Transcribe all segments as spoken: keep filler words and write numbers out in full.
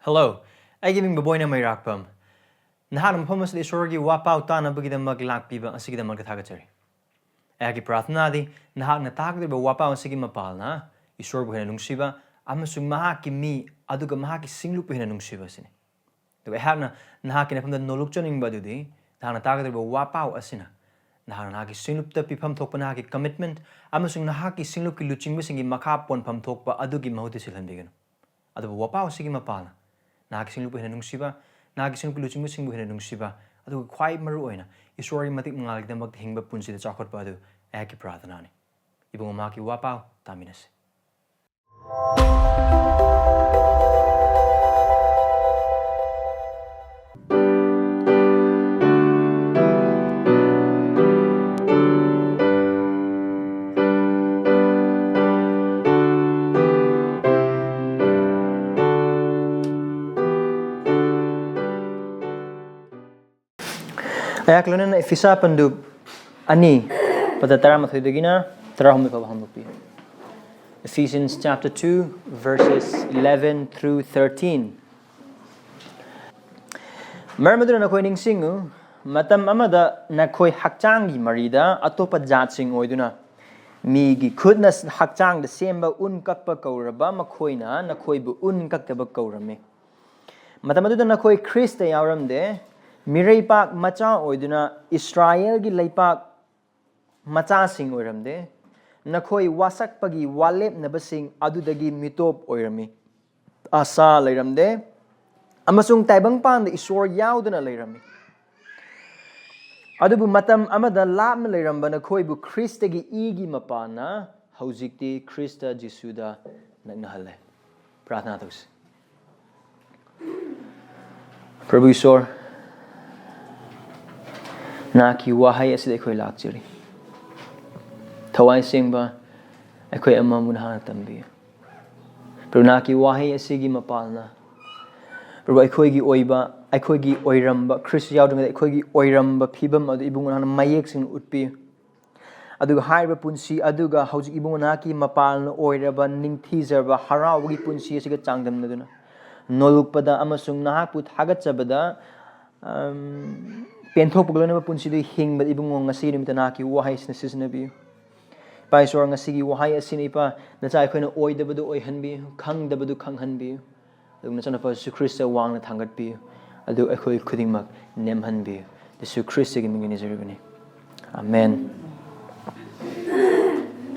Hello, ꯑꯩꯒꯤ ꯃꯤꯡ ꯕꯕꯣꯏꯅ ꯃꯩꯔꯥꯛꯄꯝ꯫ ꯅꯍꯥꯛꯅ ꯃꯐꯝ ꯑꯁꯤꯗ ꯏꯁꯣꯔꯒꯤ ꯋꯥꯄꯥꯎ ꯇꯥꯅꯕꯒꯤꯗꯃꯛ ꯂꯥꯛꯄꯤꯕ ꯑꯁꯤꯒꯤꯗꯃꯛꯇ ꯊꯥꯒꯠꯆꯔꯤ꯫ ꯑꯩꯍꯥꯛꯀꯤ ꯄ꯭ꯔꯥꯔꯊꯅꯥꯗꯤ ꯅꯍꯥꯛꯅ ꯇꯥꯒꯗꯧꯔꯤꯕ ꯋꯥꯄꯥꯎ ꯑꯁꯤꯒꯤ ꯃꯄꯥꯜꯅ ꯏꯁꯣꯔꯕꯨ ꯍꯦꯟꯅ ꯅꯨꯡꯁꯤꯕ ꯑꯃꯁꯨꯡ ꯃꯍꯥꯛꯀꯤ ꯃꯤ ꯑꯗꯨꯒ ꯃꯍꯥꯛꯀꯤ ꯁꯤꯡꯂꯨꯞꯄꯨ ꯍꯦꯟꯅ ꯅꯨꯡꯁꯤꯕ ꯑꯁꯤꯅꯤ꯫ ꯑꯗꯨꯒ ꯑꯩꯍꯥꯛꯅ ꯅꯍꯥꯛꯀꯤ ꯅꯐꯝꯗ ꯅꯣꯂꯨꯛꯆꯅꯤꯡꯕ ꯑꯗꯨꯗꯤ ꯅꯍꯥꯛꯅ ꯇꯥꯒꯗꯧꯔꯤꯕ ꯋꯥꯄꯥꯎ ꯑꯁꯤꯅ ꯅꯍꯥꯛꯅ ꯅꯍꯥꯛꯀꯤ ꯁꯤꯡꯂꯨꯞꯇ ꯄꯤꯐꯝ ꯊꯣꯛꯄ ꯅꯍꯥꯛꯀꯤ commitment ꯑꯃꯁꯨꯡ ꯅꯍꯥꯛꯀꯤ ꯁꯤꯡꯂꯨꯞꯀꯤ ꯂꯨꯆꯤꯡꯕꯁꯤꯡꯒꯤ ꯃꯈꯥ ꯄꯣꯟꯐꯝ ꯊꯣꯛꯄ ꯑꯗꯨꯒꯤ ꯃꯍꯨꯠꯇ ꯁꯤꯜꯍꯟꯕꯤꯒꯅꯨ꯫ ꯑꯗꯨꯕꯨ ꯋꯥꯄꯥꯎ ꯑꯁꯤꯒꯤ ꯃꯄꯥꯜꯅ ꯅꯍꯥꯛꯀꯤ ꯁꯤꯡꯂꯨꯞꯄꯨ ꯍꯦꯟꯅ ꯅꯨꯡꯁꯤꯕ, ꯅꯍꯥꯛꯀꯤ ꯁꯤꯡꯂꯨꯞꯀꯤ ꯂꯨꯆꯤꯡꯕꯁꯤꯡꯕꯨ ꯍꯦꯟꯅ ꯅꯨꯡꯁꯤꯕ, ꯑꯗꯨꯒ ꯈ꯭ꯋꯥꯏ ꯃꯔꯨ ꯑꯣꯏꯅ ꯏꯁꯣꯔꯒꯤ ꯃꯇꯤꯛ ꯃꯉꯥꯜꯒꯤꯗꯃꯛꯇ ꯍꯤꯡꯕ ꯄꯨꯟꯁꯤꯗ ꯆꯥꯎꯈꯠꯄ ꯑꯗꯨ ꯑꯩꯍꯥꯛꯀꯤ ꯄ꯭ꯔꯥꯔꯊꯅꯥꯅꯤ꯫ ꯏꯕꯨꯡꯉꯣ, ꯃꯍꯥꯛꯀꯤ ꯋꯥꯄꯥꯎ ꯇꯥꯃꯤꯟꯅꯁꯤ꯫ ꯑꯩꯍꯥꯛ ꯂꯣꯏꯅꯅ ꯏꯐꯤꯁꯥ ꯄꯟꯗꯨꯞ ꯑꯅꯤ, ꯄꯗ ꯇꯔꯥꯃꯥꯊꯣꯏꯗꯒꯤꯅ ꯇꯔꯥꯍꯨꯝꯗꯣꯏ ꯐꯥꯎꯕ ꯍꯥꯡꯗꯣꯛꯄꯤꯌꯨ꯫ Ephesians chapter two, verses eleven through thirteen. ꯃꯔꯝ ꯑꯗꯨꯅ ꯅꯈꯣꯏ ꯅꯤꯡꯁꯤꯡꯉꯨ, ꯃꯇꯝ ꯑꯃꯗ ꯅꯈꯣꯏ ꯍꯛꯆꯥꯡꯒꯤ ꯃꯔꯤꯗ ꯑꯇꯣꯞꯄ ꯖꯥꯠꯁꯤꯡ ꯑꯣꯏꯗꯨꯅ, ꯃꯤꯒꯤ ꯈꯨꯠꯅ ꯍꯛꯆꯥꯡꯗ ꯁꯦꯝꯕ ꯎꯟ ꯀꯛꯄ ꯀꯧꯔꯕ ꯃꯈꯣꯏꯅ ꯅꯈꯣꯏꯕꯨ ꯎꯟ ꯀꯛꯇꯕ ꯀꯧꯔꯝꯃꯤ꯫ ꯃꯇꯝ ꯑꯗꯨꯗ ꯅꯈꯣꯏ ꯈ꯭ꯔꯤꯁꯇ ꯌꯥꯎꯔꯝꯗꯦ, ꯃꯤꯔꯩꯄꯥꯛ ꯃꯆꯥ ꯑꯣꯏꯗꯨꯅ ꯏꯁ꯭ꯔꯥꯌꯦꯜꯒꯤ ꯂꯩꯄꯥꯛ ꯃꯆꯥꯁꯤꯡ ꯑꯣꯏꯔꯝꯗꯦ꯫ ꯅꯈꯣꯏ ꯋꯥꯁꯛꯄꯒꯤ ꯋꯥꯂꯦꯞꯅꯕꯁꯤꯡ ꯑꯗꯨꯗꯒꯤ ꯃꯤꯇꯣꯞ ꯑꯣꯏꯔꯝꯃꯤ꯫ ꯑꯥꯁꯥ ꯂꯩꯔꯝꯗꯦ, ꯑꯃꯁꯨꯡ ꯇꯥꯏꯕꯪꯄꯥꯟꯗ ꯏꯁꯣꯔ ꯌꯥꯎꯗꯅ ꯂꯩꯔꯝꯃꯤ꯫ ꯑꯗꯨꯕꯨ ꯃꯇꯝ ꯑꯃꯗ ꯂꯥꯞꯅ ꯂꯩꯔꯝꯕ ꯅꯈꯣꯏꯕꯨ ꯈ꯭ꯔꯤꯁꯇꯒꯤ ꯏꯒꯤ ꯃꯄꯥꯟꯅ ꯍꯧꯖꯤꯛꯇꯤ ꯈ꯭ꯔꯤꯁꯇ ꯖꯤꯁꯨꯗ ꯅꯛꯅꯍꯜꯂꯦ꯫ ꯄ꯭ꯔꯥꯔꯊꯅꯥ ꯇꯧꯁꯤ꯫ ꯄ꯭ꯔꯚꯨ ꯏꯁꯣꯔ, ꯅꯍꯥꯛꯀꯤ ꯋꯥꯍꯩ ꯑꯁꯤꯗ ꯑꯩꯈꯣꯏ ꯂꯥꯛꯆꯔꯤ꯫ ꯊꯋꯥꯏ ꯁꯦꯡꯕ ꯑꯩꯈꯣꯏ ꯑꯃꯕꯨ ꯅꯍꯥꯛꯅ ꯇꯝꯕꯤꯌꯨ꯫ ꯄ꯭ꯔꯚꯨ, ꯅꯍꯥꯛꯀꯤ ꯋꯥꯍꯩ ꯑꯁꯤꯒꯤ ꯃꯄꯥꯜꯅ, ꯄ꯭ꯔꯚꯨ, ꯑꯩꯈꯣꯏꯒꯤ ꯑꯣꯏꯕ, ꯑꯩꯈꯣꯏꯒꯤ ꯑꯣꯏꯔꯝꯕ, ꯈ꯭ꯔꯤꯁꯇ ꯌꯥꯎꯗ꯭ꯔꯤꯉꯩꯗ ꯑꯩꯈꯣꯏꯒꯤ ꯑꯣꯏꯔꯝꯕ ꯐꯤꯕꯝ ꯑꯗꯨ ꯏꯕꯨꯡꯉꯣ ꯅꯍꯥꯛꯅ ꯃꯌꯦꯛ ꯁꯦꯡꯅ ꯎꯠꯄꯤꯌꯨ꯫ ꯑꯗꯨꯒ ꯍꯥꯏꯔꯤꯕ ꯄꯨꯟꯁꯤ ꯑꯗꯨꯒ ꯍꯧꯖꯤꯛ ꯏꯕꯨꯡꯉꯣ ꯅꯍꯥꯛꯀꯤ ꯃꯄꯥꯜꯅ ꯑꯣꯏꯔꯕ ꯅꯤꯡꯊꯤꯖꯔꯕ ꯍꯔꯥꯎꯕꯒꯤ ꯄꯨꯟꯁꯤ ꯑꯁꯤꯒ ꯆꯥꯡꯗꯝꯅꯗꯨꯅ, ꯅꯣꯜꯂꯨꯛꯄꯗ ꯑꯃꯁꯨꯡ ꯅꯍꯥꯛꯄꯨ ꯊꯥꯒꯠꯆꯕꯗ, ꯑꯝ, ꯄꯦꯟꯊꯣꯛꯄꯒ ꯂꯣꯏꯅꯕ ꯄꯨꯟꯁꯤꯗꯨ ꯍꯤꯡꯕꯗ, ꯏꯕꯨꯡꯉꯣ, ꯉꯁꯤꯒꯤ ꯅꯨꯃꯤꯠꯇ ꯅꯍꯥꯛꯀꯤ ꯋꯥꯍꯩꯁꯤꯅ ꯁꯤꯖꯤꯟꯅꯕꯤꯌꯨ꯫ ꯏꯄꯥ ꯏꯁꯣꯔ, ꯉꯁꯤꯒꯤ ꯋꯥꯍꯩ ꯑꯁꯤꯅ, ꯏꯄꯥ, ꯅꯆꯥ ꯑꯩꯈꯣꯏꯅ ꯑꯣꯏꯗꯕꯗꯨ ꯑꯣꯏꯍꯟꯕꯤꯌꯨ, ꯈꯪꯗꯕꯗꯨ ꯈꯪꯍꯟꯕꯤꯌꯨ, ꯑꯗꯨꯒ ꯅꯆꯥꯅꯨꯄꯥ ꯖꯤꯁꯨ ꯈ꯭ꯔꯤꯁꯇ ꯋꯥꯡꯅ ꯊꯥꯡꯒꯠꯄꯤꯌꯨ, ꯑꯗꯨ ꯑꯩꯈꯣꯏ ꯈꯨꯗꯤꯡꯃꯛ ꯅꯦꯝꯍꯟꯕꯤꯌꯨ꯫ ꯖꯤꯁꯨ ꯈ꯭ꯔꯤꯁꯇꯒꯤ ꯃꯤꯡ ꯅꯤꯖꯔꯤꯕꯅꯤ꯫ ꯑꯃꯦꯟ꯫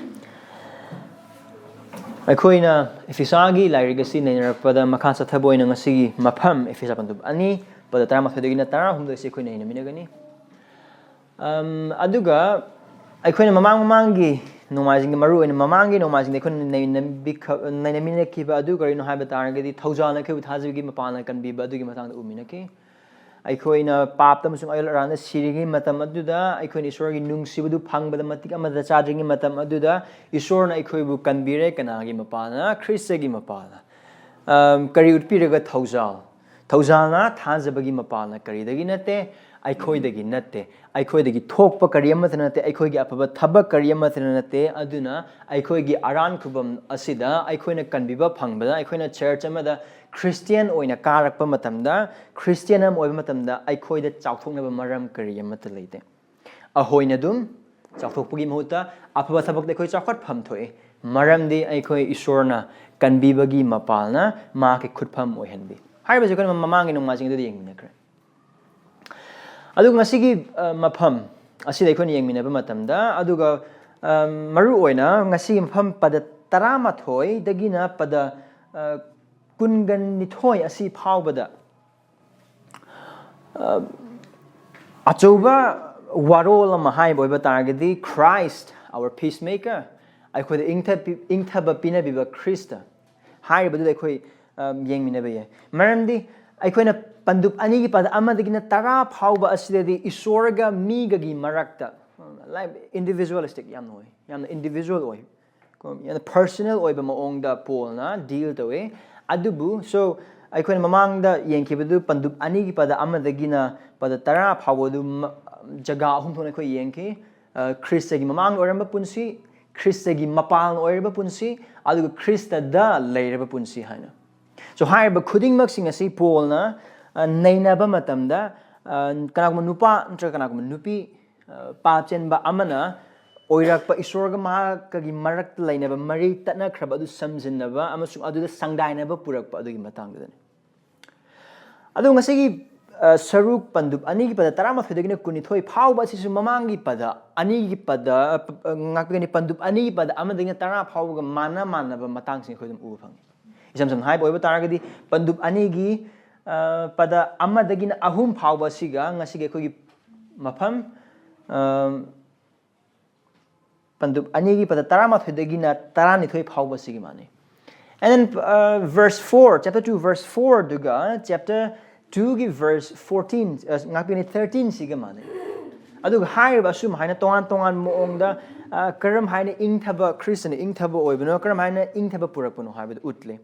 ꯑꯩꯈꯣꯏꯅ ꯏꯐꯤꯁꯥꯒꯤ ꯂꯥꯏꯔꯤꯛ ꯑꯁꯤ ꯅꯩꯅꯔꯛꯄꯗ, ꯃꯈꯥ ꯆꯠꯊꯕ ꯑꯣꯏꯅ ꯉꯁꯤꯒꯤ ꯃꯐꯝ, ꯏꯐꯤꯁꯥ ꯄꯟꯗꯨꯞ ꯑꯅꯤ, ꯄꯗ ꯇꯔꯥꯃꯥꯊꯣꯏꯗꯒꯤꯅ ꯇꯔꯥꯍꯨꯝꯗꯣꯏꯁꯤ ꯑꯩꯈꯣꯏ ꯅꯩꯅꯃꯤꯟꯅꯒꯅꯤ꯫ ꯑꯝ, ꯑꯗꯨꯒ ꯑꯩꯈꯣꯏꯅ ꯃꯃꯥꯡ ꯃꯃꯥꯡꯒꯤ ꯅꯣꯡꯃꯥꯏꯖꯤꯡꯒꯤ, ꯃꯔꯨ ꯑꯣꯏꯅ ꯃꯃꯥꯡꯒꯤ ꯅꯣꯡꯃꯥꯏꯖꯤꯡꯗ ꯑꯩꯈꯣꯏꯅ ꯅꯩꯅꯕꯤꯈ-, ꯅꯩꯅꯃꯤꯟꯅꯈꯤꯕ ꯑꯗꯨ ꯀꯔꯤꯅꯣ ꯍꯥꯏꯕ ꯇꯥꯔꯒꯗꯤ, ꯊꯧꯖꯥꯜꯅ ꯑꯩꯈꯣꯏꯕꯨ ꯊꯥꯖꯕꯒꯤ ꯃꯄꯥꯟꯅ ꯀꯟꯕꯤꯕ ꯑꯗꯨꯒꯤ ꯃꯇꯥꯡꯗ ꯎꯃꯤꯟꯅꯈꯤ꯫ ꯑꯩꯈꯣꯏꯅ ꯄꯥꯞꯇ ꯑꯃꯁꯨꯡ ꯑꯌꯦꯜ ꯑꯔꯥꯟꯗ ꯁꯤꯔꯤꯉꯩ ꯃꯇꯝ ꯑꯗꯨꯗ, ꯑꯩꯈꯣꯏꯅ ꯏꯁꯣꯔꯒꯤ ꯅꯨꯡꯁꯤꯕꯗꯨ ꯐꯪꯕꯗ ꯃꯇꯤꯛ ꯑꯃꯗ ꯆꯥꯗ꯭ꯔꯤꯉꯩ ꯃꯇꯝ ꯑꯗꯨꯗ, ꯏꯁꯣꯔꯅ ꯑꯩꯈꯣꯏꯕꯨ ꯀꯟꯕꯤꯔꯦ꯫ ꯀꯅꯥꯒꯤ ꯃꯄꯥꯜꯅ? ꯈ꯭ꯔꯤꯁꯇꯒꯤ ꯃꯄꯥꯜꯅ꯫ ꯑꯝ, ꯀꯔꯤ ꯎꯠꯄꯤꯔꯒ? ꯊꯧꯖꯥꯜ꯫ ꯊꯧꯖꯥꯜꯅ ꯊꯥꯖꯕꯒꯤ ꯃꯄꯥꯜꯅ ꯀꯔꯤꯗꯒꯤ ꯅꯠꯇꯦ? ꯑꯩꯈꯣꯏꯗꯒꯤ ꯅꯠꯇꯦ꯫ ꯑꯩꯈꯣꯏꯗꯒꯤ ꯊꯣꯛꯄ ꯀꯔꯤ ꯑꯃꯠꯇ ꯅꯠꯇꯦ꯫ ꯑꯩꯈꯣꯏꯒꯤ ꯑꯐꯕ ꯊꯕꯛ ꯀꯔꯤ ꯑꯃꯠꯇ ꯅꯠꯇꯦ꯫ ꯑꯗꯨꯅ ꯑꯩꯈꯣꯏꯒꯤ ꯑꯔꯥꯟ ꯈꯨꯕꯝ ꯑꯁꯤꯗ ꯑꯩꯈꯣꯏꯅ ꯀꯟꯕꯤꯕ ꯐꯪꯕꯗ, ꯑꯩꯈꯣꯏꯅ ꯆꯔꯆ ꯑꯃꯗ ꯈ꯭ꯔꯤꯁꯇꯤꯌꯥꯟ ꯑꯣꯏꯅ ꯀꯥꯔꯛꯄ ꯃꯇꯝꯗ, ꯈ꯭ꯔꯤꯁꯇꯤꯌꯥꯟ ꯑꯃ ꯑꯣꯏꯕ ꯃꯇꯝꯗ ꯑꯩꯈꯣꯏꯗ ꯆꯥꯎꯊꯣꯛꯅꯕ ꯃꯔꯝ ꯀꯔꯤ ꯑꯃꯠꯇ ꯂꯩꯇꯦ꯫ ꯑꯩꯈꯣꯏꯅ ꯑꯗꯨꯝ ꯆꯥꯎꯊꯣꯛꯄꯒꯤ ꯃꯍꯨꯠꯇ ꯑꯐꯕ ꯊꯕꯛꯇ ꯑꯩꯈꯣꯏ ꯆꯥꯎꯈꯠꯐꯝ ꯊꯣꯛꯏ, ꯃꯔꯝꯗꯤ ꯑꯩꯈꯣꯏ ꯏꯁꯣꯔꯅ ꯀꯟꯕꯤꯕꯒꯤ ꯃꯄꯥꯜꯅ ꯃꯍꯥꯛꯀꯤ ꯈꯨꯠꯐꯝ ꯑꯣꯏꯍꯟꯕꯤ꯫ ꯍꯥꯏꯔꯤꯕꯁꯦ ꯑꯩꯈꯣꯏꯅ ꯃꯃꯥꯡꯒꯤ ꯅꯣꯡꯃꯥꯏꯖꯤꯡꯗꯨꯗ ꯌꯦꯡꯃꯤꯟꯅꯈ꯭ꯔꯦ꯫ ꯑꯗꯨꯒ ꯉꯁꯤꯒꯤ, ꯑ, ꯃꯐꯝ ꯑꯁꯤꯗ ꯑꯩꯈꯣꯏꯅ ꯌꯦꯡꯃꯤꯟꯅꯕ ꯃꯇꯝꯗ, ꯑꯗꯨꯒ, ꯑ, ꯃꯔꯨ ꯑꯣꯏꯅ ꯉꯁꯤꯒꯤ ꯃꯐꯝ ꯄꯗ ꯇꯔꯥꯃꯥꯊꯣꯏꯗꯒꯤꯅ ꯄꯗ, ꯑ, ꯀꯨꯟꯒ ꯅꯤꯊꯣꯏ ꯑꯁꯤ ꯐꯥꯎꯕꯗ, ꯑ, ꯑꯆꯧꯕ ꯋꯥꯔꯣꯜ ꯑꯃ ꯍꯥꯏꯕ ꯑꯣꯏꯕ ꯇꯥꯔꯒꯗꯤ, Christ, our peacemaker, ꯑꯩꯈꯣꯏꯗ ꯏꯪꯊ-, ꯏꯪꯊꯕ ꯄꯤꯅꯕꯤꯕ ꯈ꯭ꯔꯤꯁꯇ ꯍꯥꯏꯔꯤꯕꯗꯨꯗ ꯑꯩꯈꯣꯏ, ꯑ, ꯌꯦꯡꯃꯤꯟꯅꯕ ꯌꯥꯏ꯫ ꯃꯔꯝꯗꯤ ꯑꯩꯈꯣꯏꯅ ꯄꯟꯗꯨꯞ ꯑꯅꯤꯒꯤ ꯄꯗ ꯑꯃꯗꯒꯤꯅ ꯇꯔꯥ ꯐꯥꯎꯕ ꯑꯁꯤꯗꯗꯤ ꯏꯁꯣꯔꯒ ꯃꯤꯒꯒꯤ ꯃꯔꯛꯇ, like, individualistic ꯌꯥꯝꯅ ꯑꯣꯏ, ꯌꯥꯝꯅ individual ꯑꯣꯏ, ꯀꯣ, ꯌꯥꯝꯅ personal ꯑꯣꯏꯕ ꯃꯑꯣꯡꯗ ꯄꯣꯜꯅ deal ꯇꯧꯏ꯫ ꯑꯗꯨꯕꯨ, so, ꯑꯩꯈꯣꯏꯅ ꯃꯃꯥꯡꯗ ꯌꯦꯡꯈꯤꯕꯗꯨ ꯄꯟꯗꯨꯞ ꯑꯅꯤꯒꯤ ꯄꯗ ꯑꯃꯗꯒꯤꯅ ꯄꯗ ꯇꯔꯥ ꯐꯥꯎꯕꯗꯨ ꯃ-, ꯖꯒꯥ ꯑꯍꯨꯝ ꯊꯣꯛꯅ ꯑꯩꯈꯣꯏ ꯌꯦꯡꯈꯤ꯫ ꯑ, ꯈ꯭ꯔꯤꯁꯇꯒꯤ ꯃꯃꯥꯡꯗ ꯑꯣꯏꯔꯝꯕ ꯄꯨꯟꯁꯤ, ꯈ꯭ꯔꯤꯁꯇꯒꯤ ꯃꯄꯥꯟ ꯑꯣꯏꯔꯕ ꯄꯨꯟꯁꯤ, ꯑꯗꯨꯒ ꯈ꯭ꯔꯤꯁꯇꯗ ꯂꯩꯔꯕ ꯄꯨꯟꯁꯤ ꯍꯥꯏꯅ꯫ So, ꯍꯥꯏꯔꯤꯕ ꯈꯨꯗꯤꯡꯃꯛꯁꯤꯡ ꯑꯁꯤ ꯄꯣꯜꯅ, ꯑ, ꯅꯩꯅꯕ ꯃꯇꯝꯗ, ꯑ, ꯀꯅꯥꯒꯨꯝꯕ ꯅꯨꯄꯥ ꯅꯠꯇ꯭ꯔꯒ ꯀꯅꯥꯒꯨꯝꯕ ꯅꯨꯄꯤ, ꯑ, ꯄꯥꯞ ꯆꯦꯟꯕ ꯑꯃꯅ ꯑꯣꯏꯔꯛꯄ ꯏꯁꯣꯔꯒ ꯃꯍꯥꯛꯀꯒꯤ ꯃꯔꯛꯇ ꯂꯩꯅꯕ ꯃꯔꯤ ꯇꯠꯅꯈ꯭ꯔꯕ ꯑꯗꯨ ꯁꯝꯖꯤꯟꯅꯕ ꯑꯃꯁꯨꯡ ꯑꯗꯨꯗ ꯁꯪꯗꯥꯏꯅꯕ ꯄꯨꯔꯛꯄ ꯑꯗꯨꯒꯤ ꯃꯇꯥꯡꯗꯨꯗꯅꯤ꯫ ꯑꯗꯣ ꯉꯁꯤꯒꯤ, ꯑ, ꯁꯔꯨꯛ ꯄꯟꯗꯨꯞ ꯑꯅꯤꯒꯤ ꯄꯗ ꯇꯔꯥꯃꯥꯊꯣꯏꯗꯒꯤꯅ ꯀꯨꯟꯅꯤꯊꯣꯏ ꯐꯥꯎꯕ ꯑꯁꯤꯁꯨ ꯃꯃꯥꯡꯒꯤ ꯄꯗ ꯑꯅꯤꯒꯤ ꯄꯗ, ꯑ, ꯉꯥꯛꯄꯤꯒꯅꯤ, ꯄꯟꯗꯨꯞ ꯑꯅꯤꯒꯤ ꯄꯗ ꯑꯃꯗꯒꯤꯅ ꯇꯔꯥ ꯐꯥꯎꯕꯒ ꯃꯥꯟꯅ ꯃꯥꯟꯅꯕ ꯃꯇꯥꯡꯁꯤꯡ ꯑꯩꯈꯣꯏ ꯑꯗꯨꯝ ꯎꯕ ꯐꯪꯉꯤ꯫ ꯏꯁꯝ ꯁꯝꯅ ꯍꯥꯏꯕ ꯑꯣꯏꯕ ꯇꯥꯔꯒꯗꯤ, ꯄꯟꯗꯨꯞ ꯑꯅꯤꯒꯤ, ꯑ, ꯄꯗ ꯑꯃꯗꯒꯤꯅ ꯑꯍꯨꯝ ꯐꯥꯎꯕ ꯑꯁꯤꯒ ꯉꯁꯤꯒꯤ ꯑꯩꯈꯣꯏꯒꯤ ꯃꯐꯝ, ꯑ, ꯄꯟꯗꯨꯞ ꯑꯅꯤꯒꯤ ꯄꯗ ꯇꯔꯥꯃꯥꯊꯣꯏꯗꯒꯤꯅ ꯇꯔꯥꯅꯤꯊꯣꯏ ꯐꯥꯎꯕ ꯑꯁꯤꯒꯤ ꯃꯥꯟꯅꯩ꯫ And then, uh, verse four, chapter two, verse four ꯗꯨꯒ chapter two ꯒꯤ verse fourteen, uh, ꯉꯥꯛꯄꯤꯅꯤ, thirteen ꯁꯤꯒ ꯃꯥꯟꯅꯩ꯫ ꯑꯗꯨꯒ ꯍꯥꯏꯔꯤꯕ ꯑꯁꯨꯝ ꯍꯥꯏꯅ ꯇꯣꯉꯥꯟ ꯇꯣꯉꯥꯟ ꯃꯑꯣꯡꯗ, ꯑ, ꯀꯔꯝ ꯍꯥꯏꯅ ꯏꯪꯊꯕ, ꯈ꯭ꯔꯤꯁꯇꯅ ꯏꯪꯊꯕ ꯑꯣꯏꯕꯅꯣ, ꯀꯔꯝ ꯍꯥꯏꯅ ꯏꯪꯊꯕ ꯄꯨꯔꯛꯄꯅꯣ ꯍꯥꯏꯕꯗꯨ ꯎꯠꯂꯤ꯫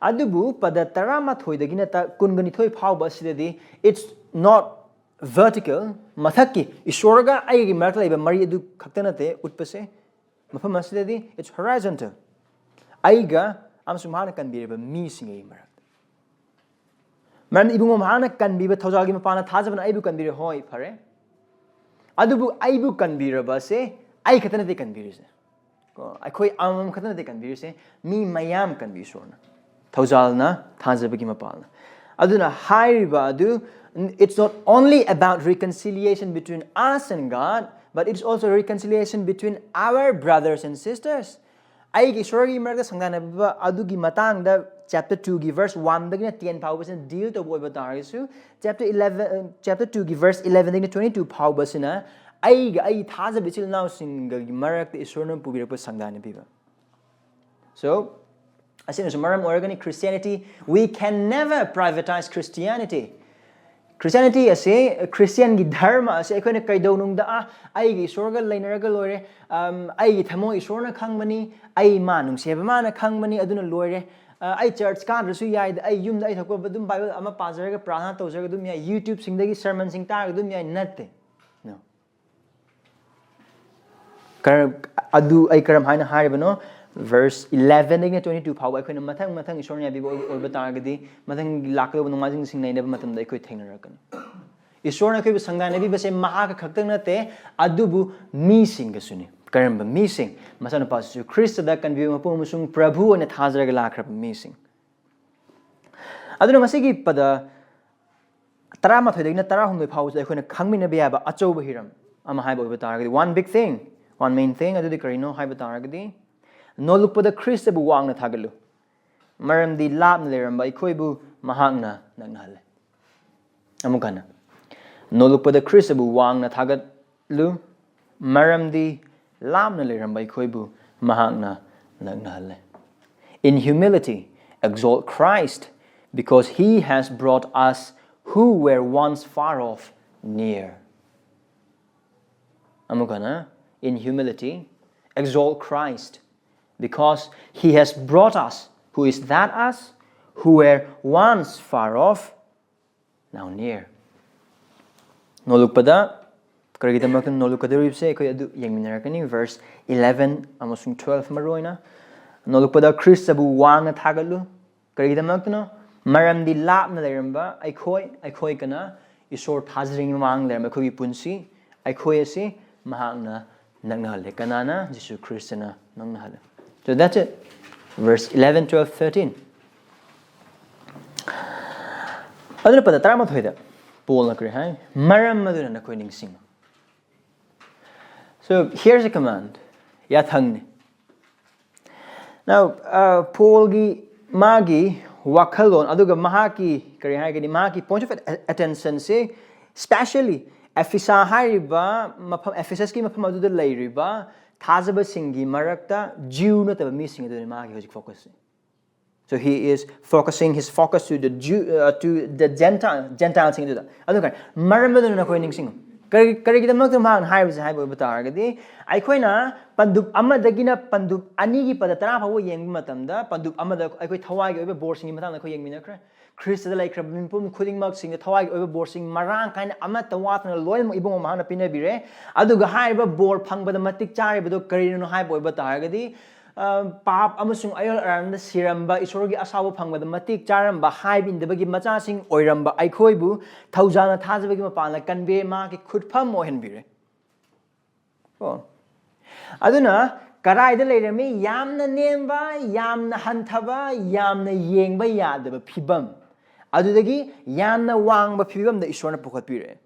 ꯑꯗꯨꯕꯨ ꯄꯗ ꯇꯔꯥꯃꯥꯊꯣꯏꯗꯒꯤꯅ ꯇ-, ꯀꯨꯟꯒ ꯅꯤꯊꯣꯏ ꯐꯥꯎꯕ ꯑꯁꯤꯗꯗꯤ, it's not vertical, ꯃꯊꯛꯀꯤ ꯏꯁꯣꯔꯒ ꯑꯩꯒꯤ ꯃꯔꯛꯇ ꯂꯩꯕ ꯃꯔꯤ ꯑꯗꯨ ꯈꯛꯇ ꯅꯠꯇꯦ ꯎꯠꯄꯁꯦ꯫ ꯃꯐꯝ ꯑꯁꯤꯗꯗꯤ it's horizontal, ꯑꯩꯒ ꯑꯃꯁꯨꯡ ꯃꯍꯥꯛꯅ ꯀꯟꯕꯤꯔꯤꯕ ꯃꯤꯁꯤꯡꯒꯤ ꯃꯔꯛꯇ꯫ ꯃꯔꯝꯗꯤ ꯏꯕꯨꯡꯉꯣ, ꯃꯍꯥꯛꯅ ꯀꯟꯕꯤꯕ ꯊꯧꯖꯥꯜꯒꯤ ꯃꯄꯥꯅ ꯊꯥꯖꯕꯅ ꯑꯩꯕꯨ ꯀꯟꯕꯤꯔꯦ, ꯍꯣꯏ, ꯐꯔꯦ꯫ ꯑꯗꯨꯕꯨ ꯑꯩꯕꯨ ꯀꯟꯕꯤꯔꯕꯁꯦ ꯑꯩ ꯈꯛꯇ ꯅꯠꯇꯦ ꯀꯟꯕꯤꯔꯤꯁꯦ꯫ ꯀꯣ, ꯑꯩꯈꯣꯏ ꯑꯃꯃꯝ ꯈꯛꯇ ꯅꯠꯇꯦ ꯀꯟꯕꯤꯔꯤꯁꯦ, ꯃꯤ ꯃꯌꯥꯝ ꯀꯟꯕꯤ ꯏꯁꯣꯔꯅ꯫ ꯊꯧꯖꯥꯜꯅ, ꯊꯥꯖꯕꯒꯤ ꯃꯄꯥꯜꯅ꯫ ꯑꯗꯨꯅ ꯍꯥꯏꯔꯤꯕ ꯑꯗꯨ, it's not only about reconciliation between us and God, but it's also reconciliation between our brothers and sisters. ꯑꯩꯒꯤ ꯏꯁꯣꯔꯒꯤ ꯃꯔꯛꯇ ꯁꯪꯗꯥꯅꯕ ꯑꯗꯨꯒꯤ ꯃꯇꯥꯡꯗ chapter two ꯒꯤ verse one ꯗꯒꯤꯅ ten ꯐꯥꯎꯕꯁꯤꯅ deal ꯇꯧꯕ ꯑꯣꯏꯕ ꯇꯥꯔꯒꯁꯨ, chapter eleven, chapter two ꯒꯤ verse eleven ꯗꯒꯤꯅ twenty two ꯐꯥꯎꯕꯁꯤꯅ ꯑꯩꯒ ꯑꯩꯒꯤ ꯊꯥꯖꯕ ꯏꯆꯤꯜ ꯏꯅꯥꯎꯁꯤꯡꯒꯤ ꯃꯔꯛꯇ ꯏꯁꯣꯔꯅ ꯄꯨꯕꯤꯔꯛꯄ ꯁꯪꯗꯥꯅ ꯄꯤꯕ꯫ So, ꯑꯁꯤꯅꯁꯨ ꯃꯔꯝ ꯑꯣꯏꯔꯒꯅꯤ Christianity, we can never privatize Christianity. Christianity ꯑꯁꯤ, ꯈ꯭ꯔꯤꯁꯇꯤꯌꯥꯟꯒꯤ ꯙꯔꯃ ꯑꯁꯤ ꯑꯩꯈꯣꯏꯅ ꯀꯩꯗꯧꯅꯨꯡꯗ, "ꯑꯥ, ꯑꯩꯒꯤ ꯏꯁꯣꯔꯒ ꯂꯩꯅꯔꯒ ꯂꯣꯏꯔꯦ, ꯑꯝ, ꯑꯩꯒꯤ ꯊꯃꯣꯏ ꯏꯁꯣꯔꯅ ꯈꯪꯕꯅꯤ, ꯑꯩ ꯃꯥ ꯅꯨꯡꯁꯤꯕ ꯃꯥꯅ ꯈꯪꯕꯅꯤ, ꯑꯗꯨꯅ ꯂꯣꯏꯔꯦ꯫ ꯑ, ꯑꯩ church ꯀꯥꯗ꯭ꯔꯁꯨ ꯌꯥꯏꯗ, ꯑꯩ ꯌꯨꯝꯗ ꯑꯩ ꯊꯣꯛꯄ ꯑꯗꯨꯝ Bible ꯑꯃ ꯄꯥꯖꯔꯒ ꯄ꯭ꯔꯥꯔꯊꯅꯥ ꯇꯧꯖꯔꯒ ꯑꯗꯨꯝ ꯌꯥꯏ, YouTube ꯁꯤꯡꯗꯒꯤ sermon ꯁꯤꯡ ꯇꯥꯔꯒ ꯑꯗꯨꯝ ꯌꯥꯏ"꯫ ꯅꯠꯇꯦ꯫ No. ꯀꯔ-, ꯑꯗꯨ ꯑꯩ ꯀꯔꯝ ꯍꯥꯏꯅ ꯍꯥꯏꯔꯤꯕꯅꯣ? Verse eleven ꯗꯒꯤꯅ twenty two ꯐꯥꯎꯕ ꯑꯩꯈꯣꯏꯅ ꯃꯊꯪ ꯃꯊꯪ ꯏꯁꯣꯔꯅ ꯌꯥꯕꯤꯕ ꯑꯣꯏ- ꯑꯣꯏꯕ ꯇꯥꯔꯒꯗꯤ, ꯃꯊꯪꯒꯤ ꯂꯥꯛꯀꯗꯧꯕ ꯅꯣꯡꯃꯥꯏꯖꯤꯡꯁꯤꯡ ꯅꯩꯅꯕ ꯃꯇꯝꯗ ꯑꯩꯈꯣꯏ ꯊꯦꯡꯅꯔꯛꯀꯅꯤ꯫ ꯏꯁꯣꯔꯅ ꯑꯩꯈꯣꯏꯕꯨ ꯁꯪꯒꯥꯏꯅꯕꯤꯕꯁꯦ ꯃꯍꯥꯛꯀ ꯈꯛꯇꯪ ꯅꯠꯇꯦ, ꯑꯗꯨꯕꯨ ꯃꯤꯁꯤꯡꯒꯁꯨꯅꯤ꯫ ꯀꯔꯝꯕ ꯃꯤꯁꯤꯡ? ꯃꯆꯥꯅꯨꯄꯥ ꯖꯤꯁꯨ ꯈ꯭ꯔꯤꯁꯇꯗ ꯀꯟꯕꯤꯕ ꯃꯄꯨ ꯑꯃꯁꯨꯡ ꯄ꯭ꯔꯚꯨ ꯑꯣꯏꯅ ꯊꯥꯖꯔꯒ ꯂꯥꯛꯈ꯭ꯔꯕ ꯃꯤꯁꯤꯡ꯫ ꯑꯗꯨꯅ ꯉꯁꯤꯒꯤ ꯄꯗ ꯇꯔꯥꯃꯥꯊꯣꯏꯗꯒꯤꯅ ꯇꯔꯥꯍꯨꯝꯗꯣꯏ ꯐꯥꯎꯕꯁꯤꯗ ꯑꯩꯈꯣꯏꯅ ꯈꯪꯃꯤꯟꯅꯕ ꯌꯥꯕ ꯑꯆꯧꯕ ꯍꯤꯔꯝ ꯑꯃ ꯍꯥꯏꯕ ꯑꯣꯏꯕ ꯇꯥꯔꯒꯗꯤ, one big thing, one main thing, ꯑꯗꯨꯗꯤ ꯀꯔꯤꯅꯣ ꯍꯥꯏꯕ ꯇꯥꯔꯒꯗꯤ, ꯅꯣꯜꯂꯨꯛꯄꯗ ꯈ꯭ꯔꯤꯁꯇꯕꯨ ꯋꯥꯡꯅ ꯊꯥꯒꯠꯂꯨ, ꯃꯔꯝꯗꯤ ꯂꯥꯞꯅ ꯂꯩꯔꯝꯕ ꯑꯩꯈꯣꯏꯕꯨ ꯃꯍꯥꯛꯅ ꯅꯛꯅꯍꯜꯂꯦ꯫ ꯑꯃꯨꯛ ꯍꯟꯅ, ꯅꯣꯜꯂꯨꯛꯄꯗ ꯈ꯭ꯔꯤꯁꯇꯕꯨ ꯋꯥꯡꯅ ꯊꯥꯒꯠꯂꯨ, ꯃꯔꯝꯗꯤ ꯂꯥꯞꯅ ꯂꯩꯔꯝꯕ ꯑꯩꯈꯣꯏꯕꯨ ꯃꯍꯥꯛꯅ ꯅꯛꯅꯍꯜꯂꯦ꯫ In humility, exalt Christ, because he has brought us who were once far off near. ꯑꯃꯨꯛ ꯍꯟꯅ, in humility, exalt Christ, because he has brought us, who is that us, who were once far off, now near. ꯅꯣꯜꯂꯨꯛꯄꯗ, ꯀꯔꯤꯒꯤꯗꯃꯛꯇ ꯅꯣꯜꯂꯨꯛꯀꯗꯧꯔꯤꯕꯁꯦ ꯑꯩꯈꯣꯏ ꯑꯗꯨ ꯌꯦꯡꯃꯤꯟꯅꯔꯛꯀꯅꯤ, verse eleven ꯑꯃꯁꯨꯡ twelve ꯃꯔꯨ ꯑꯣꯏꯅ꯫ ꯅꯣꯜꯂꯨꯛꯄꯗ ꯈ꯭ꯔꯤꯁꯇꯕꯨ ꯋꯥꯡꯅ ꯊꯥꯒꯠꯂꯨ꯫ ꯀꯔꯤꯒꯤꯗꯃꯛꯇꯅꯣ? ꯃꯔꯝꯗꯤ ꯂꯥꯞꯅ ꯂꯩꯔꯝꯕ ꯑꯩꯈꯣꯏ, ꯑꯩꯈꯣꯏ ꯀꯅꯥ? ꯏꯁꯣꯔ ꯊꯥꯖꯔꯤꯉꯩ ꯃꯃꯥꯡ ꯂꯩꯔꯝꯕ ꯑꯩꯈꯣꯏꯒꯤ ꯄꯨꯟꯁꯤ, ꯑꯩꯈꯣꯏ ꯑꯁꯤ ꯃꯍꯥꯛꯅ ꯅꯛꯅꯍꯜꯂꯦ꯫ ꯀꯅꯥꯅ? ꯖꯤꯁꯨ ꯈ꯭ꯔꯤꯁꯇꯅ ꯅꯛꯅꯍꯜꯂꯦ꯫ So that's it. Verse eleven, twelve, thirteen. ꯑꯗꯨꯅ ꯄꯗ ꯇꯔꯥꯃꯥꯊꯣꯏꯗ ꯄꯣꯜꯅ ꯀꯔꯤ ꯍꯥꯏ? ꯃꯔꯝ ꯑꯗꯨꯅ ꯅꯈꯣꯏ ꯅꯤꯡꯁꯤꯡꯉꯨ꯫ So here's a command. ꯌꯥꯊꯪꯅꯤ꯫ Now, uh, ꯄꯣꯜꯒꯤ ꯃꯥꯒꯤ ꯋꯥꯈꯜꯂꯣꯟ ꯑꯗꯨꯒ ꯃꯍꯥꯛꯀꯤ, ꯀꯔꯤ ꯍꯥꯏꯒꯅꯤ, ꯃꯍꯥꯛꯀꯤ point of attention say specially ꯑꯦꯐꯤꯁꯥ ꯍꯥꯏꯔꯤꯕ ꯃꯐꯝ, ꯑꯦꯐꯤꯁꯁꯀꯤ ꯃꯐꯝ ꯑꯗꯨꯗ ꯂꯩꯔꯤꯕ ꯊꯥꯖꯕꯁꯤꯡꯒꯤ ꯃꯔꯛꯇ ꯖ꯭ꯌꯨ ꯅꯠꯇꯕ ꯃꯤꯁꯤꯡ ꯑꯗꯨꯅꯤ ꯃꯥꯒꯤ ꯍꯧꯖꯤꯛ focus say. So he is focusing his focus to the Jew, uh, to the Gentile, ꯖꯦꯟꯇꯥꯏꯜꯁꯤꯡ ꯑꯗꯨꯗ꯫ ꯑꯗꯨꯒ ꯃꯔꯝ ꯑꯗꯨꯅ ꯅꯈꯣꯏ ꯅꯤꯡꯁꯤꯡꯉꯨ꯫ ꯀꯔꯤ, ꯀꯔꯤꯒꯤꯗꯃꯛꯇ ꯃꯍꯥꯛꯅ ꯍꯥꯏꯔꯤꯕꯁꯦ ꯍꯥꯏꯕ ꯑꯣꯏꯕ ꯇꯥꯔꯒꯗꯤ, ꯑꯩꯈꯣꯏꯅ ꯄꯟꯗꯨꯞ ꯑꯃꯗꯒꯤꯅ ꯄꯟꯗꯨꯞ ꯑꯅꯤꯒꯤ ꯄꯗ ꯇꯔꯥ ꯐꯥꯎꯕ ꯌꯦꯡꯕ ꯃꯇꯝꯗ, ꯄꯟꯗꯨꯞ ꯑꯃꯗ ꯑꯩꯈꯣꯏ ꯊꯋꯥꯏꯒꯤ ꯑꯣꯏꯕ ꯕꯣꯔꯁꯤꯡꯒꯤ ꯃꯇꯥꯡꯗ ꯑꯩꯈꯣꯏ ꯌꯦꯡꯃꯤꯟꯅꯈ꯭ꯔꯦ꯫ ꯈ꯭ꯔꯤꯁꯇꯗ ꯂꯩꯈ꯭ꯔꯕ ꯃꯤꯄꯨꯝ ꯈꯨꯗꯤꯡꯃꯛꯁꯤꯡꯗ ꯊꯋꯥꯏꯒꯤ ꯑꯣꯏꯕ ꯕꯣꯔꯁꯤꯡ ꯃꯔꯥꯡ ꯀꯥꯏꯅ ꯑꯃꯠꯇ ꯋꯥꯠꯇꯅ ꯂꯣꯏꯅꯃꯛ ꯏꯕꯨꯡꯉꯣ ꯃꯍꯥꯛꯅ ꯄꯤꯅꯕꯤꯔꯦ꯫ ꯑꯗꯨꯒ ꯍꯥꯏꯔꯤꯕ ꯕꯣꯔ ꯐꯪꯕꯗ ꯃꯇꯤꯛ ꯆꯥꯔꯤꯕꯗꯨ ꯀꯔꯤꯅꯣ ꯍꯥꯏꯕ ꯑꯣꯏꯕ ꯇꯥꯔꯒꯗꯤ, ꯑ, ꯄꯥꯞ ꯑꯃꯁꯨꯡ ꯑꯌꯣꯟ ꯑꯔꯥꯟꯗ ꯁꯤꯔꯝꯕ, ꯏꯁꯣꯔꯒꯤ ꯑꯁꯥꯎꯕ ꯐꯪꯕꯗ ꯃꯇꯤꯛ ꯆꯥꯔꯝꯕ, ꯍꯥꯏꯕ ꯏꯟꯗꯕꯒꯤ ꯃꯆꯥꯁꯤꯡ ꯑꯣꯏꯔꯝꯕ ꯑꯩꯈꯣꯏꯕꯨ ꯊꯧꯖꯥꯜꯅ ꯊꯥꯖꯕꯒꯤ ꯃꯄꯥꯟꯅ ꯀꯟꯕꯤꯔꯦ, ꯃꯍꯥꯛꯀꯤ ꯈꯨꯠꯐꯝ ꯑꯣꯏꯍꯟꯕꯤꯔꯦ꯫ ꯀꯣ? ꯑꯗꯨꯅ ꯀꯗꯥꯏꯗ ꯂꯩꯔꯝꯃꯤ? ꯌꯥꯝꯅ ꯅꯦꯝꯕ, ꯌꯥꯝꯅ ꯍꯟꯊꯕ, ꯌꯥꯝꯅ ꯌꯦꯡꯕ ꯌꯥꯗꯕ ꯐꯤꯕꯝ, ꯑꯗꯨꯗꯒꯤ ꯌꯥꯝꯅ ꯋꯥꯡꯕ ꯐꯤꯕꯝꯗ ꯏꯁꯣꯔꯅ ꯄꯨꯈꯠꯄꯤꯔꯦ꯫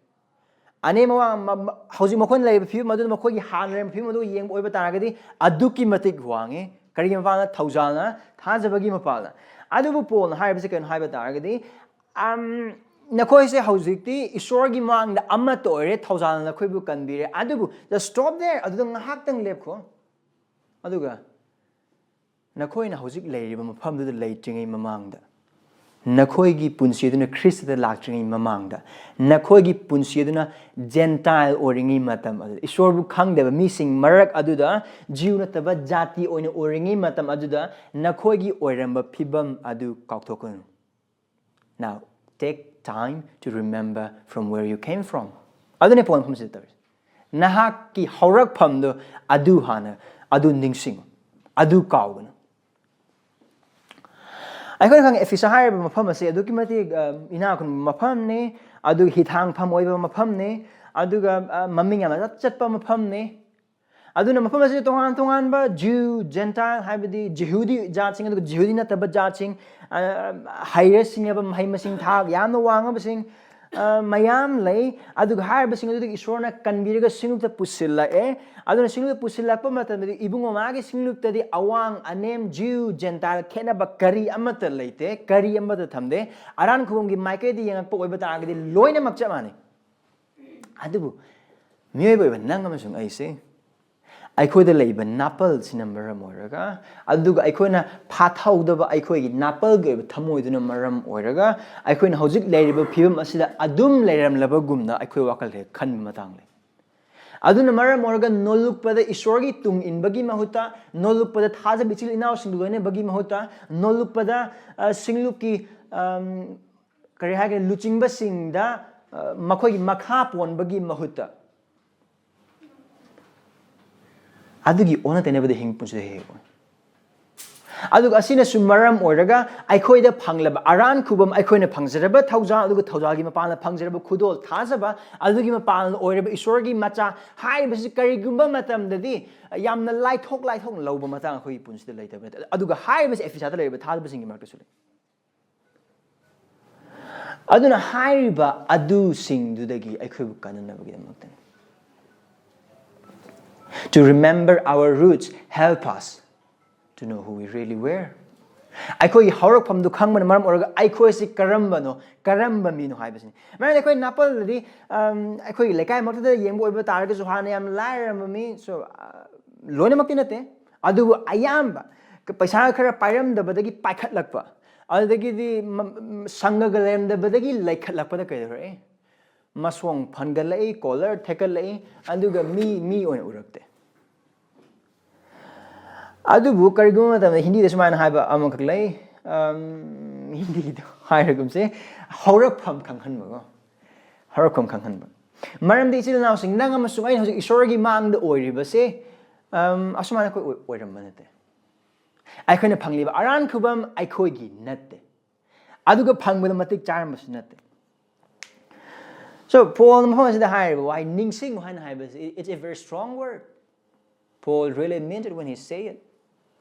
ꯑꯅꯦꯝ ꯑꯋꯥꯡ ꯃ-, ꯃ-, ꯍꯧꯖꯤꯛ ꯃꯈꯣꯏꯅ ꯂꯩꯔꯤꯕ ꯐꯤꯕꯝ ꯑꯗꯨꯗ ꯃꯈꯣꯏꯒꯤ ꯍꯥꯟꯅ ꯂꯩꯔꯝꯕ ꯐꯤꯕꯝ ꯑꯗꯨ ꯌꯦꯡꯕ ꯑꯣꯏꯕ ꯇꯥꯔꯒꯗꯤ ꯑꯗꯨꯛꯀꯤ ꯃꯇꯤꯛ ꯋꯥꯡꯉꯤ꯫ ꯀꯔꯤꯒꯤ ꯃꯄꯥꯟꯅ? ꯊꯧꯖꯥꯜꯅ ꯊꯥꯖꯕꯒꯤ ꯃꯄꯥꯟꯅ꯫ ꯑꯗꯨꯕꯨ ꯄꯣꯜꯅ ꯍꯥꯏꯔꯤꯕꯁꯤ ꯀꯩꯅꯣ ꯍꯥꯏꯕ ꯇꯥꯔꯒꯗꯤ, ꯑꯝ, ꯅꯈꯣꯏꯁꯦ ꯍꯧꯖꯤꯛꯇꯤ ꯏꯁꯣꯔꯒꯤ ꯃꯥꯡꯗ ꯑꯃꯠꯇ ꯑꯣꯏꯔꯦ, ꯊꯧꯖꯥꯜꯅ ꯅꯈꯣꯏꯕꯨ ꯀꯟꯕꯤꯔꯦ꯫ ꯑꯗꯨꯕꯨ just stop there, ꯑꯗꯨꯗ ꯉꯥꯏꯍꯥꯛꯇꯪ ꯂꯦꯞꯈꯣ꯫ ꯑꯗꯨꯒ ꯅꯈꯣꯏꯅ ꯍꯧꯖꯤꯛ ꯂꯩꯔꯤꯕ ꯃꯐꯝꯗꯨꯗ ꯂꯩꯇ꯭ꯔꯤꯉꯩ ꯃꯃꯥꯡꯗ, ꯅꯈꯣꯏꯒꯤ ꯄꯨꯟꯁꯤ ꯑꯗꯨꯅ ꯈ꯭ꯔꯤꯁꯇꯗ ꯂꯥꯛꯇ꯭ꯔꯤꯉꯩ ꯃꯃꯥꯡꯗ, ꯅꯈꯣꯏꯒꯤ ꯄꯨꯟꯁꯤ ꯑꯗꯨꯅ ꯖꯦꯟꯇꯥꯏꯜ ꯑꯣꯏꯔꯤꯉꯩ ꯃꯇꯝ ꯑꯗꯨꯗ, ꯏꯁꯣꯔꯕꯨ ꯈꯪꯗꯕ ꯃꯤꯁꯤꯡ ꯃꯔꯛ ꯑꯗꯨꯗ, ꯖꯤꯎ ꯅꯠꯇꯕ ꯖꯥꯇꯤ ꯑꯣꯏꯅ ꯑꯣꯏꯔꯤꯉꯩ ꯃꯇꯝ ꯑꯗꯨꯗ, ꯅꯈꯣꯏꯒꯤ ꯑꯣꯏꯔꯝꯕ ꯐꯤꯕꯝ ꯑꯗꯨ ꯀꯥꯎꯊꯣꯛꯀꯅꯨ꯫ Now, take time to remember from where you came from. ꯑꯗꯨꯅꯦ ꯄꯣꯏꯟ ꯃꯐꯝꯁꯤꯗ ꯇꯧꯔꯤꯁꯦ꯫ ꯅꯍꯥꯛꯀꯤ ꯍꯧꯔꯛꯐꯝꯗꯣ ꯑꯗꯨ ꯍꯥꯟꯅ, ꯑꯗꯨ ꯅꯤꯡꯁꯤꯡꯉꯨ, ꯑꯗꯨ ꯀꯥꯎꯒꯅꯨ꯫ ꯑꯩꯈꯣꯏꯅ ꯈꯪꯉꯦ, ꯑꯦꯐꯤꯁ ꯍꯥꯏꯔꯤꯕ ꯃꯐꯝ ꯑꯁꯤ ꯑꯗꯨꯛꯀꯤ ꯃꯇꯤꯛ, ꯑ, ꯏꯅꯥꯛ ꯈꯨꯟꯕ ꯃꯐꯝꯅꯤ, ꯑꯗꯨꯒ ꯍꯤꯊꯥꯡꯐꯝ ꯑꯣꯏꯕ ꯃꯐꯝꯅꯤ, ꯑꯗꯨꯒ, ꯑ, ꯃꯃꯤꯡ ꯌꯥꯝꯅ ꯆꯠ-, ꯆꯠꯄ ꯃꯐꯝꯅꯤ꯫ ꯑꯗꯨꯅ ꯃꯐꯝ ꯑꯁꯤꯗ ꯇꯣꯉꯥꯟ ꯇꯣꯉꯥꯟꯕ ꯖ꯭ꯌꯨ, ꯖꯦꯟꯇꯥꯏꯜ, ꯍꯥꯏꯕꯗꯤ ꯖꯤꯍꯨꯗꯤ ꯖꯥꯠꯁꯤꯡ ꯑꯗꯨꯒ ꯖꯤꯍꯨꯗꯤ ꯅꯠꯇꯕ ꯖꯥꯠꯁꯤꯡ, ꯑ, ꯍꯩꯔ ꯁꯤꯡꯉꯕ, ꯃꯍꯩ ꯃꯁꯤꯡ ꯊꯥꯛ ꯌꯥꯝꯅ ꯋꯥꯡꯉꯕꯁꯤꯡ, ꯑ, ꯃꯌꯥꯝ ꯂꯩ꯫ ꯑꯗꯨꯒ ꯍꯥꯏꯔꯤꯕꯁꯤꯡ ꯑꯗꯨꯗꯒꯤ ꯏꯁꯣꯔꯅ ꯀꯟꯕꯤꯔꯒ ꯁꯤꯡꯂꯨꯞꯇ ꯄꯨꯁꯤꯜꯂꯛꯑꯦ꯫ ꯑꯗꯨꯅ ꯁꯤꯡꯂꯨꯞꯇ ꯄꯨꯁꯤꯜꯂꯛꯄ ꯃꯇꯝꯗꯗꯤ ꯏꯕꯨꯡꯉꯣ ꯃꯥꯒꯤ ꯁꯤꯡꯂꯨꯞꯇꯗꯤ ꯑꯋꯥꯡ ꯑꯅꯦꯝ, ꯖ꯭ꯌꯨ, ꯖꯦꯟꯇꯥꯏꯜ ꯈꯦꯠꯅꯕ ꯀꯔꯤ ꯑꯃꯠꯇ ꯂꯩꯇꯦ, ꯀꯔꯤ ꯑꯃꯠꯇ ꯊꯝꯗꯦ꯫ ꯑꯔꯥꯟ ꯈꯨꯕꯝꯒꯤ ꯃꯥꯏꯀꯩꯗ ꯌꯦꯡꯉꯛꯄ ꯑꯣꯏꯕ ꯇꯥꯔꯒꯗꯤ ꯂꯣꯏꯅꯃꯛ ꯆꯞ ꯃꯥꯟꯅꯩ꯫ ꯑꯗꯨꯕꯨ ꯃꯤꯑꯣꯏꯕ ꯑꯣꯏꯕ ꯅꯪ ꯑꯃꯁꯨꯡ ꯑꯩꯁꯦ ꯑꯩꯈꯣꯏꯗ ꯂꯩꯕ ꯅꯥꯄꯜꯁꯤꯅ ꯃꯔꯝ ꯑꯣꯏꯔꯒ, ꯑꯗꯨꯒ ꯑꯩꯈꯣꯏꯅ ꯐꯥꯊꯍꯧꯗꯕ ꯑꯩꯈꯣꯏꯒꯤ ꯅꯥꯄꯜꯒꯤ ꯑꯣꯏꯕ ꯊꯃꯣꯏꯗꯨꯅ ꯃꯔꯝ ꯑꯣꯏꯔꯒ, ꯑꯩꯈꯣꯏꯅ ꯍꯧꯖꯤꯛ ꯂꯩꯔꯤꯕ ꯐꯤꯕꯝ ꯑꯁꯤꯗ ꯑꯗꯨꯝ ꯂꯩꯔꯝꯂꯕꯒꯨꯝꯅ ꯑꯩꯈꯣꯏ ꯋꯥꯈꯜ ꯍꯦꯛ ꯈꯟꯕ ꯃꯇꯥꯡ ꯂꯩ꯫ ꯑꯗꯨꯅ ꯃꯔꯝ ꯑꯣꯏꯔꯒ ꯅꯣꯜꯂꯨꯛꯄꯗ ꯏꯁꯣꯔꯒꯤ ꯇꯨꯡ ꯏꯟꯕꯒꯤ ꯃꯍꯨꯠꯇ, ꯅꯣꯜꯂꯨꯛꯄꯗ ꯊꯥꯖꯕ ꯏꯆꯤꯜ ꯏꯅꯥꯎꯁꯤꯡꯒ ꯂꯣꯏꯅꯕꯒꯤ ꯃꯍꯨꯠꯇ, ꯅꯣꯜꯂꯨꯛꯄꯗ, ꯑ, ꯁꯤꯡꯂꯨꯞꯀꯤ, ꯑꯝ, ꯀꯔꯤ ꯍꯥꯏꯒꯅꯤ, ꯂꯨꯆꯤꯡꯕꯁꯤꯡꯗ, ꯑ, ꯃꯈꯣꯏꯒꯤ ꯃꯈꯥ ꯄꯣꯟꯕꯒꯤ ꯃꯍꯨꯠꯇ, ꯑꯗꯨꯒꯤ ꯑꯣꯟꯅ ꯇꯩꯅꯕꯗ ꯍꯤꯡ ꯄꯨꯟꯁꯤꯗ ꯍꯦꯛ ꯍꯦꯛ ꯑꯣꯏ꯫ ꯑꯗꯨꯒ ꯑꯁꯤꯅꯁꯨ ꯃꯔꯝ ꯑꯣꯏꯔꯒ ꯑꯩꯈꯣꯏꯗ ꯐꯪꯂꯕ ꯑꯔꯥꯟ ꯈꯨꯕꯝ, ꯑꯩꯈꯣꯏꯅ ꯐꯪꯖꯔꯕ ꯊꯧꯖꯥꯜ, ꯑꯗꯨꯒ ꯊꯧꯖꯥꯜꯒꯤ ꯃꯄꯥꯟꯅ ꯐꯪꯖꯔꯕ ꯈꯨꯗꯣꯜ ꯊꯥꯖꯕ, ꯑꯗꯨꯒꯤ ꯃꯄꯥꯟꯅ ꯑꯣꯏꯔꯕ ꯏꯁꯣꯔꯒꯤ ꯃꯆꯥ ꯍꯥꯏꯔꯤꯕꯁꯤ ꯀꯔꯤꯒꯨꯝꯕ ꯃꯇꯝꯗꯗꯤ ꯌꯥꯝꯅ ꯂꯥꯏꯊꯣꯛ ꯂꯥꯏꯊꯣꯛꯅ ꯂꯧꯕ ꯃꯇꯥꯡ ꯑꯩꯈꯣꯏꯒꯤ ꯄꯨꯟꯁꯤꯗ ꯂꯩꯇꯕ ꯅꯠꯇꯦ꯫ ꯑꯗꯨꯒ ꯍꯥꯏꯔꯤꯕꯁꯤ ꯑꯦꯐꯤꯁꯥꯗ ꯂꯩꯔꯤꯕ ꯊꯥꯖꯕꯁꯤꯡꯒꯤ ꯃꯔꯛꯇꯁꯨ ꯂꯩ꯫ ꯑꯗꯨꯅ ꯍꯥꯏꯔꯤꯕ ꯑꯗꯨꯁꯤꯡꯗꯨꯗꯒꯤ ꯑꯩꯈꯣꯏꯕꯨ ꯀꯟꯅꯅꯕꯒꯤꯗꯃꯛꯇꯅꯤ꯫ To remember our roots help us to know who we really were. ꯑꯩꯈꯣꯏꯒꯤ ꯍꯧꯔꯛꯐꯝꯗꯨ ꯈꯪꯕꯅ ꯃꯔꯝ ꯑꯣꯏꯔꯒ ꯑꯩꯈꯣꯏꯁꯤ ꯀꯔꯝꯕꯅꯣ, ꯀꯔꯝꯕ ꯃꯤꯅꯣ ꯍꯥꯏꯕꯁꯤꯅꯤ꯫ ꯃꯔꯝꯗꯤ ꯑꯩꯈꯣꯏ ꯅꯥꯄꯜꯗꯗꯤ, ꯑꯝ, ꯑꯩꯈꯣꯏꯒꯤ ꯂꯩꯀꯥꯏꯃꯛꯇꯗ ꯌꯦꯡꯕ ꯑꯣꯏꯕ ꯇꯥꯔꯒꯁꯨ ꯍꯥꯟꯅ ꯌꯥꯝ ꯂꯥꯏꯔꯔꯝꯕ ꯃꯤ, so, ꯑ, ꯂꯣꯏꯅꯃꯛꯇꯤ ꯅꯠꯇꯦ, ꯑꯗꯨꯕꯨ ꯑꯌꯥꯝꯕ ꯄꯩꯁꯥ ꯈꯔ ꯄꯥꯏꯔꯝꯗꯕꯗꯒꯤ ꯄꯥꯏꯈꯠꯂꯛꯄ, ꯑꯗꯨꯗꯒꯤꯗꯤ ꯃ-, ꯁꯪꯒꯒ ꯂꯩꯔꯝꯗꯕꯗꯒꯤ ꯂꯩꯈꯠꯂꯛꯄꯗ ꯀꯩꯗꯧꯔꯛꯏ? ꯃꯁꯣꯡ ꯐꯟꯒꯠꯂꯛꯏ, ꯀꯣꯂꯔ ꯊꯦꯛꯀꯠꯂꯛꯏ, ꯑꯗꯨꯒ ꯃꯤ, ꯃꯤ ꯑꯣꯏꯅ ꯎꯔꯛꯇꯦ꯫ ꯑꯗꯨꯕꯨ ꯀꯔꯤꯒꯨꯝꯕ ꯃꯇꯝꯗ ꯍꯤꯟꯗꯤꯗ ꯁꯨꯃꯥꯏꯅ ꯍꯥꯏꯕ ꯑꯃꯈꯛ ꯂꯩ, ꯑꯝ, ꯍꯤꯟꯗꯤꯗꯣ ꯍꯥꯏꯔꯒꯨꯝꯁꯦ, ꯍꯧꯔꯛꯐꯝ ꯈꯪꯍꯟꯕꯀꯣ, ꯍꯧꯔꯛꯐꯝ ꯈꯪꯍꯟꯕ꯫ ꯃꯔꯝꯗꯤ ꯏꯆꯤꯜ ꯏꯅꯥꯎꯁꯤꯡ, ꯅꯪ ꯑꯃꯁꯨꯡ ꯑꯩꯅ ꯍꯧꯖꯤꯛ ꯏꯁꯣꯔꯒꯤ ꯃꯥꯡꯗ ꯑꯣꯏꯔꯤꯕꯁꯦ, ꯑꯝ, ꯑꯁꯨꯃꯥꯏꯅ ꯑꯩꯈꯣꯏ ꯑꯣꯏ-, ꯑꯣꯏꯔꯝꯕ ꯅꯠꯇꯦ꯫ ꯑꯩꯈꯣꯏꯅ ꯐꯪꯂꯤꯕ ꯑꯔꯥꯟ ꯈꯨꯕꯝ ꯑꯩꯈꯣꯏꯒꯤ ꯅꯠꯇꯦ, ꯑꯗꯨꯒ ꯐꯪꯕꯗ ꯃꯇꯤꯛ ꯆꯥꯔꯝꯕꯁꯨ ꯅꯠꯇꯦ꯫ So, ꯄꯣꯜꯅ ꯃꯐꯝ ꯑꯁꯤꯗ ꯍꯥꯏꯔꯤꯕ ꯋꯥꯍꯩ "ꯅꯤꯡꯁꯤꯡꯉꯨ" ꯍꯥꯏꯅ ꯍꯥꯏꯕꯁꯤ, it's a very strong word. Paul really meant it when he say it.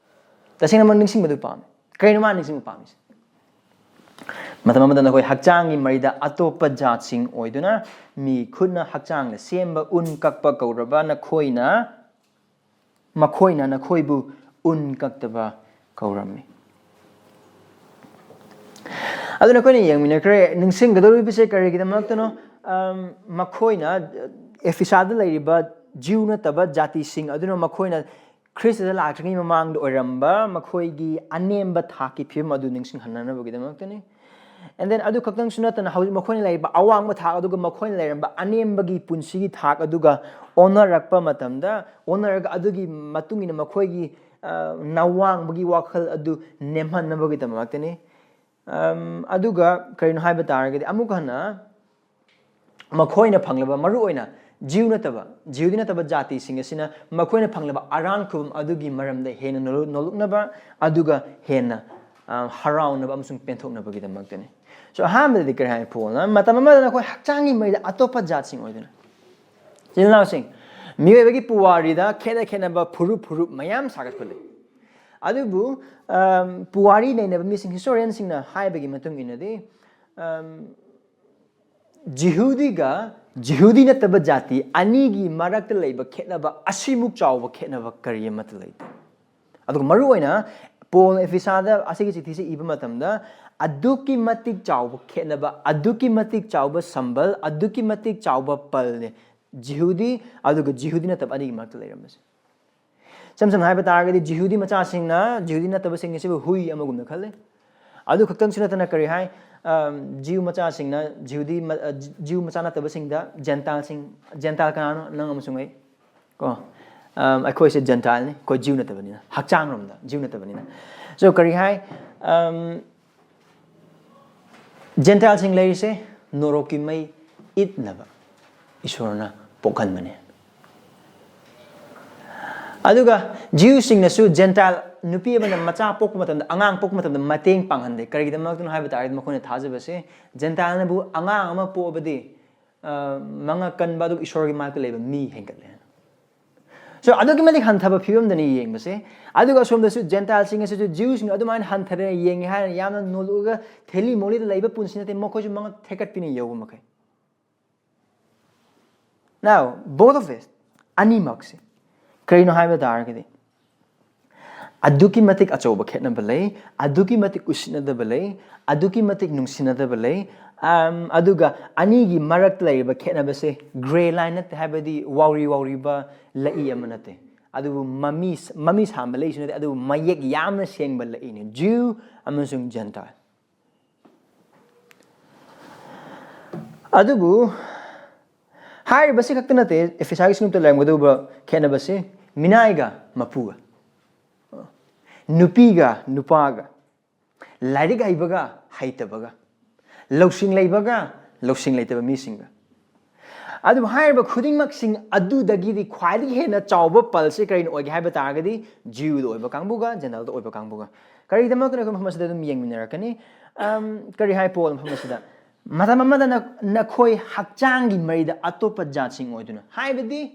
ꯇꯁꯦꯡꯅꯃꯛ ꯅꯤꯡꯁꯤꯡꯕꯗꯨ ꯄꯥꯝꯃꯤ꯫ ꯀꯔꯤꯅꯣ ꯃꯥ ꯅꯤꯡꯁꯤꯡꯕ ꯄꯥꯝꯃꯤꯁꯦ? ꯃꯇꯝ ꯑꯃꯗ ꯅꯈꯣꯏ ꯍꯛꯆꯥꯡꯒꯤ ꯃꯔꯤꯗ ꯑꯇꯣꯞꯄ ꯖꯥꯠꯁꯤꯡ ꯑꯣꯏꯗꯨꯅ, ꯃꯤ ꯈꯨꯠꯅ ꯍꯛꯆꯥꯡꯗ ꯁꯦꯝꯕ ꯎꯟ ꯀꯛꯄ ꯀꯧꯔꯕ ꯅꯈꯣꯏꯅ, ꯃꯈꯣꯏꯅ ꯅꯈꯣꯏꯕꯨ ꯎꯟ ꯀꯛꯇꯕ ꯀꯧꯔꯝꯃꯤ꯫ ꯑꯗꯨꯅ ꯑꯩꯈꯣꯏꯅ ꯌꯦꯡꯃꯤꯟꯅꯈ꯭ꯔꯦ, ꯅꯤꯡꯁꯤꯡꯒꯗꯧꯔꯤꯕꯁꯦ ꯀꯔꯤꯒꯤꯗꯃꯛꯇꯅꯣ? ꯑꯝ, ꯃꯈꯣꯏꯅ, ꯑꯦꯐꯤꯁꯥꯗ ꯂꯩꯔꯤꯕ ꯖꯤꯎ ꯅꯠꯇꯕ ꯖꯥꯇꯤꯁꯤꯡ ꯑꯗꯨꯅ ꯃꯈꯣꯏꯅ ꯈ꯭ꯔꯤꯁꯇꯗ ꯂꯥꯛꯇ꯭ꯔꯤꯉꯩ ꯃꯃꯥꯡꯗ ꯑꯣꯏꯔꯝꯕ ꯃꯈꯣꯏꯒꯤ ꯑꯅꯦꯝꯕ ꯊꯥꯛꯀꯤ ꯐꯤꯕꯝ ꯑꯗꯨ ꯅꯤꯡꯁꯤꯡꯍꯟꯅꯅꯕꯒꯤꯗꯃꯛꯇꯅꯤ꯫ And then ꯑꯗꯨ ꯈꯛꯇꯪꯁꯨ ꯅꯠꯇꯅ, ꯍꯧꯖꯤꯛ ꯃꯈꯣꯏꯅ ꯂꯩꯔꯤꯕ ꯑꯋꯥꯡꯕ ꯊꯥꯛ ꯑꯗꯨꯒ ꯃꯈꯣꯏꯅ ꯂꯩꯔꯝꯕ ꯑꯅꯦꯝꯕꯒꯤ ꯄꯨꯟꯁꯤꯒꯤ ꯊꯥꯛ ꯑꯗꯨꯒ ꯑꯣꯟꯅꯔꯛꯄ ꯃꯇꯝꯗ, ꯑꯣꯟꯅꯔꯒ ꯑꯗꯨꯒꯤ ꯃꯇꯨꯡ ꯏꯟꯅ ꯃꯈꯣꯏꯒꯤ, ꯑ, ꯅꯋꯥꯡꯕꯒꯤ ꯋꯥꯈꯜ ꯑꯗꯨ ꯅꯦꯝꯍꯟꯅꯕꯒꯤꯗꯃꯛꯇꯅꯤ꯫ ꯑꯝ, ꯑꯗꯨꯒ ꯀꯔꯤꯅꯣ ꯍꯥꯏꯕ ꯇꯥꯔꯒꯗꯤ, ꯑꯃꯨꯛ ꯍꯟꯅ ꯃꯈꯣꯏꯅ ꯐꯪꯂꯕ, ꯃꯔꯨ ꯑꯣꯏꯅ ꯖꯤꯎ ꯅꯠꯇꯕ, ꯖꯤꯍꯨꯗꯤ ꯅꯠꯇꯕ ꯖꯥꯇꯤꯁꯤꯡ ꯑꯁꯤꯅ ꯃꯈꯣꯏꯅ ꯐꯪꯂꯕ ꯑꯔꯥꯟ ꯈꯨꯕꯝ ꯑꯗꯨꯒꯤ ꯃꯔꯝꯗ ꯍꯦꯟꯅ ꯅꯣꯂꯨꯛ-, ꯅꯣꯂꯨꯛꯅꯕ, ꯑꯗꯨꯒ ꯍꯦꯟꯅ, ꯑ, ꯍꯔꯥꯎꯅꯕ ꯑꯃꯁꯨꯡ ꯄꯦꯟꯊꯣꯛꯅꯕꯒꯤꯗꯃꯛꯇꯅꯤ꯫ So, ꯑꯍꯥꯟꯕꯗꯗꯤ ꯀꯔꯤ ꯍꯥꯏ ꯄꯣꯜꯅ? ꯃꯇꯝ ꯑꯃꯗ ꯅꯈꯣꯏ ꯍꯛꯆꯥꯡꯒꯤ ꯃꯩꯗ ꯑꯇꯣꯞꯄ ꯖꯥꯠꯁꯤꯡ ꯑꯣꯏꯗꯨꯅ꯫ ꯏꯆꯤꯜ ꯏꯅꯥꯎꯁꯤꯡ, ꯃꯤꯑꯣꯏꯕꯒꯤ ꯄꯨꯋꯥꯔꯤꯗ ꯈꯦꯠꯅ ꯈꯦꯠꯅꯕ ꯐꯨꯔꯨꯞ ꯐꯨꯔꯨꯞ ꯃꯌꯥꯝ ꯁꯥꯒꯠꯄ ꯂꯩ꯫ ꯑꯗꯨꯕꯨ, ꯑꯝ, ꯄꯨꯋꯥꯔꯤ ꯅꯩꯅꯕ ꯃꯤꯁꯤꯡ, historianꯁꯤꯡꯅ ꯍꯥꯏꯕꯒꯤ ꯃꯇꯨꯡ ꯏꯟꯅꯗꯤ, ꯑꯝ, ꯖꯤꯍꯨꯗꯤꯒ ꯖꯤꯍꯨꯗꯤ ꯅꯠꯇꯕ ꯖꯥꯇꯤ ꯑꯅꯤꯒꯤ ꯃꯔꯛꯇ ꯂꯩꯕ ꯈꯦꯠꯅꯕ ꯑꯁꯤꯃꯨꯛ ꯆꯥꯎꯕ ꯈꯦꯠꯅꯕ ꯀꯔꯤ ꯑꯃꯠꯇ ꯂꯩꯇꯦ꯫ ꯑꯗꯨꯒ ꯃꯔꯨꯑꯣꯏꯅ ꯄꯣꯜꯅ ꯑꯦꯐꯤꯁꯥꯗ ꯑꯁꯤꯒꯤ ꯆꯤꯊꯤꯁꯤ ꯏꯕ ꯃꯇꯝꯗ ꯑꯗꯨꯛꯀꯤ ꯃꯇꯤꯛ ꯆꯥꯎꯕ ꯈꯦꯠꯅꯕ, ꯑꯗꯨꯛꯀꯤ ꯃꯇꯤꯛ ꯆꯥꯎꯕ ꯁꯝꯕꯜ, ꯑꯗꯨꯛꯀꯤ ꯃꯇꯤꯛ ꯆꯥꯎꯕ ꯄꯜꯅꯦ ꯖꯤꯍꯨꯗꯤ ꯑꯗꯨꯒ ꯖꯤꯍꯨꯗꯤ ꯅꯠꯇꯕ ꯑꯅꯤꯒꯤ ꯃꯔꯛꯇ ꯂꯩꯔꯝꯕꯁꯦ꯫ ꯏꯁꯝ ꯁꯝꯅ ꯍꯥꯏꯕ ꯇꯥꯔꯒꯗꯤ, ꯖꯤꯍꯨꯗꯤ ꯃꯆꯥꯁꯤꯡꯅ ꯖꯤꯍꯨꯗꯤ ꯅꯠꯇꯕꯁꯤꯡ ꯑꯁꯤꯕꯨ ꯍꯨꯏ ꯑꯃꯒꯨꯝꯅ ꯈꯜꯂꯤ꯫ ꯑꯗꯨ ꯈꯛꯇꯪꯁꯨ ꯅꯠꯇꯅ ꯀꯔꯤ ꯍꯥꯏ? ꯑꯝ, ꯖꯤꯎ ꯃꯆꯥꯁꯤꯡꯅ ꯖꯤꯍꯨꯗꯤ ꯃ-, ꯑ, ꯖꯤ-, ꯖꯤꯎ ꯃꯆꯥ ꯅꯠꯇꯕꯁꯤꯡꯗ ꯖꯦꯟꯇꯥꯏꯜꯁꯤꯡ, ꯖꯦꯟꯇꯥꯏꯜ ꯀꯅꯥꯅꯣ? ꯅꯪ ꯑꯃꯁꯨꯡ ꯑꯩ꯫ ꯀꯣ? ꯑꯝ, ꯑꯩꯈꯣꯏꯁꯦ ꯖꯦꯟꯇꯥꯏꯜꯅꯤ, ꯑꯩꯈꯣꯏ ꯖꯤꯎ ꯅꯠꯇꯕꯅꯤꯅ, ꯍꯛꯆꯥꯡꯔꯣꯝꯗ ꯖꯤꯎ ꯅꯠꯇꯕꯅꯤꯅ꯫ So, ꯀꯔꯤ ꯍꯥꯏ? ꯑꯝ, ꯖꯦꯟꯇꯥꯏꯜꯁꯤꯡ ꯂꯩꯔꯤꯁꯦ ꯅꯣꯔꯣꯛꯀꯤ ꯃꯩ ꯏꯠꯅꯕ ꯏꯁꯣꯔꯅ ꯄꯣꯛꯍꯟꯕꯅꯦ꯫ ꯑꯗꯨꯒ ꯖꯤꯎꯁꯤꯡꯅꯁꯨ ꯖꯦꯟꯇꯥꯏꯜ ꯅꯨꯄꯤ ꯑꯃꯅ ꯃꯆꯥ ꯄꯣꯛꯄ ꯃꯇꯝꯗ, ꯑꯉꯥꯡ ꯄꯣꯛꯄ ꯃꯇꯝꯗ ꯃꯇꯦꯡ ꯄꯥꯡꯍꯟꯗꯦ꯫ ꯀꯔꯤꯒꯤꯗꯃꯛꯇꯅꯣ ꯍꯥꯏꯕ ꯇꯥꯔꯒꯗꯤ, ꯃꯈꯣꯏꯅ ꯊꯥꯖꯕꯁꯦ ꯖꯦꯟꯇꯥꯏꯜꯅꯕꯨ ꯑꯉꯥꯡ ꯑꯃ ꯄꯣꯛꯑꯕꯗꯤ, ꯑ, ꯃꯉꯛ ꯀꯟꯕ ꯑꯗꯨꯒ ꯏꯁꯣꯔꯒꯤ ꯃꯅꯥꯛꯇ ꯂꯩꯕ ꯃꯤ ꯍꯦꯟꯒꯠꯂꯦ꯫ So, ꯑꯗꯨꯛꯀꯤ ꯃꯇꯤꯛ ꯍꯟꯊꯕ ꯐꯤꯕꯝꯗꯅꯤ ꯌꯦꯡꯕꯁꯦ꯫ ꯑꯗꯨꯒ ꯑꯁꯣꯝꯗꯁꯨ ꯖꯦꯟꯇꯥꯏꯜꯁꯤꯡ ꯑꯁꯤꯁꯨ ꯖꯤꯎꯁꯤꯡꯅ ꯑꯗꯨꯃꯥꯏꯅ ꯍꯟꯊꯔꯦ ꯌꯦꯡꯉꯦ ꯍꯥꯏꯅ ꯌꯥꯝꯅ ꯅꯣꯂꯨꯛꯑꯒ ꯊꯦꯂꯤ ꯃꯣꯂꯤꯗ ꯂꯩꯕ ꯄꯨꯟꯁꯤ ꯅꯠꯇꯦ, ꯃꯈꯣꯏꯁꯨ ꯃꯉꯛ ꯊꯦꯛꯀꯠꯄꯤꯅꯤ ꯌꯧꯕ ꯃꯈꯩ꯫ Now, both of it, ꯑꯅꯤꯃꯛꯁꯦ ꯀꯔꯤꯅꯣ ꯍꯥꯏꯕ ꯇꯥꯔꯒꯗꯤ, ꯑꯗꯨꯛꯀꯤ ꯃꯇꯤꯛ ꯑꯆꯧꯕ ꯈꯦꯠꯅꯕ ꯂꯩ, ꯑꯗꯨꯛꯀꯤ ꯃꯇꯤꯛ ꯎꯁꯤꯠꯅꯗꯕ ꯂꯩ, ꯑꯗꯨꯛꯀꯤ ꯃꯇꯤꯛ ꯅꯨꯡꯁꯤꯅꯗꯕ ꯂꯩ꯫ ꯑꯝ, ꯑꯗꯨꯒ ꯑꯅꯤꯒꯤ ꯃꯔꯛꯇ ꯂꯩꯔꯤꯕ ꯈꯦꯠꯅꯕꯁꯦ gray line ꯅꯠꯇꯦ, ꯍꯥꯏꯕꯗꯤ ꯋꯥꯎꯔꯤ ꯋꯥꯎꯔꯤꯕ ꯂꯩꯏ ꯑꯃ ꯅꯠꯇꯦ꯫ ꯑꯗꯨꯕꯨ ꯃꯃꯤ, ꯃꯃꯤ ꯁꯥꯝꯕ ꯂꯩꯏꯁꯨ ꯅꯠꯇꯦ, ꯑꯗꯨꯕꯨ ꯃꯌꯦꯛ ꯌꯥꯝꯅ ꯁꯦꯡꯕ ꯂꯩꯏꯅꯤ, ꯖꯤꯎ ꯑꯃꯁꯨꯡ ꯖꯦꯟꯇꯥꯏꯜ꯫ ꯑꯗꯨꯕꯨ ꯍꯥꯏꯔꯤꯕꯁꯤ ꯈꯛꯇ ꯅꯠꯇꯦ, ꯑꯦꯐꯤꯁꯥꯒꯤ ꯁꯤꯡꯂꯨꯞꯇ ꯂꯩꯔꯝꯒꯗꯧꯕ ꯈꯦꯠꯅꯕꯁꯤ ꯃꯤꯅꯥꯏꯒ ꯃꯄꯨꯒ, ꯅꯨꯄꯤꯒ ꯅꯨꯄꯥꯒ, ꯂꯥꯏꯔꯤꯛ ꯍꯩꯕꯒ ꯍꯩꯇꯕꯒ, ꯂꯧꯁꯤꯡ ꯂꯩꯕꯒ ꯂꯧꯁꯤꯡ ꯂꯩꯇꯕ ꯃꯤꯁꯤꯡꯒ꯫ ꯑꯗꯨꯕꯨ ꯍꯥꯏꯔꯤꯕ ꯈꯨꯗꯤꯡꯃꯛꯁꯤꯡ ꯑꯗꯨꯗꯒꯤꯗꯤ ꯈ꯭ꯋꯥꯏꯗꯒꯤ ꯍꯦꯟꯅ ꯆꯥꯎꯕ ꯄꯜꯁꯤ ꯀꯔꯤꯅ ꯑꯣꯏꯒꯦ ꯍꯥꯏꯕ ꯇꯥꯔꯒꯗꯤ, ꯖꯤꯎꯗ ꯑꯣꯏꯕ ꯀꯥꯡꯕꯨꯒ ꯖꯦꯟꯇꯥꯏꯜꯗ ꯑꯣꯏꯕ ꯀꯥꯡꯕꯨꯒ꯫ ꯀꯔꯤꯒꯤꯗꯃꯛꯇꯅꯣ ꯑꯩꯈꯣꯏ ꯃꯐꯝ ꯑꯁꯤꯗ ꯑꯗꯨꯝ ꯌꯦꯡꯃꯤꯟꯅꯔꯛꯀꯅꯤ꯫ ꯑꯝ, ꯀꯔꯤ ꯍꯥꯏ ꯄꯣꯜ ꯃꯐꯝ ꯑꯁꯤꯗ? "ꯃꯇꯝ ꯑꯃꯗ ꯅ-, ꯅꯈꯣꯏ ꯍꯛꯆꯥꯡꯒꯤ ꯃꯔꯤꯗ ꯑꯇꯣꯞꯄ ꯖꯥꯠꯁꯤꯡ ꯑꯣꯏꯗꯨꯅ", ꯍꯥꯏꯕꯗꯤ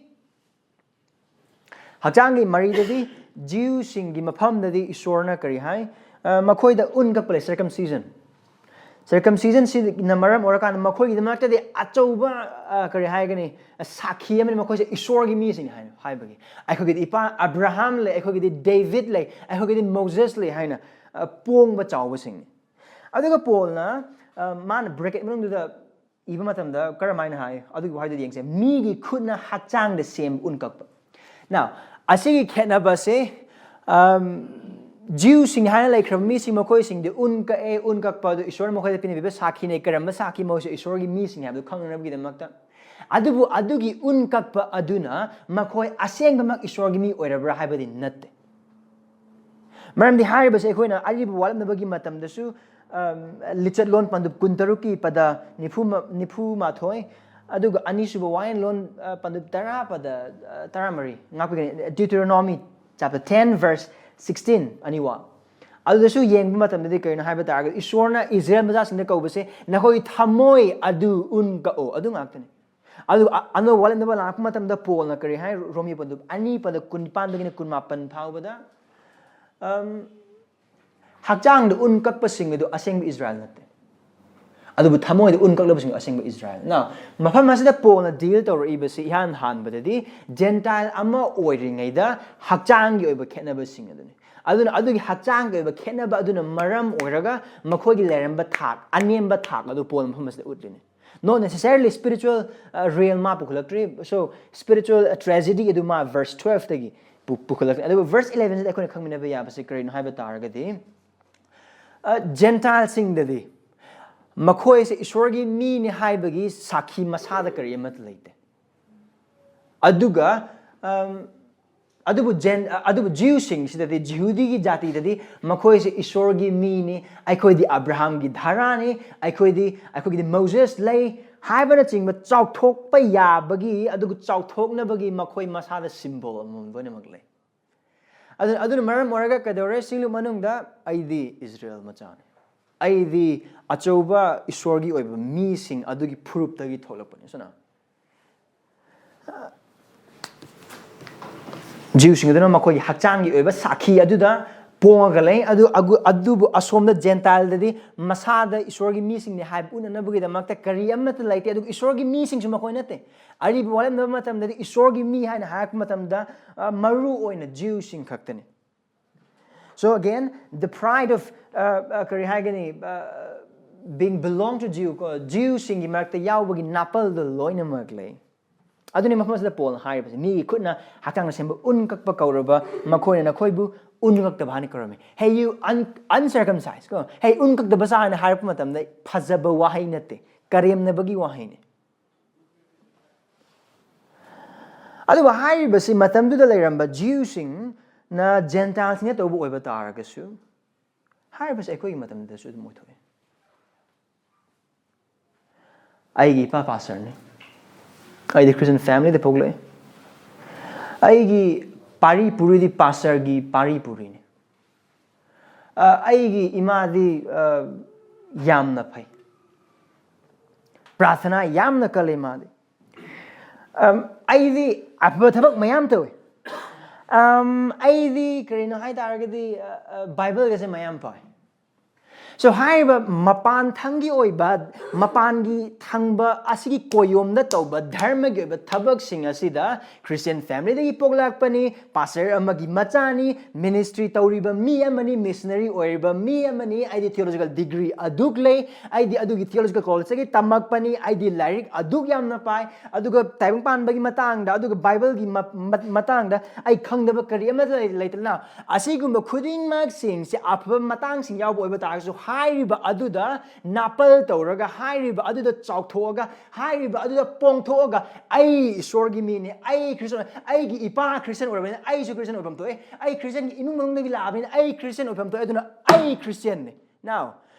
ꯍꯛꯆꯥꯡꯒꯤ ꯃꯔꯤꯗꯗꯤ, ꯖꯤꯎꯁꯤꯡꯒꯤ ꯃꯐꯝꯗꯗꯤ ꯏꯁꯣꯔꯅ ꯀꯔꯤ ꯍꯥꯏ? ꯑ, ꯃꯈꯣꯏꯗ ꯎꯟ ꯀꯛꯄ ꯂꯩ, circumcision꯫ Circumcision ꯁꯤꯅ ꯃꯔꯝ ꯑꯣꯏꯔꯀꯥꯟꯗ ꯃꯈꯣꯏꯒꯤꯗꯃꯛꯇꯗꯤ ꯑꯆꯧꯕ, ꯑ, ꯀꯔꯤ ꯍꯥꯏꯒꯅꯤ? ꯁꯥꯈꯤ ꯑꯃꯅꯤ꯫ ꯃꯈꯣꯏꯁꯦ ꯏꯁꯣꯔꯒꯤ ꯃꯤꯁꯤꯡꯅꯤ ꯍꯥꯏꯅ ꯍꯥꯏꯕꯒꯤ꯫ ꯑꯩꯈꯣꯏꯒꯤꯗꯤ ꯏꯄꯥ ꯑꯕ꯭ꯔꯥꯍꯥꯝ ꯂꯩ, ꯑꯩꯈꯣꯏꯒꯤꯗꯤ ꯗꯦꯕꯤꯠ ꯂꯩ, ꯑꯩꯈꯣꯏꯒꯤꯗꯤ ꯃꯣꯖꯦꯁ ꯂꯩ ꯍꯥꯏꯅ, ꯑ, ꯄꯣꯡꯕ ꯆꯥꯎꯕꯁꯤꯡꯅꯤ꯫ ꯑꯗꯨꯒ ꯄꯣꯜꯅ, ꯑ, ꯃꯥꯅ bracket ꯃꯅꯨꯡꯗꯨꯗ ꯏꯕ ꯃꯇꯝꯗ ꯀꯔꯝꯍꯥꯏꯅ ꯍꯥꯏ? ꯑꯗꯨꯒꯤ ꯋꯥꯍꯩꯗꯨꯗꯤ ꯌꯦꯡꯁꯦ꯫ "ꯃꯤꯒꯤ ꯈꯨꯠꯅ ꯍꯛꯆꯥꯡꯗ ꯁꯦꯝꯕ ꯎꯟ ꯀꯛꯄ"꯫ Now, ꯑꯁꯤꯒꯤ ꯈꯦꯠꯅꯕꯁꯦ, ꯑꯝ, ꯖꯤꯎꯁꯤꯡ ꯍꯥꯏꯅ ꯂꯩꯈ꯭ꯔꯕ ꯃꯤꯁꯤꯡ, ꯃꯈꯣꯏꯁꯤꯡꯗꯤ ꯎꯟ ꯀꯛꯑꯦ, ꯎꯟ ꯀꯛꯄ ꯑꯗꯨ ꯏꯁꯣꯔꯅ ꯃꯈꯣꯏꯗ ꯄꯤꯅꯕꯤꯕ ꯁꯥꯈꯤꯅꯦ꯫ ꯀꯔꯝꯕ ꯁꯥꯈꯤ? ꯃꯈꯣꯏꯁꯨ ꯏꯁꯣꯔꯒꯤ ꯃꯤꯁꯤꯡ ꯍꯥꯏꯕꯗꯨ ꯈꯪꯅꯅꯕꯒꯤꯗꯃꯛꯇ꯫ ꯑꯗꯨꯕꯨ ꯑꯗꯨꯒꯤ ꯎꯟ ꯀꯛꯄ ꯑꯗꯨꯅ ꯃꯈꯣꯏ ꯑꯁꯦꯡꯕꯃꯛ ꯏꯁꯣꯔꯒꯤ ꯃꯤ ꯑꯣꯏꯔꯕ꯭ꯔꯥ ꯍꯥꯏꯕꯗꯤ ꯅꯠꯇꯦ꯫ ꯃꯔꯝꯗꯤ ꯍꯥꯏꯔꯤꯕꯁꯦ ꯑꯩꯈꯣꯏꯅ ꯑꯔꯤꯕ ꯋꯥꯠꯂꯝꯅꯕꯒꯤ ꯃꯇꯝꯗꯁꯨ, ꯑꯝ, ꯂꯤꯆꯠꯂꯣꯟ ꯄꯟꯗꯨꯞ ꯀꯨꯟꯇꯔꯨꯛꯀꯤ ꯄꯗ ꯅꯤꯐꯨ ꯃ-, ꯅꯤꯐꯨ ꯃꯥꯊꯣꯏ, ꯑꯗꯨꯒ ꯑꯅꯤꯁꯨꯕ ꯋꯥꯌꯦꯜꯂꯣꯟ, ꯑ, ꯄꯟꯗꯨꯞ ꯇꯔꯥ ꯄꯗ, ꯑ, ꯇꯔꯥꯃꯔꯤ, ꯉꯥꯛꯄꯤꯒꯅꯤ, Deuteronomy chapter ten verse sixteen, ꯑꯅꯤꯋꯥ꯫ ꯑꯗꯨꯗꯁꯨ ꯌꯦꯡꯕ ꯃꯇꯝꯗꯗꯤ ꯀꯔꯤꯅꯣ ꯍꯥꯏꯕ ꯇꯥꯔꯒꯗꯤ, ꯏꯁꯣꯔꯅ ꯏꯁꯔꯥꯌꯦꯜ ꯃꯆꯥꯁꯤꯡꯗ ꯀꯧꯕꯁꯦ, "ꯅꯈꯣꯏꯒꯤ ꯊꯃꯣꯏ ꯑꯗꯨ ꯎꯟ ꯀꯛꯑꯣ", ꯑꯗꯨ ꯉꯥꯛꯇꯅꯤ꯫ ꯑꯗꯨ ꯑ-, ꯑꯅꯧꯕ ꯋꯥꯠꯂꯝꯅꯕ ꯂꯥꯛꯄ ꯃꯇꯝꯗ ꯄꯣꯜꯅ ꯀꯔꯤ ꯍꯥꯏ? ꯔꯣꯃꯤ ꯄꯟꯗꯨꯞ ꯑꯅꯤ ꯄꯗ ꯀꯨꯟꯅꯤꯄꯥꯟꯗꯒꯤꯅ ꯀꯨꯟꯃꯥꯄꯟ ꯐꯥꯎꯕꯗ, ꯑꯝ, ꯍꯛꯆꯥꯡꯗ ꯎꯟ ꯀꯛꯄꯁꯤꯡ ꯑꯗꯨ ꯑꯁꯦꯡꯕ ꯏꯁꯔꯥꯌꯦꯜ ꯅꯠꯇꯦ꯫ ꯑꯗꯨꯕꯨ ꯊꯃꯣꯏꯗ ꯎꯟ ꯀꯛꯂꯕꯁꯤꯡ ꯑꯗꯨ ꯑꯁꯦꯡꯕ ꯏꯁꯔꯥꯌꯦꯜ꯫ Now, ꯃꯐꯝ ꯑꯁꯤꯗ ꯄꯣꯜꯅ deal ꯇꯧꯔꯛꯏꯕꯁꯤ ꯏꯍꯥꯟ ꯍꯥꯟꯕꯗꯗꯤ ꯖꯦꯟꯇꯥꯏꯜ ꯑꯃ ꯑꯣꯏꯔꯤꯉꯩꯗ ꯍꯛꯆꯥꯡꯒꯤ ꯑꯣꯏꯕ ꯈꯦꯠꯅꯕꯁꯤꯡ ꯑꯗꯨꯅꯤ꯫ ꯑꯗꯨꯅ ꯑꯗꯨꯒꯤ ꯍꯛꯆꯥꯡꯒꯤ ꯑꯣꯏꯕ ꯈꯦꯠꯅꯕ ꯑꯗꯨꯅ ꯃꯔꯝ ꯑꯣꯏꯔꯒ ꯃꯈꯣꯏꯒꯤ ꯂꯩꯔꯝꯕ ꯊꯥꯛ, ꯑꯅꯦꯝꯕ ꯊꯥꯛ ꯑꯗꯨ ꯄꯣꯜ ꯃꯐꯝ ꯑꯁꯤꯗ ꯎꯠꯂꯤꯅꯤ꯫ Not necessarily spiritual, uh, realm ꯃꯥ ꯄꯨꯈꯠꯂꯛꯇ꯭ꯔꯤ꯫ So, spiritual, uh, tragedy ꯑꯗꯨ ꯃꯥ verse twelve ꯇꯒꯤ ꯄꯨ-, ꯄꯨꯈꯠꯂꯛꯇ꯭ꯔꯤ꯫ ꯑꯗꯨꯕꯨ verse eleven ꯁꯤꯗ ꯑꯩꯈꯣꯏꯅ ꯈꯪꯃꯤꯟꯅꯕ ꯌꯥꯕꯁꯤ ꯀꯔꯤꯅꯣ ꯍꯥꯏꯕ ꯇꯥꯔꯒꯗꯤ, ꯑ, ꯖꯦꯟꯇꯥꯏꯜꯁꯤꯡꯗꯗꯤ ꯃꯈꯣꯏꯁꯦ ꯏꯁꯣꯔꯒꯤ ꯃꯤꯅꯤ ꯍꯥꯏꯕꯒꯤ ꯁꯥꯈꯤ ꯃꯁꯥꯗ ꯀꯔꯤ ꯑꯃꯠꯇ ꯂꯩꯇꯦ꯫ ꯑꯗꯨꯒ, ꯑꯝ, ꯑꯗꯨꯕꯨ ꯖꯦꯟ ꯑꯗꯨꯕꯨ ꯖ꯭ꯌꯨꯁꯤꯡꯁꯤꯗꯗꯤ, ꯖꯤꯍꯨꯗꯤꯒꯤ ꯖꯥꯇꯤꯗꯗꯤ ꯃꯈꯣꯏꯁꯦ ꯏꯁꯣꯔꯒꯤ ꯃꯤꯅꯤ, ꯑꯩꯈꯣꯏꯗꯤ ꯑꯕ꯭ꯔꯥꯍꯥꯝꯒꯤ ꯙꯔꯥꯅꯤ, ꯑꯩꯈꯣꯏꯗꯤ ꯑꯩꯈꯣꯏꯒꯤꯗꯤ ꯃꯣꯖꯦꯁ ꯂꯩ ꯍꯥꯏꯕꯅꯆꯤꯡꯕ ꯆꯥꯎꯊꯣꯛꯄ ꯌꯥꯕꯒꯤ, ꯑꯗꯨꯒ ꯆꯥꯎꯊꯣꯛꯅꯕꯒꯤ ꯃꯈꯣꯏ ꯃꯁꯥꯗ ꯁꯤꯝꯕꯣꯜ ꯑꯃꯃꯝ ꯂꯣꯏꯅꯃꯛ ꯂꯩ꯫ ꯑꯗꯨꯅ ꯑꯗꯨꯅ ꯃꯔꯝ ꯑꯣꯏꯔꯒ ꯀꯩꯗꯧꯔꯦ? ꯁꯤꯡꯂꯨꯞ ꯃꯅꯨꯡꯗ ꯑꯩꯗꯤ ꯏꯁꯔꯥꯌꯦꯜ ꯃꯆꯥꯅꯤ, ꯑꯩꯗꯤ ꯑꯆꯧꯕ ꯏꯁꯣꯔꯒꯤ ꯑꯣꯏꯕ ꯃꯤꯁꯤꯡ ꯑꯗꯨꯒꯤ ꯐꯨꯔꯨꯞꯇꯒꯤ ꯊꯣꯛꯂꯛꯄꯅꯤ꯫ ꯁꯨꯅ ꯖꯤꯎꯁꯤꯡ ꯑꯗꯨꯅ ꯃꯈꯣꯏꯒꯤ ꯍꯛꯆꯥꯡꯒꯤ ꯑꯣꯏꯕ ꯁꯥꯈꯤ ꯑꯗꯨꯗ ꯄꯣꯡꯉꯒ ꯂꯩ꯫ ꯑꯗꯨ ꯑꯒꯨ- ꯑꯗꯨꯕꯨ ꯑꯁꯣꯝꯗ ꯖꯦꯟꯇꯥꯏꯜꯗꯗꯤ ꯃꯁꯥꯗ ꯏꯁꯣꯔꯒꯤ ꯃꯤꯁꯤꯡꯅꯤ ꯍꯥꯏꯕ ꯎꯅꯅꯕꯒꯤꯗꯃꯛꯇ ꯀꯔꯤ ꯑꯃꯠꯇ ꯂꯩꯇꯦ꯫ ꯑꯗꯨꯒ ꯏꯁꯣꯔꯒꯤ ꯃꯤꯁꯤꯡꯁꯨ ꯃꯈꯣꯏ ꯅꯠꯇꯦ꯫ ꯑꯔꯤꯕ ꯋꯥꯔꯦꯝꯅꯕ ꯃꯇꯝꯗꯗꯤ ꯏꯁꯣꯔꯒꯤ ꯃꯤ ꯍꯥꯏꯅ ꯍꯥꯏꯔꯛꯄ ꯃꯇꯝꯗ, ꯑ, ꯃꯔꯨ ꯑꯣꯏꯅ ꯖꯤꯎꯁꯤꯡ ꯈꯛꯇꯅꯤ꯫ So again, the pride of, uh, uh, ꯀꯔꯤ ꯍꯥꯏꯒꯅꯤ, uh, being belong to Jew ꯀꯣ, ꯖꯤꯎꯁꯤꯡꯒꯤ ꯃꯔꯛꯇ ꯌꯥꯎꯕꯒꯤ ꯅꯥꯄꯜꯗꯣ ꯂꯣꯏꯅꯃꯛ ꯂꯩ꯫ ꯑꯗꯨꯅꯤ ꯃꯐꯝ ꯑꯁꯤꯗ ꯄꯣꯜꯅ ꯍꯥꯏꯔꯤꯕꯁꯦ, ꯃꯤꯒꯤ ꯈꯨꯠꯅ ꯍꯛꯆꯥꯡꯅ ꯁꯦꯝꯕ ꯎꯟ ꯀꯛꯄ ꯀꯧꯔꯕ ꯃꯈꯣꯏꯅ ꯅꯈꯣꯏꯕꯨ ꯎꯟ ꯀꯛꯇꯕ ꯍꯥꯏꯅ ꯀꯧꯔꯝꯃꯤ꯫ Hey, you un-, uncircumcised ꯀꯣ, hey, ꯎꯟ ꯀꯛꯇꯕ ꯁꯥ ꯍꯥꯏꯅ ꯍꯥꯏꯔꯛꯄ ꯃꯇꯝꯗ ꯐꯖꯕ ꯋꯥꯍꯩ ꯅꯠꯇꯦ, ꯀꯔꯦꯝꯅꯕꯒꯤ ꯋꯥꯍꯩꯅꯤ꯫ ꯑꯗꯨꯕꯨ ꯍꯥꯏꯔꯤꯕꯁꯤ ꯃꯇꯝꯗꯨꯗ ꯂꯩꯔꯝꯕ ꯖꯤꯎꯁꯤꯡꯅ ꯖꯦꯟꯇꯥꯏꯜꯁꯤꯡꯅ ꯇꯧꯕ ꯑꯣꯏꯕ ꯇꯥꯔꯒꯁꯨ, ꯍꯥꯏꯔꯤꯕꯁꯤ ꯑꯩꯈꯣꯏꯒꯤ ꯃꯇꯝꯗꯁꯨ ꯑꯗꯨꯝ ꯑꯣꯏꯊꯣꯛꯏ꯫ ꯑꯩꯒꯤ ꯏꯄꯥ ꯄꯥꯁꯇꯔꯅꯤ꯫ ꯑꯩꯗꯤ ꯈ꯭ꯔꯤꯁꯇꯤꯌꯟ ꯐꯦꯃꯤꯂꯤꯗ ꯄꯣꯛꯂꯛꯏ꯫ ꯑꯩꯒꯤ ꯄꯥꯔꯤ ꯄꯨꯔꯤꯗꯤ ꯄꯥꯁꯇꯔꯒꯤ ꯄꯥꯔꯤ ꯄꯨꯔꯤꯅꯤ꯫ ꯑ, ꯑꯩꯒꯤ ꯏꯃꯥꯗꯤ, ꯑ, ꯌꯥꯝꯅ ꯐꯩ, ꯄ꯭ꯔꯥꯊꯅꯥ ꯌꯥꯝꯅ ꯀꯜꯂꯤ ꯃꯥꯗꯤ꯫ ꯑꯝ, ꯑꯩꯗꯤ ꯑꯐꯕ ꯊꯕꯛ ꯃꯌꯥꯝ ꯇꯧꯏ꯫ ꯑꯝ, ꯑꯩꯗꯤ ꯀꯔꯤꯅꯣ ꯍꯥꯏ ꯇꯥꯔꯒꯗꯤ, ꯑ, ꯑ, ꯕꯥꯏꯕꯜꯒꯁꯦ ꯃꯌꯥꯝ ꯄꯥꯏ꯫ So, ꯍꯥꯏꯔꯤꯕ ꯃꯄꯥꯟ ꯊꯪꯒꯤ ꯑꯣꯏꯕ, ꯃꯄꯥꯟꯒꯤ ꯊꯪꯕ ꯑꯁꯤꯒꯤ ꯀꯣꯌꯣꯝꯗ ꯇꯧꯕ ꯙꯔꯃꯒꯤ ꯑꯣꯏꯕ ꯊꯕꯛꯁꯤꯡ ꯑꯁꯤꯗ ꯈ꯭ꯔꯤꯁꯇꯤꯌꯟ ꯐꯦꯃꯤꯂꯤꯗꯒꯤ ꯄꯣꯛꯂꯛꯄꯅꯤ, ꯄꯥꯁꯇꯔ ꯑꯃꯒꯤ ꯃꯆꯥꯅꯤ, ꯃꯤꯅꯤꯁꯇ꯭ꯔꯤ ꯇꯧꯔꯤꯕ ꯃꯤ ꯑꯃꯅꯤ, ꯃꯤꯁꯅꯔꯤ ꯑꯣꯏꯔꯤꯕ ꯃꯤ ꯑꯃꯅꯤ, ꯑꯩꯗꯤ ꯊꯤꯑꯣꯂꯣꯖꯤꯀꯦꯜ ꯗꯤꯒ꯭ꯔꯤ ꯑꯗꯨꯛ ꯂꯩ, ꯑꯩꯗꯤ ꯑꯗꯨꯒꯤ ꯊꯤꯑꯣꯂꯣꯖꯤꯀꯦꯜ ꯀꯣꯂꯦꯖꯇꯒꯤ ꯇꯝꯃꯛꯄꯅꯤ, ꯑꯩꯗꯤ ꯂꯥꯏꯔꯤꯛ ꯑꯗꯨꯛ ꯌꯥꯝꯅ ꯄꯥꯏ, ꯑꯗꯨꯒ ꯇꯥꯏꯕꯪ ꯄꯥꯟꯕꯒꯤ ꯃꯇꯥꯡꯗ, ꯑꯗꯨꯒ ꯕꯥꯏꯕꯜꯒꯤ ꯃ-, ꯃ-, ꯃꯇꯥꯡꯗ ꯑꯩ ꯈꯪꯗꯕ ꯀꯔꯤ ꯑꯃꯠꯇ ꯂꯩ-, ꯂꯩꯇꯅ, ꯑꯁꯤꯒꯨꯝꯕ ꯈꯨꯗꯤꯡꯃꯛꯁꯤꯡꯁꯦ ꯑꯐꯕ ꯃꯇꯥꯡꯁꯤꯡ ꯌꯥꯎꯕ ꯑꯣꯏꯕ ꯇꯥꯔꯒꯁꯨ, ꯍꯥꯏꯔꯤꯕ ꯑꯗꯨꯗ ꯅꯥꯄꯜ ꯇꯧꯔꯒ, ꯍꯥꯏꯔꯤꯕ ꯑꯗꯨꯗ ꯆꯥꯎꯊꯣꯛꯑꯒ, ꯍꯥꯏꯔꯤꯕ ꯑꯗꯨꯗ ꯄꯣꯡꯊꯣꯛꯑꯒ, "ꯑꯩ ꯏꯁꯣꯔꯒꯤ ꯃꯤꯅꯤ, ꯑꯩ ꯈ꯭ꯔꯤꯁꯇꯤꯌꯥꯟ, ꯑꯩꯒꯤ ꯏꯄꯥ ꯈ꯭ꯔꯤꯁꯇꯤꯌꯥꯟ ꯑꯣꯏꯔꯕꯅꯤꯅ ꯑꯩꯁꯨ ꯈ꯭ꯔꯤꯁꯇꯤꯌꯥꯟ ꯑꯣꯏꯐꯝ ꯊꯣꯛꯑꯦ, ꯑꯩ ꯈ꯭ꯔꯤꯁꯇꯤꯌꯥꯟꯒꯤ ꯏꯃꯨꯡ ꯃꯅꯨꯡꯗꯒꯤ ꯂꯥꯛꯑꯕꯅꯤꯅ ꯑꯩ ꯈ꯭ꯔꯤꯁꯇꯤꯌꯥꯟ ꯑꯣꯏꯐꯝ ꯊꯣꯛꯑꯦ, ꯑꯗꯨꯅ ꯑꯩ ꯈ꯭ꯔꯤꯁꯇꯤꯌꯥꯟꯅꯤ"꯫ Now,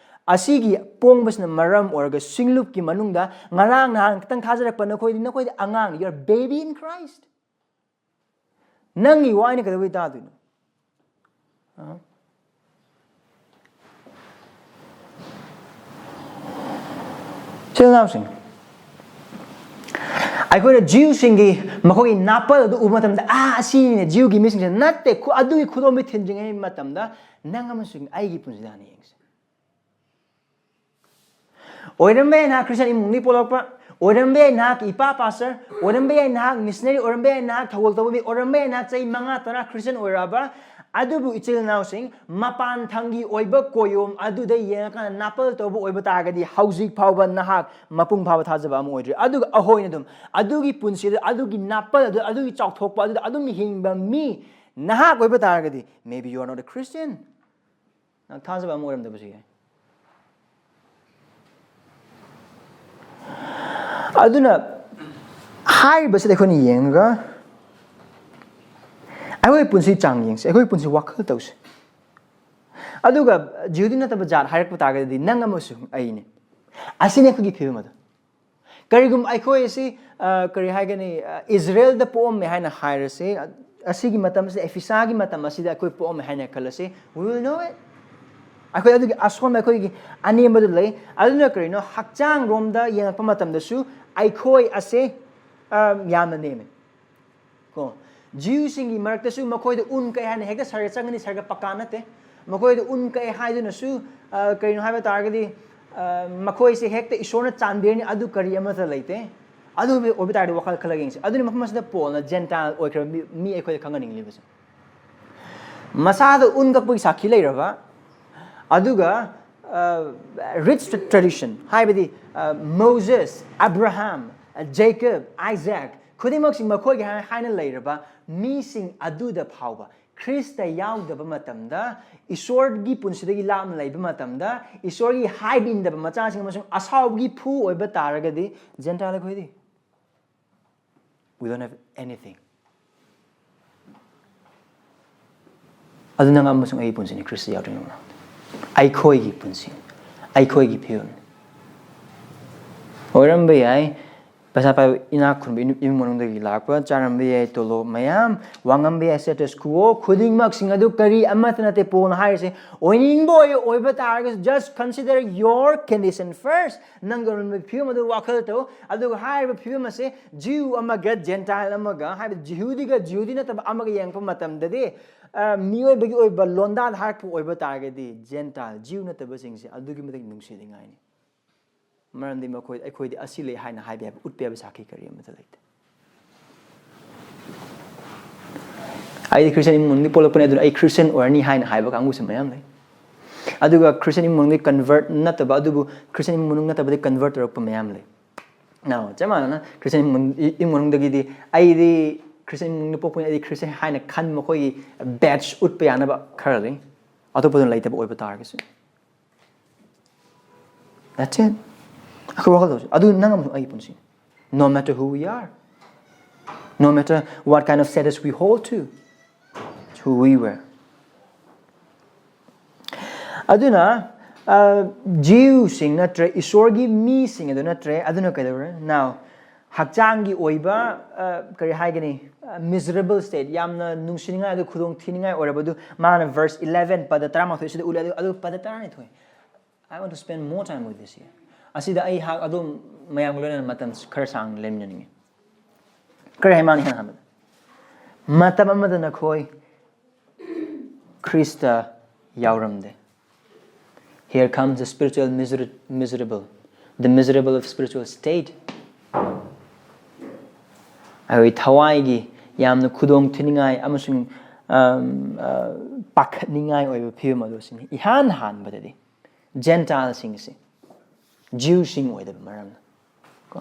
ꯑꯁꯤꯒꯤ ꯄꯣꯡꯕꯁꯤꯅ ꯃꯔꯝ ꯑꯣꯏꯔꯒ ꯁꯤꯡꯂꯨꯞꯀꯤ ꯃꯅꯨꯡꯗ ꯉꯔꯥꯡ ꯅꯍꯥꯟ ꯈꯤꯇꯪ ꯊꯥꯖꯔꯛꯄ ꯅꯈꯣꯏꯗꯤ, ꯅꯈꯣꯏꯗꯤ ꯑꯉꯥꯡꯅꯤ, you're baby in Christ꯫ ꯅꯪꯒꯤ ꯋꯥ ꯑꯩꯅ ꯀꯩꯗꯧꯕꯩ ꯇꯥꯗꯣꯏꯅꯣ? ꯑ? ꯏꯆꯤꯜ ꯏꯅꯥꯎꯁꯤꯡ, ꯑꯩꯈꯣꯏꯅ ꯖꯤꯎꯁꯤꯡꯒꯤ ꯃꯈꯣꯏꯒꯤ ꯅꯥꯄꯜ ꯑꯗꯨ ꯎꯕ ꯃꯇꯝꯗ, "ꯑꯥ, ꯑꯁꯤꯅꯤꯅꯦ ꯖꯤꯎꯒꯤ ꯃꯤꯁꯤꯡꯁꯦ", ꯅꯠꯇꯦ꯫ ꯈꯨ-, ꯑꯗꯨꯒꯤ ꯈꯨꯗꯣꯝꯕꯤ ꯊꯤꯟꯗ꯭ꯔꯤꯉꯩ ꯃꯇꯝꯗ ꯅꯪ ꯑꯃꯁꯨꯡ ꯑꯩꯒꯤ ꯄꯨꯟꯁꯤꯗ ꯍꯥꯟꯅ ꯌꯦꯡꯁꯦ꯫ ꯑꯣꯏꯔꯝꯕ ꯌꯥꯏ ꯅꯍꯥꯛ ꯈ꯭ꯔꯤꯁꯇꯤꯌꯥꯟ ꯏꯃꯨꯡꯗꯒꯤ ꯄꯣꯛꯂꯛꯄ, ꯑꯣꯏꯔꯝꯕ ꯌꯥꯏ ꯅꯍꯥꯛ ꯏꯄꯥ ꯄꯥꯁꯇꯔ, ꯑꯣꯏꯔꯝꯕ ꯌꯥꯏ ꯅꯍꯥꯛ ꯃꯤꯁꯅꯔꯤ, ꯑꯣꯏꯔꯝꯕ ꯌꯥꯏ ꯅꯍꯥꯛ ꯊꯧꯒꯜ ꯇꯧꯕ ꯃꯤ, ꯑꯣꯏꯔꯝꯕ ꯌꯥꯏ ꯅꯍꯥꯛ ꯆꯍꯤ ꯃꯉꯥ ꯇꯔꯥ ꯈ꯭ꯔꯤꯁꯇꯤꯌꯥꯟ ꯑꯣꯏꯔꯛꯑꯕ꯫ ꯑꯗꯨꯕꯨ ꯏꯆꯤꯜ ꯏꯅꯥꯎꯁꯤꯡ, ꯃꯄꯥꯟ ꯊꯪꯒꯤ ꯑꯣꯏꯕ ꯀꯣꯌꯣꯝ ꯑꯗꯨꯗ ꯌꯦꯡꯉꯀꯥꯟꯗ ꯅꯥꯄꯜ ꯇꯧꯕ ꯑꯣꯏꯕ ꯇꯥꯔꯒꯗꯤ, ꯍꯧꯖꯤꯛ ꯐꯥꯎꯕ ꯅꯍꯥꯛ ꯃꯄꯨꯡ ꯐꯥꯕ ꯊꯥꯖꯕ ꯑꯃ ꯑꯣꯏꯗ꯭ꯔꯤ꯫ ꯑꯗꯨꯒ ꯑꯩꯈꯣꯏꯅ ꯑꯗꯨꯝ ꯑꯗꯨꯒꯤ ꯄꯨꯟꯁꯤꯗ, ꯑꯗꯨꯒꯤ ꯅꯥꯄꯜ ꯑꯗꯨ, ꯑꯗꯨꯒꯤ ꯆꯥꯎꯊꯣꯛꯄ ꯑꯗꯨꯗ ꯑꯗꯨꯝ ꯍꯤꯡꯕ ꯃꯤ ꯅꯍꯥꯛ ꯑꯣꯏꯕ ꯇꯥꯔꯒꯗꯤ, maybe you are not a Christian. ꯅꯪ ꯊꯥꯖꯕ ꯑꯃ ꯑꯣꯏꯔꯝꯗꯕꯁꯨ ꯌꯥꯏ꯫ ꯑꯗꯨꯅ ꯍꯥꯏꯔꯤꯕꯁꯤꯗ ꯑꯩꯈꯣꯏꯅ ꯌꯦꯡꯉꯒ ꯑꯩꯈꯣꯏ ꯄꯨꯟꯁꯤ ꯆꯥꯡ ꯌꯦꯡꯁꯤ, ꯑꯩꯈꯣꯏ ꯄꯨꯟꯁꯤ ꯋꯥꯈꯜ ꯇꯧꯁꯤ꯫ ꯑꯗꯨꯒ ꯖꯤꯍꯨꯗꯤ ꯅꯠꯇꯕ ꯖꯥꯠ ꯍꯥꯏꯔꯛꯄ ꯇꯥꯔꯒꯗꯤ ꯅꯪ ꯑꯃꯁꯨꯡ ꯑꯩꯅꯤ꯫ ꯑꯁꯤꯅꯤ ꯑꯩꯈꯣꯏꯒꯤ ꯐꯤꯕꯝ ꯑꯗꯨ꯫ ꯀꯔꯤꯒꯨꯝꯕ ꯑꯩꯈꯣꯏ ꯑꯁꯤ, ꯑ, ꯀꯔꯤ ꯍꯥꯏꯒꯅꯤ, ꯑ, ꯏꯖꯔꯦꯜꯗ ꯄꯣꯛꯑꯝꯃꯦ ꯍꯥꯏꯅ ꯍꯥꯏꯔꯁꯤ, ꯑ, ꯑꯁꯤꯒꯤ ꯃꯇꯝꯁꯤꯗ, ꯑꯦꯐꯤꯁꯥꯒꯤ ꯃꯇꯝ ꯑꯁꯤꯗ ꯑꯩꯈꯣꯏ ꯄꯣꯛꯑꯝꯃꯦ ꯍꯥꯏꯅ ꯈꯜꯂꯁꯤ, we will know it. ꯑꯩꯈꯣꯏ ꯑꯗꯨꯒꯤ ꯑꯁꯣꯟꯕ, ꯑꯩꯈꯣꯏꯒꯤ ꯑꯅꯦꯝꯕꯗꯨ ꯂꯩ꯫ ꯑꯗꯨꯅ ꯀꯔꯤꯅꯣ, ꯍꯛꯆꯥꯡ ꯔꯣꯝꯗ ꯌꯦꯡꯉꯛꯄ ꯃꯇꯝꯗꯁꯨ ꯑꯩꯈꯣꯏ ꯑꯁꯦ, ꯑ, ꯌꯥꯝꯅ ꯅꯦꯝꯃꯦ꯫ ꯀꯣ, ꯖꯤꯎꯁꯤꯡꯒꯤ ꯃꯔꯛꯇꯁꯨ ꯃꯈꯣꯏꯗ ꯎꯟ ꯀꯛꯑꯦ ꯍꯥꯏꯅ ꯍꯦꯛꯇ ꯁꯔꯒ ꯆꯪꯒꯅꯤ, ꯁꯔꯒ ꯄꯛꯀꯥ ꯅꯠꯇꯦ꯫ ꯃꯈꯣꯏꯗ ꯎꯟ ꯀꯛꯑꯦ ꯍꯥꯏꯗꯨꯅꯁꯨ, ꯑ, ꯀꯔꯤꯅꯣ ꯍꯥꯏꯕ ꯇꯥꯔꯒꯗꯤ, ꯑ, ꯃꯈꯣꯏꯁꯦ ꯍꯦꯛꯇ ꯏꯁꯣꯔꯅ ꯆꯥꯟꯕꯤꯔꯅꯤ, ꯑꯗꯨ ꯀꯔꯤ ꯑꯃꯠꯇ ꯂꯩꯇꯦ꯫ ꯑꯗꯨ ꯑꯣꯏꯕ ꯇꯥꯔꯗꯤ ꯋꯥꯈꯜ ꯈꯜꯂꯒ ꯌꯦꯡꯁꯤ꯫ ꯑꯗꯨꯅꯤ ꯃꯐꯝ ꯑꯁꯤꯗ ꯄꯣꯜꯅ ꯖꯦꯟꯇꯥꯏꯜ ꯑꯣꯏꯈ꯭ꯔꯕ ꯃꯤ, ꯃꯤ ꯑꯩꯈꯣꯏꯗ ꯈꯪꯍꯟꯅꯤꯡꯂꯤꯕꯁꯦ꯫ ꯃꯁꯥꯗ ꯎꯟ ꯀꯛꯄꯒꯤ ꯁꯥꯈꯤ ꯂꯩꯔꯕ, ꯑꯗꯨꯒ, ꯑ, rich tradition, ꯍꯥꯏꯕꯗꯤ, ꯑ, ꯃꯣꯖꯦꯁ, ꯑꯕ꯭ꯔꯥꯍꯥꯝ, ꯖꯦꯀꯕ, ꯑꯥꯏꯖꯦꯛ, ꯈꯨꯗꯤꯡꯃꯛꯁꯤ ꯃꯈꯣꯏꯒꯤ ꯍꯥꯏ-, ꯍꯥꯏꯅ ꯂꯩꯔꯕ ꯃꯤꯁꯤꯡ ꯑꯗꯨꯗ ꯐꯥꯎꯕ ꯈ꯭ꯔꯤꯁꯇ ꯌꯥꯎꯗꯕ ꯃꯇꯝꯗ, ꯏꯁꯣꯔꯒꯤ ꯄꯨꯟꯁꯤꯗꯒꯤ ꯂꯥꯞꯅ ꯂꯩꯕ ꯃꯇꯝꯗ, ꯏꯁꯣꯔꯒꯤ ꯍꯥꯏꯕ ꯏꯟꯗꯕ ꯃꯆꯥꯁꯤꯡ ꯑꯃꯁꯨꯡ ꯑꯁꯥꯎꯕꯒꯤ ꯐꯨ ꯑꯣꯏꯕ ꯇꯥꯔꯒꯗꯤ, ꯖꯦꯟꯇꯥꯏꯜ ꯑꯩꯈꯣꯏꯗꯤ, we don't have anything. ꯑꯗꯨ ꯅꯪ ꯑꯃꯁꯨꯡ ꯑꯩꯒꯤ ꯄꯨꯟꯁꯤꯅꯤ, ꯈ꯭ꯔꯤꯁꯇ ꯌꯥꯎꯗ꯭ꯔꯤꯉꯩ ꯃꯃꯥꯡꯗ꯫ ꯑꯩꯈꯣꯏꯒꯤ ꯄꯨꯟꯁꯤ, ꯑꯩꯈꯣꯏꯒꯤ ꯐꯤꯕꯝꯅꯤ꯫ ꯑꯣꯏꯔꯝꯕ ꯌꯥꯏ, ꯄꯩꯁꯥ ꯄꯥꯏꯕ, ꯏꯅꯥꯛ ꯈꯨꯟꯕ ꯏꯃꯨꯡ ꯃꯅꯨꯡꯗꯒꯤ ꯂꯥꯛꯄ, ꯆꯥꯔꯝꯕ ꯌꯥꯏ ꯇꯣꯂꯣꯞ ꯃꯌꯥꯝ, ꯋꯥꯉꯝꯕ ꯌꯥꯏ status quo, ꯈꯨꯗꯤꯡꯃꯛꯁꯤꯡ ꯑꯗꯨ ꯀꯔꯤ ꯑꯃꯠꯇ ꯅꯠꯇꯦ꯫ ꯄꯣꯜꯅ ꯍꯥꯏꯔꯤꯁꯦ, ꯑꯣꯏꯅꯤꯡꯕ ꯑꯣꯏ, ꯑꯣꯏꯕ ꯇꯥꯔꯒꯁꯨ, just consider your condition first. ꯅꯪꯒꯤ ꯑꯔꯨꯝꯕ ꯐꯤꯕꯝ ꯑꯗꯨ ꯋꯥꯈꯜ ꯇꯧ꯫ ꯑꯗꯨꯒ ꯍꯥꯏꯔꯤꯕ ꯐꯤꯕꯝ ꯑꯁꯦ ꯖꯤꯌꯨ ꯑꯃꯒ ꯖꯦꯟꯇꯥꯏꯜ ꯑꯃꯒ, ꯍꯥꯏꯕꯗꯤ ꯖꯤꯍꯨꯗꯤꯒ ꯖꯤꯍꯨꯗꯤ ꯅꯠꯇꯕ ꯑꯃꯒ ꯌꯦꯡꯉꯛꯄ ꯃꯇꯝꯗꯗꯤ, ꯑ, ꯃꯤꯑꯣꯏꯕꯒꯤ ꯑꯣꯏꯕ ꯂꯣꯟꯗꯥꯗ ꯍꯥꯏꯔꯛꯄ ꯑꯣꯏꯕ ꯇꯥꯔꯒꯗꯤ, ꯖꯦꯟꯇꯥꯏꯜ, ꯖꯤꯌꯨ ꯅꯠꯇꯕꯁꯤꯡꯁꯦ ꯑꯗꯨꯛꯀꯤ ꯃꯇꯤꯛ ꯅꯨꯡꯁꯤꯅꯤꯡꯉꯥꯏꯅꯤ꯫ ꯃꯔꯝꯗꯤ ꯃꯈꯣꯏ, ꯑꯩꯈꯣꯏꯗꯤ ꯑꯁꯤ ꯂꯩ ꯍꯥꯏꯅ ꯍꯥꯏꯕ ꯌꯥꯕ, ꯎꯠꯄ ꯌꯥꯕ ꯁꯥꯈꯤ ꯀꯔꯤ ꯑꯃꯠꯇ ꯂꯩꯇꯦ꯫ ꯑꯩꯗꯤ ꯈ꯭ꯔꯤꯁꯇꯤꯌꯥꯟ ꯏꯃꯨꯡꯗꯤ ꯄꯣꯛꯂꯛꯄꯅꯦ, ꯑꯗꯨꯅ ꯑꯩ ꯈ꯭ꯔꯤꯁꯇꯤꯌꯥꯟ ꯑꯣꯏꯔꯅꯤ ꯍꯥꯏꯅ ꯍꯥꯏꯕ ꯀꯥꯡꯕꯨꯁꯨ ꯃꯌꯥꯝ ꯂꯩ꯫ ꯑꯗꯨꯒ ꯈ꯭ꯔꯤꯁꯇꯤꯌꯥꯟ ꯏꯃꯨꯡꯗꯤ ꯀꯟꯚꯔꯠ ꯅꯠꯇꯕ, ꯑꯗꯨꯕꯨ ꯈ꯭ꯔꯤꯁꯇꯤꯌꯥꯟ ꯏꯃꯨꯡ ꯅꯠꯇꯕꯗꯤ ꯀꯟꯚꯔꯠ ꯇꯧꯔꯛꯄ ꯃꯌꯥꯝ ꯂꯩ꯫ ꯅꯥꯎ, ꯆꯞ ꯃꯥꯟꯅꯅ ꯈ꯭ꯔꯤꯁꯇꯤꯌꯥꯟ ꯏꯃꯨꯡ, ꯏꯃꯨꯡ ꯃꯅꯨꯡꯗꯒꯤꯗꯤ ꯑꯩꯗꯤ ꯈ꯭ꯔꯤꯁꯇꯤꯌꯥꯟ ꯏꯃꯨꯡꯗ ꯄꯣꯛꯄꯅꯤ, ꯑꯩꯗꯤ ꯈ꯭ꯔꯤꯁꯇꯤꯌꯥꯟ ꯍꯥꯏꯅ ꯈꯟꯕ ꯃꯈꯣꯏꯒꯤ ꯕꯦꯠꯁ ꯎꯠꯄ ꯌꯥꯅꯕ ꯈꯔ ꯂꯩ꯫ ꯑꯇꯣꯞꯄꯗꯨꯅ ꯂꯩꯇꯕ ꯑꯣꯏꯕ ꯇꯥꯔꯒꯁꯨ꯫ That's it. ꯑꯩꯈꯣꯏ ꯋꯥꯈꯜ ꯇꯧꯁꯤ꯫ ꯑꯗꯨ ꯅꯪ ꯑꯃꯁꯨꯡ ꯑꯩꯒꯤ ꯄꯨꯟꯁꯤꯅꯤ꯫ No matter who we are, no matter what kind of status we hold to, it's who we were. ꯑꯗꯨꯅ, ꯑ, ꯖꯤꯌꯨꯁꯤꯡ ꯅꯠꯇ꯭ꯔꯦ, ꯏꯁꯣꯔꯒꯤ ꯃꯤꯁꯤꯡ ꯑꯗꯨ ꯅꯠꯇ꯭ꯔꯦ꯫ ꯑꯗꯨꯅ ꯀꯩꯗꯧꯔꯦ? Now, ꯍꯛꯆꯥꯡꯒꯤ ꯑꯣꯏꯕ, ꯑ, ꯀꯔꯤ ꯍꯥꯏꯒꯅꯤ? ꯑ, miserable state, ꯌꯥꯝꯅ ꯅꯨꯡꯁꯤꯅꯤꯡꯉꯥꯏ ꯑꯗꯨ ꯈꯨꯗꯣꯡ ꯊꯤꯅꯤꯡꯉꯥꯏ ꯑꯣꯏꯔꯕ ꯑꯗꯨ ꯃꯥꯅ verse eleven, ꯄꯗ ꯇꯔꯥꯃꯥꯊꯣꯏ ꯁꯤꯗ ꯎꯠꯂꯦ꯫ ꯑꯗꯨ, ꯑꯗꯨ ꯄꯗ ꯇꯔꯥꯅꯤꯊꯣꯏ꯫ I want to spend more time with this here. ꯑꯁꯤꯗ ꯑꯩꯍꯥꯛ ꯑꯗꯨꯝ ꯃꯌꯥꯝꯒ ꯂꯣꯏꯅꯅ ꯃꯇꯝ ꯈꯔ ꯁꯥꯡꯅ ꯂꯩꯃꯤꯟꯅꯅꯤꯡꯉꯤ꯫ ꯀꯔꯤ ꯍꯥꯏ ꯃꯥꯅ ꯏꯍꯥꯟ ꯍꯥꯟꯕꯗ? ꯃꯇꯝ ꯑꯃꯗ ꯅꯈꯣꯏ Christ ꯌꯥꯎꯔꯝꯗꯦ꯫ Here comes the spiritual miser-, miserable, the miserable of spiritual state. ꯑꯩꯈꯣꯏ ꯊꯋꯥꯏꯒꯤ ꯌꯥꯝꯅ ꯈꯨꯗꯣꯡ ꯊꯤꯅꯤꯡꯉꯥꯏ ꯑꯃꯁꯨꯡ, ꯑꯝ, ꯑ, ꯄꯥꯈꯠꯅꯤꯡꯉꯥꯏ ꯑꯣꯏꯕ ꯐꯤꯕꯝ ꯑꯗꯨ ꯑꯁꯤꯅꯤ꯫ ꯏꯍꯥꯟ ꯍꯥꯟꯕꯗꯗꯤ ꯖꯦꯟꯇꯥꯏꯜꯁꯤꯡꯁꯤ ꯖꯤꯌꯨꯁꯤꯡ ꯑꯣꯏꯗꯕ ꯃꯔꯝꯅ ꯀꯣ,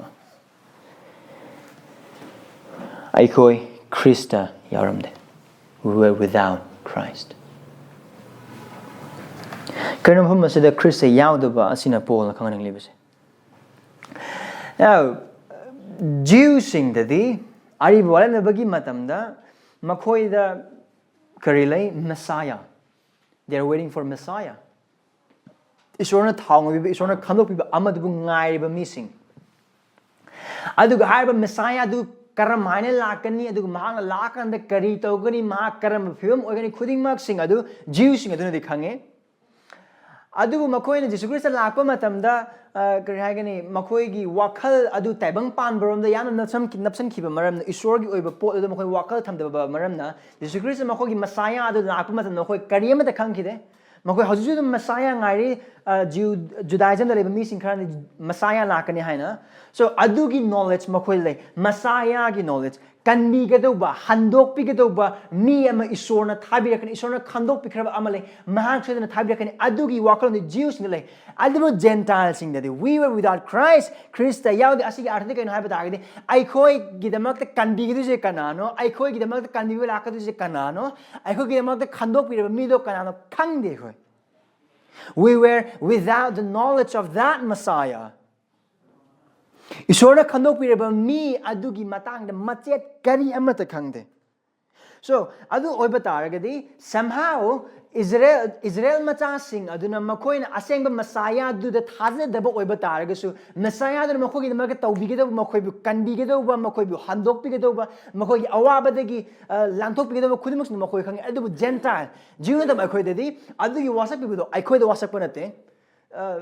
ꯑꯩꯈꯣꯏ Christ ꯌꯥꯎꯔꯝꯗꯦ꯫ We were without Christ. ꯀꯔꯤꯒꯨꯝꯕ ꯃꯐꯝ ꯑꯁꯤꯗ ꯈ꯭ꯔꯤꯁꯇ ꯌꯥꯎꯗꯕ ꯑꯁꯤꯅ ꯄꯣꯜꯅ ꯈꯪꯍꯟꯅꯤꯡꯂꯤꯕꯁꯦ꯫ Now, ꯖ꯭ꯌꯨꯁꯤꯡꯗꯗꯤ ꯑꯔꯤꯕ ꯋꯥꯔꯦꯝꯅꯕꯒꯤ ꯃꯇꯝꯗ ꯃꯈꯣꯏꯗ ꯀꯔꯤ ꯂꯩ? Messiah. They are waiting for Messiah. ꯏꯁꯣꯔꯅ ꯊꯥꯎ ꯉꯧꯕꯤꯕ, ꯏꯁꯣꯔꯅ ꯈꯟꯗꯣꯛꯄꯤꯕ ꯑꯃꯗꯨꯕꯨ ꯉꯥꯏꯔꯤꯕ ꯃꯤꯁꯤꯡ꯫ ꯑꯗꯨꯒ ꯍꯥꯏꯔꯤꯕ ꯃꯦꯁꯥꯌꯥ ꯑꯗꯨ ꯀꯔꯝ ꯍꯥꯏꯅ ꯂꯥꯛꯀꯅꯤ, ꯑꯗꯨꯒ ꯃꯍꯥꯛꯅ ꯂꯥꯛꯑꯀꯥꯟꯗ ꯀꯔꯤ ꯇꯧꯒꯅꯤ, ꯃꯍꯥꯛ ꯀꯔꯝꯕ ꯐꯤꯕꯝ ꯑꯣꯏꯒꯅꯤ, ꯈꯨꯗꯤꯡꯃꯛꯁꯤꯡ ꯑꯗꯨ ꯖ꯭ꯌꯨꯁꯤꯡ ꯑꯗꯨꯅꯗꯤ ꯈꯪꯉꯤ꯫ ꯑꯗꯨꯕꯨ ꯃꯈꯣꯏꯅ ꯖꯤꯁꯨ ꯈ꯭ꯔꯤꯁꯇ ꯂꯥꯛꯄ ꯃꯇꯝꯗ, ꯑ, ꯀꯔꯤ ꯍꯥꯏꯒꯅꯤ, ꯃꯈꯣꯏꯒꯤ ꯋꯥꯈꯜ ꯑꯗꯨ ꯇꯥꯏꯕꯪ ꯄꯥꯟꯕꯔꯣꯝꯗ ꯌꯥꯝꯅ ꯅꯞꯁꯝ-, ꯅꯞꯁꯤꯟꯈꯤꯕ ꯃꯔꯝꯅ, ꯏꯁꯣꯔꯒꯤ ꯑꯣꯏꯕ ꯄꯣꯠ ꯑꯗꯨ ꯃꯈꯣꯏ ꯋꯥꯈꯜ ꯊꯝꯗꯕ ꯃꯔꯝꯅ, ꯖꯤꯁꯨ ꯈ꯭ꯔꯤꯁꯇ ꯃꯈꯣꯏꯒꯤ ꯃꯦꯁꯥꯌꯥ ꯑꯗꯨ ꯂꯥꯛꯄ ꯃꯇꯝꯗ ꯃꯈꯣꯏ ꯀꯔꯤ ꯑꯃꯠꯇ ꯈꯪꯈꯤꯗꯦ꯫ ꯃꯈꯣꯏ ꯍꯧꯖꯤꯛꯁꯨ ꯑꯗꯨꯝ ꯃꯦꯁꯥꯌꯥ ꯉꯥꯏꯔꯤ, ꯑ, ꯖ꯭ꯌꯨ-, ꯖꯨꯗꯥꯏꯖꯝꯗ ꯂꯩꯕ ꯃꯤꯁꯤꯡ ꯈꯔꯅ ꯃꯦꯁꯥꯌꯥ ꯂꯥꯛꯀꯅꯤ ꯍꯥꯏꯅ꯫ So, ꯑꯗꯨꯒꯤ ꯅꯣꯂꯦꯖ ꯃꯈꯣꯏ ꯂꯩ, ꯃꯦꯁꯥꯌꯥꯒꯤ ꯅꯣꯂꯦꯖ꯫ ꯀꯟꯕꯤꯒꯗꯧꯕ, ꯍꯟꯗꯣꯛꯄꯤꯒꯗꯧꯕ ꯃꯤ ꯑꯃ ꯏꯁꯣꯔꯅ ꯊꯥꯕꯤꯔꯛꯀꯅꯤ, ꯏꯁꯣꯔꯅ ꯈꯟꯗꯣꯛꯄꯤꯈ꯭ꯔꯕ ꯑꯃ ꯂꯩ, ꯃꯍꯥꯛ ꯁꯣꯏꯗꯅ ꯊꯥꯕꯤꯔꯛꯀꯅꯤ꯫ ꯑꯗꯨꯒꯤ ꯋꯥꯈꯜꯂꯣꯟꯗꯤ ꯖ꯭ꯌꯨꯁꯤꯡꯗ ꯂꯩ꯫ ꯑꯗꯨꯕꯨ ꯖꯦꯟꯇꯥꯏꯜꯁꯤꯡꯗꯗꯤ, "We were without Christ", Christ ꯌꯥꯎꯗꯦ꯫ ꯑꯁꯤꯒꯤ ꯑꯥꯔꯊꯗꯤ ꯀꯩꯅꯣ ꯍꯥꯏꯕ ꯇꯥꯔꯒꯗꯤ, ꯑꯩꯈꯣꯏꯒꯤꯗꯃꯛꯇ ꯀꯟꯕꯤꯒꯗꯣꯏꯁꯦ ꯀꯅꯥꯅꯣ? ꯑꯩꯈꯣꯏꯒꯤꯗꯃꯛꯇ ꯀꯟꯕꯤꯕ ꯂꯥꯛꯀꯗꯣꯏꯁꯦ ꯀꯅꯥꯅꯣ? ꯑꯩꯈꯣꯏꯒꯤꯗꯃꯛꯇ ꯈꯟꯗꯣꯛꯄꯤꯔꯕ ꯃꯤꯗꯣ ꯀꯅꯥꯅꯣ? ꯈꯪꯗꯦ ꯑꯩꯈꯣꯏ꯫ We were without the knowledge of that Messiah. ꯏꯁꯣꯔꯅ ꯈꯟꯗꯣꯛꯄꯤꯔꯕ ꯃꯤ ꯑꯗꯨꯒꯤ ꯃꯇꯥꯡꯗ ꯃꯆꯦꯠ ꯀꯔꯤ ꯑꯃꯠꯇ ꯈꯪꯗꯦ꯫ So, ꯑꯗꯨ ꯑꯣꯏꯕ ꯇꯥꯔꯒꯗꯤ, somehow, ꯏꯖꯔꯦꯜ, ꯏꯖꯔꯦꯜ ꯃꯆꯥꯁꯤꯡ ꯑꯗꯨꯅ ꯃꯈꯣꯏꯅ ꯑꯁꯦꯡꯕ ꯃꯦꯁꯥꯌꯥꯗꯨꯗ ꯊꯥꯖꯗꯕ ꯑꯣꯏꯕ ꯇꯥꯔꯒꯁꯨ, ꯃꯦꯁꯥꯌꯥꯗꯨꯅ ꯃꯈꯣꯏꯒꯤꯗꯃꯛꯇ ꯇꯧꯕꯤꯒꯗꯧꯕ, ꯃꯈꯣꯏꯕꯨ ꯀꯟꯕꯤꯒꯗꯧꯕ, ꯃꯈꯣꯏꯕꯨ ꯍꯟꯗꯣꯛꯄꯤꯒꯗꯧꯕ, ꯃꯈꯣꯏꯒꯤ ꯑꯋꯥꯕꯗꯒꯤ, ꯑ, ꯂꯥꯟꯊꯣꯛꯄꯤꯒꯗꯧꯕ ꯈꯨꯗꯤꯡꯃꯛꯁꯤꯡꯗꯨ ꯃꯈꯣꯏ ꯈꯪꯉꯤ꯫ ꯑꯗꯨꯕꯨ ꯖꯦꯟꯇꯥꯏꯜ, ꯖ꯭ꯌꯨ ꯅꯠꯇꯕ ꯑꯩꯈꯣꯏꯗꯗꯤ ꯑꯗꯨꯒꯤ ꯋꯥꯁꯛꯄꯤꯕꯗꯣ ꯑꯩꯈꯣꯏꯗ ꯋꯥꯁꯛꯄ ꯅꯠꯇꯦ꯫ ꯑ,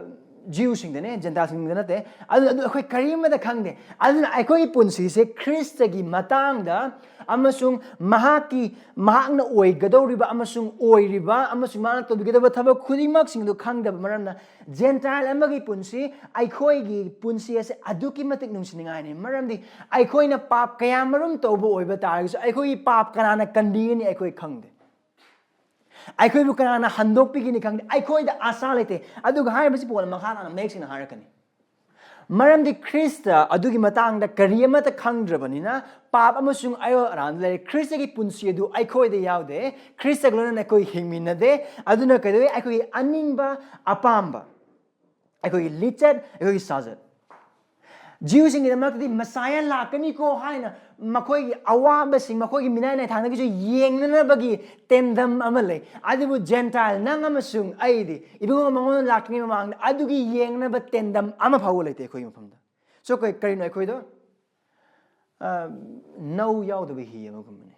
ꯖ꯭ꯌꯨꯁꯤꯡꯗꯅꯦ, ꯖꯦꯟꯇꯥꯏꯜꯁꯤꯡꯗ ꯅꯠꯇꯦ꯫ ꯑꯗꯨ, ꯑꯗꯨ ꯑꯩꯈꯣꯏ ꯀꯔꯤꯃꯠꯇ ꯈꯪꯗꯦ꯫ ꯑꯗꯨꯅ ꯑꯩꯈꯣꯏꯒꯤ ꯄꯨꯟꯁꯤꯁꯦ ꯈ꯭ꯔꯤꯁꯇꯒꯤ ꯃꯇꯥꯡꯗ ꯑꯃꯁꯨꯡ ꯃꯍꯥꯛꯀꯤ, ꯃꯍꯥꯛꯅ ꯑꯣꯏꯒꯗꯧꯔꯤꯕ ꯑꯃꯁꯨꯡ ꯑꯣꯏꯔꯤꯕ ꯑꯃꯁꯨꯡ ꯃꯍꯥꯛꯅ ꯇꯧꯕꯤꯒꯗꯕ ꯊꯕꯛ ꯈꯨꯗꯤꯡꯃꯛꯁꯤꯡꯗꯨ ꯈꯪꯗꯕ ꯃꯔꯝꯅ, ꯖꯦꯟꯇꯥꯏꯜ ꯑꯃꯒꯤ ꯄꯨꯟꯁꯤ, ꯑꯩꯈꯣꯏꯒꯤ ꯄꯨꯟꯁꯤ ꯑꯁꯤ ꯑꯗꯨꯛꯀꯤ ꯃꯇꯤꯛ ꯅꯨꯡꯁꯤꯅꯤꯡꯉꯥꯏꯅꯤ꯫ ꯃꯔꯝꯗꯤ ꯑꯩꯈꯣꯏꯅ ꯄꯥꯞ ꯀꯌꯥꯃꯔꯨꯝ ꯇꯧꯕ ꯑꯣꯏꯕ ꯇꯥꯔꯒꯁꯨ, ꯑꯩꯈꯣꯏꯒꯤ ꯄꯥꯞ ꯀꯅꯥꯅ ꯀꯟꯕꯤꯒꯅꯤ ꯑꯩꯈꯣꯏ ꯈꯪꯗꯦ꯫ ꯑꯩꯈꯣꯏꯕꯨ ꯀꯅꯥꯅ ꯍꯟꯗꯣꯛꯄꯤꯒꯅꯤ ꯈꯪꯗꯦ꯫ ꯑꯩꯈꯣꯏꯗ ꯑꯥꯁꯥ ꯂꯩꯇꯦ꯫ ꯑꯗꯨꯒ ꯍꯥꯏꯔꯤꯕꯁꯤ ꯄꯣꯜꯅ ꯃꯈꯥ ꯇꯥꯅ ꯃꯌꯦꯛ ꯁꯦꯡꯅ ꯍꯥꯏꯔꯛꯀꯅꯤ꯫ ꯃꯔꯝꯗꯤ ꯈ꯭ꯔꯤꯁꯇ ꯑꯗꯨꯒꯤ ꯃꯇꯥꯡꯗ ꯀꯔꯤ ꯑꯃꯠꯇ ꯈꯪꯗ꯭ꯔꯕꯅꯤꯅ, ꯄꯥꯞ ꯑꯃꯁꯨꯡ ꯑꯌꯣꯜ ꯑꯔꯥꯟꯗ ꯂꯩꯔꯦ꯫ ꯈ꯭ꯔꯤꯁꯇꯒꯤ ꯄꯨꯟꯁꯤ ꯑꯗꯨ ꯑꯩꯈꯣꯏꯗ ꯌꯥꯎꯗꯦ꯫ ꯈ꯭ꯔꯤꯁꯇꯒ ꯂꯣꯏꯅꯅ ꯑꯩꯈꯣꯏ ꯍꯤꯡꯃꯤꯟꯅꯗꯦ꯫ ꯑꯗꯨꯅ ꯀꯩꯗꯧꯋꯤ? ꯑꯩꯈꯣꯏꯒꯤ ꯑꯅꯤꯡꯕ ꯑꯄꯥꯝꯕ, ꯑꯩꯈꯣꯏꯒꯤ ꯂꯤꯆꯠ, ꯑꯩꯈꯣꯏꯒꯤ ꯁꯥꯖꯠ꯫ ꯖꯤꯎꯁꯤꯡꯒꯤꯗꯃꯛꯇꯗꯤ ꯃꯁꯥꯌꯥ ꯂꯥꯛꯀꯅꯤꯀꯣ ꯍꯥꯏꯅ ꯃꯈꯣꯏꯒꯤ ꯑꯋꯥꯕꯁꯤꯡ, ꯃꯈꯣꯏꯒꯤ ꯃꯤꯅꯥꯏ ꯅꯥꯏꯊꯥꯡꯗꯒꯤꯁꯨ ꯌꯦꯡꯅꯅꯕꯒꯤ ꯇꯦꯟꯗꯝ ꯑꯃ ꯂꯩ꯫ ꯑꯗꯨꯕꯨ ꯖꯦꯟꯇꯥꯏꯜ ꯅꯪ ꯑꯃꯁꯨꯡ ꯑꯩꯗꯤ ꯏꯕꯨꯡꯉꯣ ꯃꯉꯣꯟꯗ ꯂꯥꯛꯇ꯭ꯔꯤꯉꯩ ꯃꯃꯥꯡꯗ ꯑꯗꯨꯒꯤ ꯌꯦꯡꯅꯕ ꯇꯦꯟꯗꯝ ꯑꯃ ꯐꯥꯎꯕ ꯂꯩꯇꯦ ꯑꯩꯈꯣꯏꯒꯤ ꯃꯐꯝꯗ꯫ So, ꯀꯩ-, ꯀꯔꯤꯅꯣ ꯑꯩꯈꯣꯏꯗꯣ? ꯑ, ꯅꯧ ꯌꯥꯎꯗꯕ ꯍꯤ ꯑꯃꯒꯨꯝꯕꯅꯤ꯫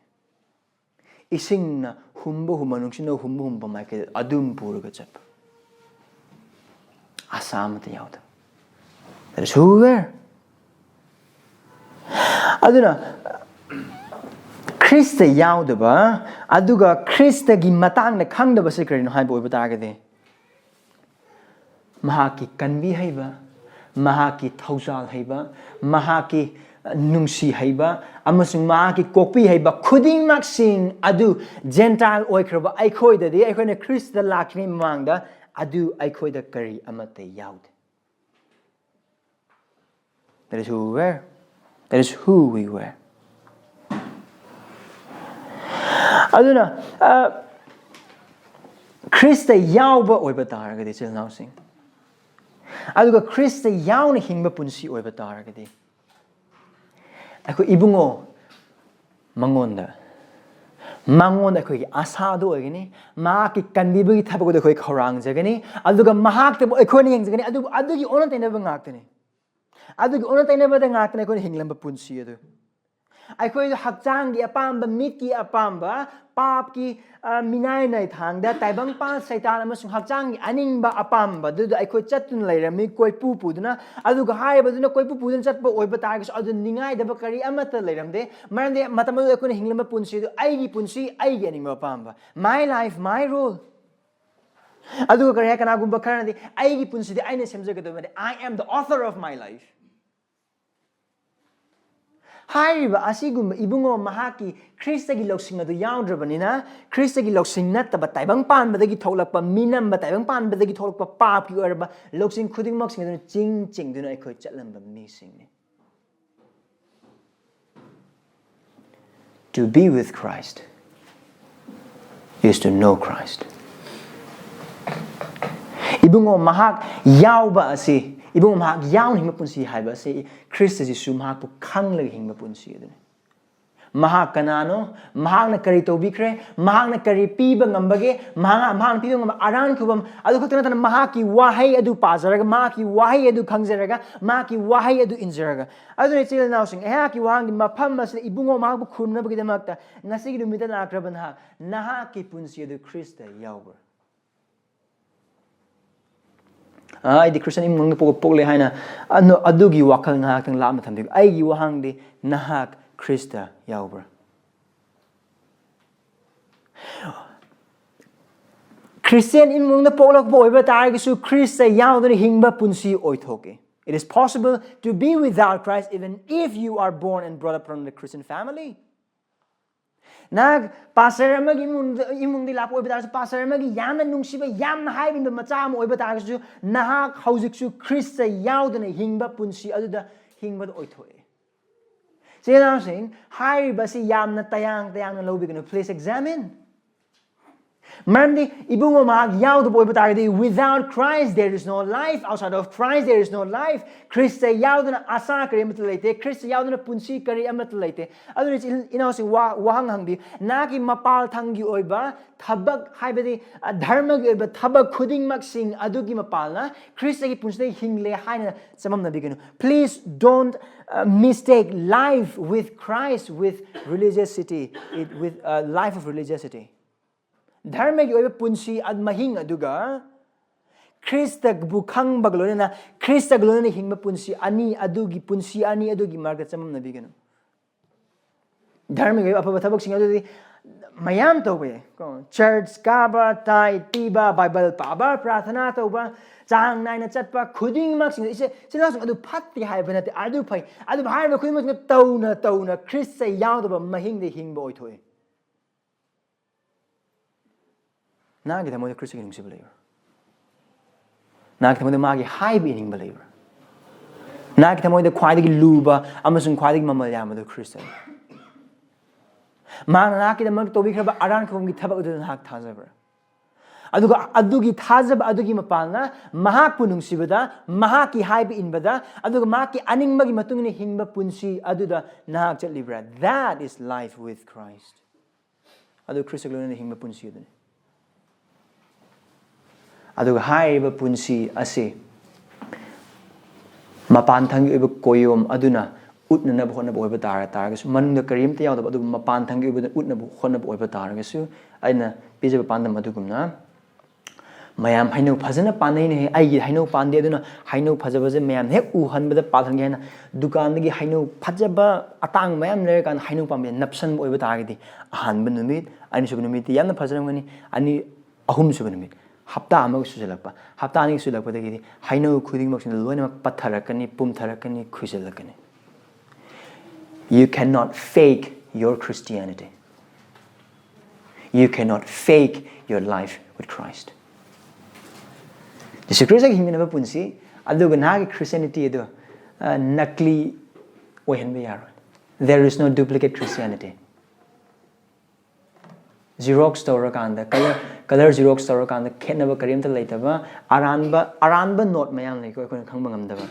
ꯏꯁꯤꯡꯅ ꯍꯨꯝꯕ ꯍꯨꯝꯕ, ꯅꯨꯡꯁꯤꯠꯅ ꯍꯨꯝꯕ ꯍꯨꯝꯕ ꯃꯥꯏꯀꯩꯗ ꯑꯗꯨꯝ ꯄꯨꯔꯒ ꯆꯠꯄ꯫ ꯑꯁꯥ ꯑꯃꯠꯇ ꯌꯥꯎꯗꯕ꯫ That is who we were. ꯑꯗꯨꯅ ꯈ꯭ꯔꯤꯁꯇ ꯌꯥꯎꯗꯕ, ꯑꯗꯨꯒ ꯈ꯭ꯔꯤꯁꯇꯒꯤ ꯃꯇꯥꯡꯗ ꯈꯪꯗꯕꯁꯦ ꯀꯔꯤꯅꯣ ꯍꯥꯏꯕ ꯑꯣꯏꯕ ꯇꯥꯔꯒꯗꯤ, ꯃꯍꯥꯛꯀꯤ ꯀꯟꯕꯤ ꯍꯩꯕ, ꯃꯍꯥꯛꯀꯤ ꯊꯧꯖꯥꯜ ꯍꯩꯕ, ꯃꯍꯥꯛꯀꯤ ꯅꯨꯡꯁꯤ ꯍꯩꯕ, ꯑꯃꯁꯨꯡ ꯃꯍꯥꯛꯀꯤ ꯀꯣꯛꯄꯤ ꯍꯩꯕ ꯈꯨꯗꯤꯡꯃꯛꯁꯤꯡ ꯑꯗꯨ ꯖꯦꯟꯇꯥꯏꯜ ꯑꯣꯏꯈ꯭ꯔꯕ ꯑꯩꯈꯣꯏꯗꯗꯤ, ꯑꯩꯈꯣꯏꯅ ꯈ꯭ꯔꯤꯁꯇ ꯂꯥꯛꯇ꯭ꯔꯤꯉꯩ ꯃꯃꯥꯡꯗ ꯑꯗꯨ ꯑꯩꯈꯣꯏꯗ ꯀꯔꯤ ꯑꯃꯠꯇ ꯌꯥꯎꯗꯦ꯫ That is who we were. That is who we were. ꯑꯗꯨꯅ, ꯑ, ꯈ꯭ꯔꯤꯁꯇ ꯌꯥꯎꯕ ꯑꯣꯏꯕ ꯇꯥꯔꯒꯗꯤ, ꯏꯆꯤꯜ ꯏꯅꯥꯎꯁꯤꯡ, ꯑꯗꯨꯒ ꯈ꯭ꯔꯤꯁꯇ ꯌꯥꯎꯅ ꯍꯤꯡꯕ ꯄꯨꯟꯁꯤ ꯑꯣꯏꯕ ꯇꯥꯔꯒꯗꯤ, ꯑꯩꯈꯣꯏ ꯏꯕꯨꯡꯉꯣ ꯃꯉꯣꯟꯗ, ꯃꯉꯣꯟꯗ ꯑꯩꯈꯣꯏꯒꯤ ꯑꯁꯥꯗꯨ ꯑꯣꯏꯒꯅꯤ, ꯃꯍꯥꯛꯀꯤ ꯀꯟꯕꯤꯕꯒꯤ ꯊꯕꯛ ꯑꯗꯨ ꯑꯩꯈꯣꯏ ꯈꯧꯔꯥꯡꯖꯒꯅꯤ, ꯑꯗꯨꯒ ꯃꯍꯥꯛꯇꯕꯨ ꯑꯩꯈꯣꯏꯅ ꯌꯦꯡꯖꯒꯅꯤ꯫ ꯑꯗꯨꯕꯨ ꯑꯗꯨꯒꯤ ꯑꯣꯟꯅ ꯇꯩꯅꯕ ꯉꯥꯛꯇꯅꯤ꯫ ꯑꯗꯨꯒꯤ ꯑꯣꯟꯅ ꯇꯩꯅꯕꯗ ꯉꯥꯛꯇꯅꯤ ꯑꯩꯈꯣꯏꯅ ꯍꯤꯡꯂꯝꯕ ꯄꯨꯟꯁꯤ ꯑꯗꯨ꯫ ꯑꯩꯈꯣꯏ ꯍꯛꯆꯥꯡꯒꯤ ꯑꯄꯥꯝꯕ, ꯃꯤꯠꯀꯤ ꯑꯄꯥꯝꯕ, ꯄꯥꯞꯀꯤ, ꯑ, ꯃꯤꯅꯥꯏ ꯅꯥꯏꯊꯥꯡꯗ, ꯇꯥꯏꯕꯪꯄꯥꯟ ꯁꯩꯇꯥꯟ ꯑꯃꯁꯨꯡ ꯍꯛꯆꯥꯡꯒꯤ ꯑꯅꯤꯡꯕ ꯑꯄꯥꯝꯕꯗꯨꯗ ꯑꯩꯈꯣꯏ ꯆꯠꯇꯨꯅ ꯂꯩꯔꯝꯃꯤ, ꯀꯣꯏꯄꯨ ꯄꯨꯗꯨꯅ꯫ ꯑꯗꯨꯒ ꯍꯥꯏꯔꯤꯕꯗꯨꯅ ꯀꯣꯏꯄꯨ ꯄꯨꯗꯨꯅ ꯆꯠꯄ ꯑꯣꯏꯕ ꯇꯥꯔꯒꯁꯨ, ꯑꯗꯨ ꯅꯤꯡꯉꯥꯏꯗꯕ ꯀꯔꯤ ꯑꯃꯠꯇ ꯂꯩꯔꯝꯗꯦ꯫ ꯃꯔꯝꯗꯤ ꯃꯇꯝ ꯑꯗꯨꯗ ꯑꯩꯈꯣꯏꯅ ꯍꯤꯡꯂꯝꯕ ꯄꯨꯟꯁꯤ ꯑꯗꯨ ꯑꯩꯒꯤ ꯄꯨꯟꯁꯤ, ꯑꯩꯒꯤ ꯑꯅꯤꯡꯕ ꯑꯄꯥꯝꯕ, my life, my rule꯫ ꯑꯗꯨꯒ ꯀꯔꯤ ꯍꯥꯏ, ꯀꯅꯥꯒꯨꯝꯕ ꯈꯔꯅꯗꯤ, "ꯑꯩꯒꯤ ꯄꯨꯟꯁꯤꯗꯤ ꯑꯩꯅ ꯁꯦꯝꯖꯒꯗꯕꯅꯤ, I am the author of my life"꯫ ꯍꯥꯏꯔꯤꯕ ꯑꯁꯤꯒꯨꯝꯕ ꯏꯕꯨꯡꯉꯣ ꯃꯍꯥꯛꯀꯤ ꯈ꯭ꯔꯤꯁꯇꯒꯤ ꯂꯧꯁꯤꯡ ꯑꯗꯨ ꯌꯥꯎꯗ꯭ꯔꯕꯅꯤꯅ, ꯈ꯭ꯔꯤꯁꯇꯒꯤ ꯂꯧꯁꯤꯡ ꯅꯠꯇꯕ ꯇꯥꯏꯕꯪ ꯄꯥꯟꯕꯗꯒꯤ ꯊꯣꯛꯂꯛꯄ, ꯃꯤꯅꯝꯕ ꯇꯥꯏꯕꯪ ꯄꯥꯟꯕꯗꯒꯤ ꯊꯣꯛꯂꯛꯄ ꯄꯥꯞꯀꯤ ꯑꯣꯏꯔꯕ ꯂꯧꯁꯤꯡ ꯈꯨꯗꯤꯡꯃꯛꯁꯤꯡ ꯑꯗꯨꯅ ꯆꯤꯡ ꯆꯤꯡꯗꯨꯅ ꯑꯩꯈꯣꯏ ꯆꯠꯂꯝꯕ ꯃꯤꯁꯤꯡꯅꯤ꯫ To be with Christ is to know Christ. ꯏꯕꯨꯡꯉꯣ ꯃꯍꯥꯛ ꯌꯥꯎꯕ ꯑꯁꯤ, ꯏꯕꯨꯡꯉꯣ ꯃꯍꯥꯛ ꯌꯥꯎꯅ ꯍꯤꯡꯕ ꯄꯨꯟꯁꯤ ꯍꯥꯏꯕ ꯑꯁꯤ ꯈ꯭ꯔꯤꯁꯇ ꯖꯤꯁꯨ ꯃꯍꯥꯛꯄꯨ ꯈꯪꯂꯒ ꯍꯤꯡꯕ ꯄꯨꯟꯁꯤ ꯑꯗꯨꯅꯤ꯫ ꯃꯍꯥꯛ ꯀꯅꯥꯅꯣ? ꯃꯍꯥꯛꯅ ꯀꯔꯤ ꯇꯧꯕꯤꯈ꯭ꯔꯦ? ꯃꯍꯥꯛꯅ ꯀꯔꯤ ꯄꯤꯕ ꯉꯝꯕꯒꯦ? ꯃꯍꯥꯛ, ꯃꯍꯥꯛꯅ ꯄꯤꯕ ꯉꯝꯕ ꯑꯔꯥꯟ ꯈꯨꯕꯝ ꯑꯗꯨ ꯈꯛꯇ ꯅꯠꯇꯅ ꯃꯍꯥꯛꯀꯤ ꯋꯥꯍꯩ ꯑꯗꯨ ꯄꯥꯖꯔꯒ, ꯃꯍꯥꯛꯀꯤ ꯋꯥꯍꯩ ꯑꯗꯨ ꯈꯪꯖꯔꯒ, ꯃꯍꯥꯛꯀꯤ ꯋꯥꯍꯩ ꯑꯗꯨ ꯏꯟꯖꯔꯒ꯫ ꯑꯗꯨꯅ ꯏꯆꯤꯜ ꯏꯅꯥꯎꯁꯤꯡ, ꯑꯩꯍꯥꯛꯀꯤ ꯋꯥꯍꯪꯗꯤ ꯃꯐꯝ ꯑꯁꯤꯗ ꯏꯕꯨꯡꯉꯣ ꯃꯍꯥꯛꯄꯨ ꯈꯨꯔꯨꯝꯅꯕꯒꯤꯗꯃꯛꯇ ꯉꯁꯤꯒꯤ ꯅꯨꯃꯤꯠꯇ ꯂꯥꯛꯈ꯭ꯔꯕ ꯅꯍꯥꯛ, ꯅꯍꯥꯛꯀꯤ ꯄꯨꯟꯁꯤ ꯑꯗꯨ ꯈ꯭ꯔꯤꯁꯇ ꯌꯥꯎꯕ꯭ꯔꯥ? "ꯑꯥ, ꯑꯩꯗꯤ ꯈ꯭ꯔꯤꯁꯇꯤꯌꯟ ꯏꯃꯨꯡꯗ ꯄꯣꯛ-, ꯄꯣꯛꯂꯦ" ꯍꯥꯏꯅ ꯑꯗꯨ-, ꯑꯗꯨꯒꯤ ꯋꯥꯈꯜ ꯉꯥꯏꯍꯥꯛꯇꯪ ꯂꯥꯞꯅ ꯊꯝꯕꯤꯌꯨ꯫ ꯑꯩꯒꯤ ꯋꯥꯍꯪꯗꯤ, ꯅꯍꯥꯛ ꯈ꯭ꯔꯤꯁꯇ ꯌꯥꯎꯕ꯭ꯔꯥ? ꯈ꯭ꯔꯤꯁꯇꯤꯌꯟ ꯏꯃꯨꯡꯗ ꯄꯣꯛꯂꯛꯄ ꯑꯣꯏꯕ ꯇꯥꯔꯒꯁꯨ ꯈ꯭ꯔꯤꯁꯇ ꯌꯥꯎꯗꯨꯅ ꯍꯤꯡꯕ ꯄꯨꯟꯁꯤ ꯑꯣꯏꯊꯣꯛꯀꯦ꯫ It is possible to be without Christ even if you are born and brought up from the Christian family. ꯅꯍꯥꯛ ꯄꯥꯁꯇꯔ ꯑꯃꯒꯤ ꯏꯃꯨꯡꯗ, ꯏꯃꯨꯡꯗꯒꯤ ꯂꯥꯛꯄ ꯑꯣꯏꯕ ꯇꯥꯔꯒꯁꯨ, ꯄꯥꯁꯇꯔ ꯑꯃꯒꯤ ꯌꯥꯝꯅ ꯅꯨꯡꯁꯤꯕ, ꯌꯥꯝꯅ ꯍꯥꯏꯕ ꯏꯟꯕ ꯃꯆꯥ ꯑꯃ ꯑꯣꯏꯕ ꯇꯥꯔꯒꯁꯨ, ꯅꯍꯥꯛ ꯍꯧꯖꯤꯛꯁꯨ ꯈ꯭ꯔꯤꯁꯇ ꯌꯥꯎꯗꯅ ꯍꯤꯡꯕ ꯄꯨꯟꯁꯤ ꯑꯗꯨꯗ ꯍꯤꯡꯕꯗ ꯑꯣꯏꯊꯣꯛꯑꯦ꯫ ꯏꯆꯤꯜ ꯏꯅꯥꯎꯁꯤꯡ, ꯍꯥꯏꯔꯤꯕ ꯑꯁꯤ ꯌꯥꯝꯅ ꯇꯌꯥꯡ ꯇꯌꯥꯡꯅ ꯂꯧꯕꯤꯒꯅꯨ꯫ Please examine. ꯃꯔꯝꯗꯤ ꯏꯕꯨꯡꯉꯣ ꯃꯍꯥꯛ ꯌꯥꯎꯗꯕ ꯑꯣꯏꯕ ꯇꯥꯔꯒꯗꯤ, "Without Christ there is no life, outside of Christ there is no life." Christ ꯌꯥꯎꯗꯅ ꯑꯁꯥ ꯀꯔꯤ ꯑꯃꯠꯇ ꯂꯩꯇꯦ, ꯈ꯭ꯔꯤꯁꯇ ꯌꯥꯎꯗꯅ ꯄꯨꯟꯁꯤ ꯀꯔꯤ ꯑꯃꯠꯇ ꯂꯩꯇꯦ꯫ ꯑꯗꯨꯅ ꯏꯆꯤꯜ ꯏꯅꯥꯎꯁꯤꯡ, ꯋꯥ-, ꯋꯥꯍꯪ ꯍꯪꯕꯤ, ꯅꯍꯥꯛꯀꯤ ꯃꯄꯥꯜ ꯊꯪꯒꯤ ꯑꯣꯏꯕ ꯊꯕꯛ, ꯍꯥꯏꯕꯗꯤ, ꯑ, ꯙꯔꯃꯒꯤ ꯑꯣꯏꯕ ꯊꯕꯛ ꯈꯨꯗꯤꯡꯃꯛꯁꯤꯡ ꯑꯗꯨꯒꯤ ꯃꯄꯥꯜꯅ ꯈ꯭ꯔꯤꯁꯇꯒꯤ ꯄꯨꯟꯁꯤꯗ ꯍꯤꯡꯂꯦ ꯍꯥꯏꯅ ꯆꯃꯝꯅꯕꯤꯒꯅꯨ꯫ Please don't, uh, mistake life with Christ with religiosity, it, with a life of religiosity. ꯙꯔꯃꯒꯤ ꯑꯣꯏꯕ ꯄꯨꯟꯁꯤ ꯑ-, ꯃꯍꯤꯡ ꯑꯗꯨꯒ ꯈ꯭ꯔꯤꯁꯇꯕꯨ ꯈꯪꯕꯒ ꯂꯣꯏꯅꯅ, ꯈ꯭ꯔꯤꯁꯇꯒ ꯂꯣꯏꯅꯅ ꯍꯤꯡꯕ ꯄꯨꯟꯁꯤ ꯑꯅꯤ ꯑꯗꯨꯒꯤ, ꯄꯨꯟꯁꯤ ꯑꯅꯤ ꯑꯗꯨꯒꯤ ꯃꯔꯛꯇ ꯆꯃꯝꯅꯕꯤꯒꯅꯨ꯫ ꯙꯔꯃꯒꯤ ꯑꯣꯏꯕ ꯑꯐꯕ ꯊꯕꯛꯁꯤꯡ ꯑꯗꯨꯗꯤ ꯃꯌꯥꯝ ꯇꯧꯕ ꯌꯥꯏ, ꯀꯣ꯫ ꯆꯔꯆ ꯀꯥꯕ, ꯇꯥꯏꯠ ꯄꯤꯕ, ꯕꯥꯏꯕꯜ ꯄꯥꯕ, ꯄ꯭ꯔꯥꯊꯅꯥ ꯇꯧꯕ, ꯆꯥꯡ ꯅꯥꯏꯅ ꯆꯠꯄ ꯈꯨꯗꯤꯡꯃꯛꯁꯤꯡ ꯏꯆꯦ ꯏꯆꯤꯟ ꯏꯅꯥꯎꯁꯤꯡ ꯑꯗꯨ ꯐꯠꯇꯦ ꯍꯥꯏꯕ ꯅꯠꯇꯦ, ꯑꯗꯨ ꯐꯩ꯫ ꯑꯗꯨꯕꯨ ꯍꯥꯏꯔꯤꯕ ꯈꯨꯗꯤꯡꯃꯛꯁꯤꯅ ꯇꯧꯅ ꯇꯧꯅ ꯈ꯭ꯔꯤꯁꯇ ꯌꯥꯎꯗꯕ ꯃꯍꯤꯡꯗ ꯍꯤꯡꯕ ꯑꯣꯏꯊꯣꯛꯏ꯫ ꯅꯍꯥꯛꯀꯤ ꯊꯃꯣꯏꯗ ꯈ꯭ꯔꯤꯁꯇꯒꯤ ꯅꯨꯡꯁꯤꯕ ꯂꯩꯕ꯭ꯔꯥ? ꯅꯍꯥꯛꯀꯤ ꯊꯃꯣꯏꯗ ꯃꯥꯒꯤ ꯍꯥꯏꯕ ꯏꯅꯤꯡꯕ ꯂꯩꯕ꯭ꯔꯥ? ꯅꯍꯥꯛꯀꯤ ꯊꯃꯣꯏꯗ ꯈ꯭ꯋꯥꯏꯗꯒꯤ ꯂꯨꯕ ꯑꯃꯁꯨꯡ ꯈ꯭ꯋꯥꯏꯗꯒꯤ ꯃꯃꯜ ꯌꯥꯝꯕꯗꯨ ꯈ꯭ꯔꯤꯁꯇꯅꯤ꯫ ꯃꯍꯥꯛꯅ ꯅꯍꯥꯛꯀꯤꯗꯃꯛ ꯇꯧꯕꯤꯈ꯭ꯔꯕ ꯑꯔꯥꯟ ꯈꯨꯕꯝꯒꯤ ꯊꯕꯛ ꯑꯗꯨꯗ ꯅꯍꯥꯛ ꯊꯥꯖꯕ꯭ꯔꯥ? ꯑꯗꯨꯒ ꯑꯗꯨꯒꯤ ꯊꯥꯖꯕ ꯑꯗꯨꯒꯤ ꯃꯄꯥꯟꯅ ꯃꯍꯥꯛꯄꯨ ꯅꯨꯡꯁꯤꯕꯗ, ꯃꯍꯥꯛꯀꯤ ꯍꯥꯏꯕ ꯏꯟꯕꯗ, ꯑꯗꯨꯒ ꯃꯍꯥꯛꯀꯤ ꯑꯅꯤꯡꯕꯒꯤ ꯃꯇꯨꯡ ꯏꯟꯅ ꯍꯤꯡꯕ ꯄꯨꯟꯁꯤ ꯑꯗꯨꯗ ꯅꯍꯥꯛ ꯆꯠꯂꯤꯕ꯭ꯔꯥ? That is life with Christ. ꯑꯗꯨ ꯈ꯭ꯔꯤꯁꯇꯒ ꯂꯣꯏꯅꯅ ꯍꯤꯡꯕ ꯄꯨꯟꯁꯤ ꯑꯗꯨꯅꯤ꯫ ꯑꯗꯨꯒ ꯍꯥꯏꯔꯤꯕ ꯄꯨꯟꯁꯤ ꯑꯁꯤ ꯃꯄꯥꯟ ꯊꯪꯒꯤ ꯑꯣꯏꯕ ꯀꯣꯌꯣꯝ ꯑꯗꯨꯅ ꯎꯠꯅꯅꯕ ꯍꯣꯠꯅꯕ ꯑꯣꯏꯕ ꯇꯥꯔ ꯇꯥꯔꯒꯁꯨ, ꯃꯅꯨꯡꯗ ꯀꯔꯤꯝꯇ ꯌꯥꯎꯗꯕ ꯑꯗꯨꯒꯨꯝꯕ ꯃꯄꯥꯟ ꯊꯪꯒꯤ ꯑꯣꯏꯕꯗ ꯎꯠꯅꯕ ꯍꯣꯠꯅꯕ ꯑꯣꯏꯕ ꯇꯥꯔꯒꯁꯨ, ꯑꯩꯅ ꯄꯤꯖꯕ ꯄꯥꯟꯗꯝ ꯑꯗꯨꯒꯨꯝꯅ ꯃꯌꯥꯝ ꯍꯩꯅꯧ ꯐꯖꯅ ꯄꯥꯟꯅꯩꯅꯦꯍꯦ, ꯑꯩꯒꯤ ꯍꯩꯅꯧ ꯄꯥꯟꯗꯦ, ꯑꯗꯨꯅ ꯍꯩꯅꯧ ꯐꯖꯕꯁꯦ ꯃꯌꯥꯝ ꯍꯦꯛ ꯎꯍꯟꯕꯗ ꯄꯥꯜꯍꯟꯒꯦ ꯍꯥꯏꯅ ꯗꯨꯀꯥꯟꯗꯒꯤ ꯍꯩꯅꯧ ꯐꯖꯕ ꯑꯇꯥꯡꯕ ꯃꯌꯥꯝ ꯂꯩꯔꯀꯥꯟꯗ ꯍꯩꯅꯧ ꯄꯥꯝꯕꯤꯗ ꯅꯞꯁꯟꯕ ꯑꯣꯏꯕ ꯇꯥꯔꯒꯗꯤ, ꯑꯍꯥꯟꯕ ꯅꯨꯃꯤꯠ, ꯑꯅꯤꯁꯨꯕ ꯅꯨꯃꯤꯠꯇꯤ ꯌꯥꯝꯅ ꯐꯖꯔꯝꯒꯅꯤ, ꯑꯅꯤ, ꯑꯍꯨꯝꯁꯨꯕ ꯅꯨꯃꯤꯠ, ꯍꯞꯇꯥ ꯑꯃꯒ ꯁꯨꯖꯜꯂꯛꯄ, ꯍꯞꯇꯥ ꯑꯅꯤꯒ ꯁꯨꯖꯜꯂꯛꯄꯗꯒꯤꯗꯤ ꯍꯩꯅꯧ ꯈꯨꯗꯤꯡꯃꯛꯁꯤꯅ ꯂꯣꯏꯅꯃꯛ ꯄꯠꯊꯔꯛꯀꯅꯤ, ꯄꯨꯝꯊꯔꯛꯀꯅꯤ, ꯈꯨꯏꯖꯜꯂꯛꯀꯅꯤ꯫ You cannot fake your Christianity. You cannot fake your life with Christ. ꯖꯤꯁꯨ ꯈ꯭ꯔꯤꯁꯇꯒꯤ ꯍꯤꯡꯃꯤꯟꯅꯕ ꯄꯨꯟꯁꯤ, ꯑꯗꯨꯒ ꯅꯍꯥꯛꯀꯤ Christianity ꯑꯗꯨ, ꯑ, ꯅꯀꯂꯤ ꯑꯣꯏꯍꯟꯕ ꯌꯥꯔꯣꯏ꯫ There is no duplicate Christianity. Xerox ꯇꯧꯔꯀꯥꯟꯗ, colour, colour Xerox ꯇꯧꯔꯀꯥꯟꯗ ꯈꯦꯠꯅꯕ ꯀꯔꯤꯝꯇ ꯂꯩꯇꯕ, ꯑꯔꯥꯟꯕ, ꯑꯔꯥꯟꯕ note ꯃꯌꯥꯝ ꯂꯩꯀꯣ, ꯑꯩꯈꯣꯏꯅ ꯈꯪꯕ ꯉꯝꯗꯕ꯫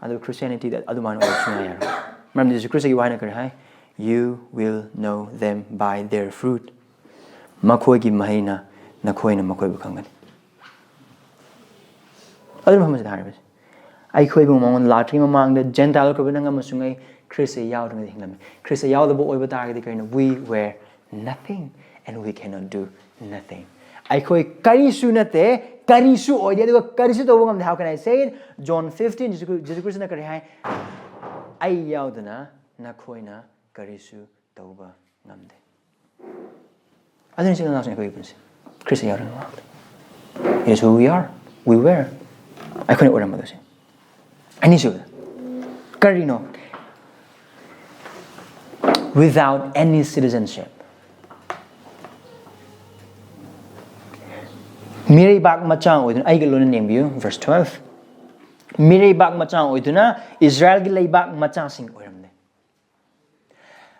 ꯑꯗꯨ Christianityꯗ ꯑꯗꯨꯃꯥꯏꯅ ꯑꯣꯏꯕ ꯁꯨꯡꯌꯥ ꯌꯥꯔꯣꯏ꯫ ꯃꯔꯝꯗꯤ ꯖꯤꯁꯨ ꯈ꯭ꯔꯤꯁꯇꯒꯤ ꯋꯥꯍꯩꯅ ꯀꯔꯤ ꯍꯥꯏ? "You will know them by their fruit." ꯃꯈꯣꯏꯒꯤ ꯃꯍꯩꯅ ꯅꯈꯣꯏꯅ ꯃꯈꯣꯏꯕꯨ ꯈꯪꯒꯅꯤ꯫ ꯑꯗꯨꯅ ꯃꯐꯝꯁꯤꯗ ꯍꯥꯏꯔꯤꯕꯁꯦ, ꯑꯩꯈꯣꯏꯕꯨ ꯃꯉꯣꯟꯗ ꯂꯥꯛꯇ꯭ꯔꯤꯉꯩ ꯃꯃꯥꯡꯗ Gentile ꯑꯣꯏꯕ ꯅꯪ ꯑꯃꯁꯨꯡ ꯑꯩ ꯈ꯭ꯔꯤꯁꯇ ꯌꯥꯎꯗ꯭ꯔꯤꯉꯩꯗ ꯍꯤꯡꯂꯝꯃꯤ꯫ ꯈ꯭ꯔꯤꯁꯇ ꯌꯥꯎꯗꯕ ꯑꯣꯏꯕ ꯇꯥꯔꯒꯗꯤ ꯀꯔꯤꯅꯣ? We were nothing and we cannot do nothing. ꯑꯩꯈꯣꯏ ꯀꯔꯤꯁꯨ ꯅꯠꯇꯦ, ꯀꯔꯤꯁꯨ ꯑꯣꯏꯗꯦ, ꯑꯗꯨꯒ ꯀꯔꯤꯁꯨ ꯇꯧꯕ ꯉꯝꯗꯦ꯫ How can I say it? John fifteen, ꯖꯤꯁꯨ, ꯖꯤꯁꯨ ꯈ꯭ꯔꯤꯁꯇꯅ ꯀꯔꯤ ꯍꯥꯏ? "ꯑꯩ ꯌꯥꯎꯗꯅ ꯅꯈꯣꯏꯅ ꯀꯔꯤꯁꯨ ꯇꯧꯕ ꯉꯝꯗꯦ"꯫ ꯑꯗꯨꯅꯤ ꯏꯆꯤꯟ ꯏꯅꯥꯎꯁꯤꯡ ꯑꯩꯈꯣꯏꯒꯤ ꯄꯨꯟꯁꯤ꯫ ꯈ꯭ꯔꯤꯁꯇ ꯌꯥꯎꯗꯅ ꯉꯝꯗꯦ꯫ It is who we are. We were. ꯑꯩꯈꯣꯏꯅ ꯑꯣꯏꯔꯝꯕꯗꯣ ꯁꯤ꯫ ꯑꯅꯤꯁꯨꯕꯗ ꯀꯔꯤꯅꯣ? Without any citizenship. ꯃꯤꯔꯩꯕꯥꯛ ꯃꯆꯥ ꯑꯣꯏꯗꯨꯅ, ꯑꯩꯒ ꯂꯣꯏꯅ ꯌꯦꯡꯕꯤꯌꯨ, verse twelve. ꯃꯤꯔꯩꯕꯥꯛ ꯃꯆꯥ ꯑꯣꯏꯗꯨꯅ ꯏꯁꯔꯥꯌꯦꯜꯒꯤ ꯂꯩꯕꯥꯛ ꯃꯆꯥꯁꯤꯡ ꯑꯣꯏꯔꯝꯂꯦ꯫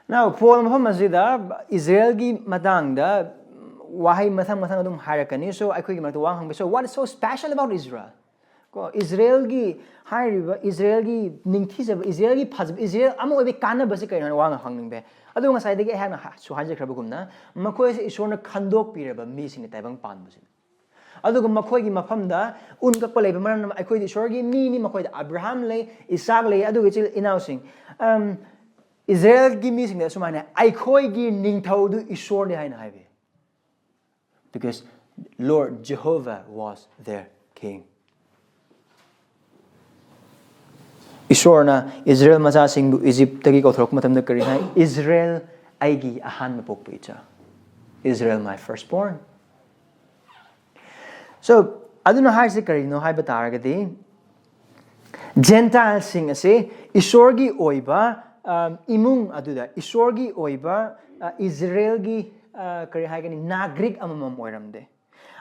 Now, ꯄꯣꯜ ꯃꯐꯝ ꯑꯁꯤꯗ ꯏꯁꯔꯥꯌꯦꯜꯒꯤ ꯃꯇꯥꯡꯗ ꯋꯥꯍꯩ ꯃꯊꯪ ꯃꯊꯪ ꯑꯗꯨꯝ ꯍꯥꯏꯔꯛꯀꯅꯤ꯫ So, ꯑꯩꯈꯣꯏꯒꯤ ꯃꯔꯛꯇ ꯋꯥ ꯍꯪꯕ, so what is so special about Israel? ꯀꯣ, ꯏꯁꯔꯥꯌꯦꯜꯒꯤ ꯍꯥꯏꯔꯤꯕ, ꯏꯁꯔꯥꯌꯦꯜꯒꯤ ꯅꯤꯡꯊꯤꯖꯕ, ꯏꯁꯔꯥꯌꯦꯜꯒꯤ ꯐꯖꯕ, ꯏꯁꯔꯥꯌꯦꯜ ꯑꯃ ꯑꯣꯏꯕꯒꯤ ꯀꯥꯟꯅꯕꯁꯤ ꯀꯩꯅꯣ ꯍꯥꯏꯅ ꯋꯥ ꯍꯪꯅꯤꯡꯕ ꯌꯥꯏ꯫ ꯑꯗꯨ ꯉꯁꯥꯏꯗꯒꯤ ꯑꯩꯍꯥꯛꯅ ꯍꯥ-, ꯁꯨ ꯍꯥꯏꯖꯈ꯭ꯔꯕꯒꯨꯝꯅ, ꯃꯈꯣꯏꯁꯦ ꯏꯁꯣꯔꯅ ꯈꯟꯗꯣꯛꯄꯤꯔꯕ ꯃꯤꯁꯤꯡꯅꯤ, ꯇꯥꯏꯕꯪ ꯄꯥꯟꯕꯁꯤꯅꯤ꯫ ꯑꯗꯨꯒ ꯃꯈꯣꯏꯒꯤ ꯃꯐꯝꯗ ꯎꯟ ꯀꯛꯄ ꯂꯩꯕ ꯃꯔꯝꯅ ꯑꯩꯈꯣꯏꯗꯤ ꯏꯁꯣꯔꯒꯤ ꯃꯤꯅꯤ, ꯃꯈꯣꯏꯗ ꯑꯕ꯭ꯔꯥꯍꯥꯝ ꯂꯩ, ꯏꯁꯥꯛ ꯂꯩ, ꯑꯗꯨꯒ ꯏꯆꯤꯜ ꯏꯅꯥꯎꯁꯤꯡ꯫ ꯑꯝ, ꯏꯁꯔꯥꯌꯦꯜꯒꯤ ꯃꯤꯁꯤꯡꯗ ꯑꯁꯨꯃꯥꯏꯅ, "ꯑꯩꯈꯣꯏꯒꯤ ꯅꯤꯡꯊꯧꯗꯨ ꯏꯁꯣꯔꯅꯤ" ꯍꯥꯏꯅ ꯍꯥꯏꯕꯤ꯫ Because Lord Jehovah was their king. ꯏꯁꯣꯔꯅ ꯏꯁꯔꯥꯌꯦꯜ ꯃꯆꯥꯁꯤꯡꯕꯨ ꯏꯖꯤꯞꯇꯒꯤ ꯀꯧꯊꯣꯔꯛꯄ ꯃꯇꯝꯗ ꯀꯔꯤ ꯍꯥꯏ? "ꯏꯁꯔꯥꯌꯦꯜ, ꯑꯩꯒꯤ ꯑꯍꯥꯟꯕ ꯄꯣꯛꯄ ꯏꯆꯥ." "Israel, my firstborn." So, ꯑꯗꯨꯅ ꯍꯥꯏꯔꯤꯁꯦ ꯀꯔꯤꯅꯣ ꯍꯥꯏꯕ ꯇꯥꯔꯒꯗꯤ, ꯖꯦꯟꯇꯥꯏꯜꯁꯤꯡ ꯑꯁꯤ ꯏꯁꯣꯔꯒꯤ ꯑꯣꯏꯕ, ꯑ, ꯏꯃꯨꯡ ꯑꯗꯨꯗ, ꯏꯁꯣꯔꯒꯤ ꯑꯣꯏꯕ, ꯑ, ꯏꯁꯔꯥꯌꯦꯜꯒꯤ, ꯑ, ꯀꯔꯤ ꯍꯥꯏꯒꯅꯤ, ꯅꯥꯒ꯭ꯔꯤꯛ ꯑꯃꯃꯝ ꯑꯣꯏꯔꯝꯗꯦ꯫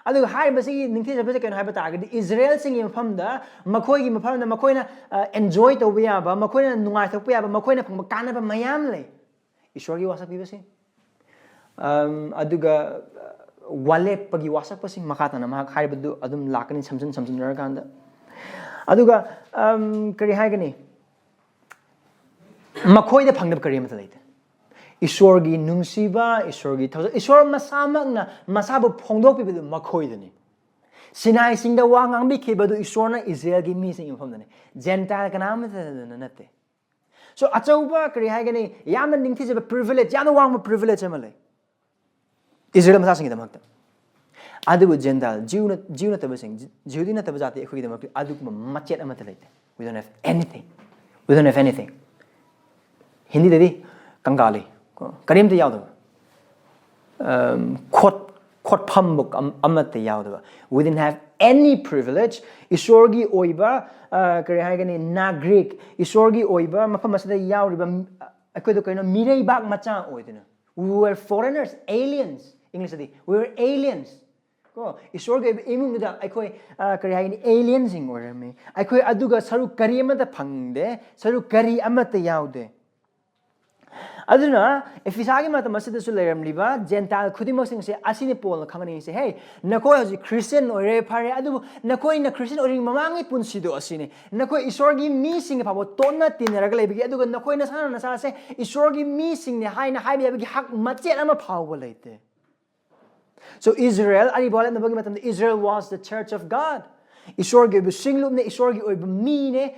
ꯑꯗꯨꯒ ꯍꯥꯏꯔꯤꯕꯁꯤꯒꯤ ꯅꯤꯡꯊꯤꯖꯕꯁꯦ ꯀꯩꯅꯣ ꯍꯥꯏꯕ ꯇꯥꯔꯒꯗꯤ, ꯏꯁꯔꯥꯌꯦꯜꯁꯤꯡꯒꯤ ꯃꯐꯝꯗ, ꯃꯈꯣꯏꯒꯤ ꯃꯐꯝꯗ ꯃꯈꯣꯏꯅ, ꯑ, enjoy ꯇꯧꯕ ꯌꯥꯕ, ꯃꯈꯣꯏꯅ ꯅꯨꯡꯉꯥꯏꯊꯣꯛꯄ ꯌꯥꯕ, ꯃꯈꯣꯏꯅ ꯐꯪꯕ ꯀꯥꯟꯅꯕ ꯃꯌꯥꯝ ꯂꯩ꯫ ꯏꯁꯣꯔꯒꯤ ꯋꯥꯁꯛ ꯄꯤꯕꯁꯤ꯫ ꯑꯝ, ꯑꯗꯨꯒ, ꯑ, ꯋꯥꯂꯦꯞꯄꯒꯤ ꯋꯥꯁꯛꯄꯁꯤꯡ, ꯃꯈꯥ ꯇꯥꯅ ꯃꯍꯥꯛ ꯍꯥꯏꯔꯤꯕꯗꯨ ꯑꯗꯨꯝ ꯂꯥꯛꯀꯅꯤ, ꯁꯝꯖꯤꯟ ꯁꯝꯖꯤꯟꯅꯔꯀꯥꯟꯗ꯫ ꯑꯗꯨꯒ, ꯑꯝ, ꯀꯔꯤ ꯍꯥꯏꯒꯅꯤ? ꯃꯈꯣꯏꯗ ꯐꯪꯗꯕ ꯀꯔꯤ ꯑꯃꯠꯇ ꯂꯩꯇꯦ꯫ ꯏꯁꯣꯔꯒꯤ ꯅꯨꯡꯁꯤꯕ, ꯏꯁꯣꯔꯒꯤ ꯊꯧꯖꯥꯜ, ꯏꯁꯣꯔ ꯃꯁꯥꯃꯛꯅ ꯃꯁꯥꯕꯨ ꯐꯣꯡꯗꯣꯛꯄꯤꯕꯗꯨ ꯃꯈꯣꯏꯗꯅꯤ꯫ ꯁꯤꯅꯥꯏ ꯆꯤꯡꯗ ꯋꯥ ꯉꯥꯡꯕꯤꯈꯤꯕꯗꯨ ꯏꯁꯣꯔꯅ ꯏꯁꯔꯥꯌꯦꯜꯒꯤ ꯃꯤꯁꯤꯡꯒꯤ ꯃꯐꯝꯗꯅꯤ꯫ ꯖꯦꯟꯇꯥꯏꯜ ꯀꯅꯥ ꯑꯃꯠꯇꯅ ꯅꯠꯇꯦ꯫ So, ꯑꯆꯧꯕ, ꯀꯔꯤ ꯍꯥꯏꯒꯅꯤ, ꯌꯥꯝꯅ ꯅꯤꯡꯊꯤꯖꯕ privilege, ꯌꯥꯝꯅ ꯋꯥꯡꯕ privilege ꯑꯃ ꯂꯩ꯫ ꯏꯁꯔꯥꯌꯦꯜ ꯃꯆꯥꯁꯤꯡꯒꯤꯗꯃꯛꯇ꯫ ꯑꯗꯨꯕꯨ ꯖꯦꯟꯇꯥꯏꯜ, ꯖꯤꯌꯨ ꯅꯠ-, ꯖꯤꯌꯨ ꯅꯠꯇꯕꯁꯤꯡ, ꯖꯤ-, ꯖꯤꯍꯨꯗꯤ ꯅꯠꯇꯕ ꯖꯥꯇꯤ ꯑꯩꯈꯣꯏꯒꯤꯗꯃꯛꯇ ꯑꯗꯨꯒꯨꯝꯕ ꯃꯆꯦꯠ ꯑꯃꯠꯇ ꯂꯩꯇꯦ꯫ We don't have anything. We don't have anything. ꯍꯤꯟꯗꯤꯗꯗꯤ ꯀꯪꯒꯥꯂꯤ, ꯀꯣ, ꯀꯔꯤꯝꯇ ꯌꯥꯎꯗꯕ꯫ ꯑꯝ, ꯈꯣꯠ-, ꯄꯣꯠꯐꯝꯕꯨ ꯑꯃꯠꯇ ꯌꯥꯎꯗꯕ꯫ We didn't have any privilege. ꯏꯁꯣꯔꯒꯤ ꯑꯣꯏꯕ ꯀꯔꯤ ꯍꯥꯏꯒꯅꯤ, ꯅꯥꯒ꯭ꯔꯤꯛ, ꯏꯁꯣꯔꯒꯤ ꯑꯣꯏꯕ ꯃꯐꯝ ꯑꯁꯤꯗ ꯌꯥꯎꯔꯤꯕ ꯑꯩꯈꯣꯏꯗꯣ ꯀꯩꯅꯣ, ꯃꯤꯔꯩꯕꯥꯛ ꯃꯆꯥ ꯑꯣꯏꯗꯅ, we were foreigners, aliens, Englishꯇꯗꯤ we were aliens꯫ ꯀꯣ, ꯏꯁꯣꯔꯒꯤ ꯑꯣꯏꯕ ꯏꯃꯨꯡꯗꯨꯗ ꯑꯩꯈꯣꯏ ꯀꯔꯤ ꯍꯥꯏꯒꯅꯤ, alienꯁꯤꯡ ꯑꯣꯏꯔꯝꯃꯤ꯫ ꯑꯩꯈꯣꯏ ꯑꯗꯨꯒ ꯁꯔꯨꯛ ꯀꯔꯤ ꯑꯃꯠꯇ ꯐꯪꯗꯦ, ꯁꯔꯨꯛ ꯀꯔꯤ ꯑꯃꯠꯇ ꯌꯥꯎꯗꯦ꯫ ꯑꯗꯨꯅ ꯑꯦꯐꯤꯁꯥꯒꯤ ꯃꯇꯝ ꯑꯁꯤꯗꯁꯨ ꯂꯩꯔꯝꯂꯤꯕ ꯖꯦꯟꯇꯥꯏꯜ ꯈꯨꯗꯤꯡꯃꯛꯁꯤꯡꯁꯦ ꯑꯁꯤꯅꯤ ꯄꯣꯜꯅ ꯈꯪꯍꯟꯅꯤꯡꯉꯤꯁꯦ꯫ ꯍꯦ, ꯅꯈꯣꯏ ꯍꯧꯖꯤꯛ ꯈ꯭ꯔꯤꯁꯇꯤꯌꯟ ꯑꯣꯏꯔꯦ, ꯐꯔꯦ, ꯑꯗꯨꯕꯨ ꯅꯈꯣꯏꯅ ꯈ꯭ꯔꯤꯁꯇꯤꯌꯟ ꯑꯣꯏꯔꯤꯉꯩ ꯃꯃꯥꯡꯒꯤ ꯄꯨꯟꯁꯤꯗꯣ ꯑꯁꯤꯅꯤ꯫ ꯅꯈꯣꯏ ꯏꯁꯣꯔꯒꯤ ꯃꯤꯁꯤꯡꯒ ꯐꯥꯎꯕ ꯇꯣꯠꯅ ꯇꯤꯟꯅꯔꯒ ꯂꯩꯕꯒꯤ, ꯑꯗꯨꯒ ꯅꯈꯣꯏ ꯅꯁꯥꯅ ꯅꯁꯥꯁꯦ ꯏꯁꯣꯔꯒꯤ ꯃꯤꯁꯤꯡꯅꯤ ꯍꯥꯏꯅ ꯍꯥꯏꯕ ꯌꯥꯕꯒꯤ ꯍꯛ ꯃꯆꯦꯠ ꯑꯃ ꯐꯥꯎꯕ ꯂꯩꯇꯦ꯫ So Israel, ꯑꯔꯤꯕ ꯋꯥꯔꯦꯞꯅꯕꯒꯤ ꯃꯇꯝꯗ Israel was the church of God. ꯏꯁꯣꯔꯒꯤ ꯑꯣꯏꯕ ꯁꯤꯡꯂꯨꯞꯅꯦ, ꯏꯁꯣꯔꯒꯤ ꯑꯣꯏꯕ ꯃꯤꯅꯦ,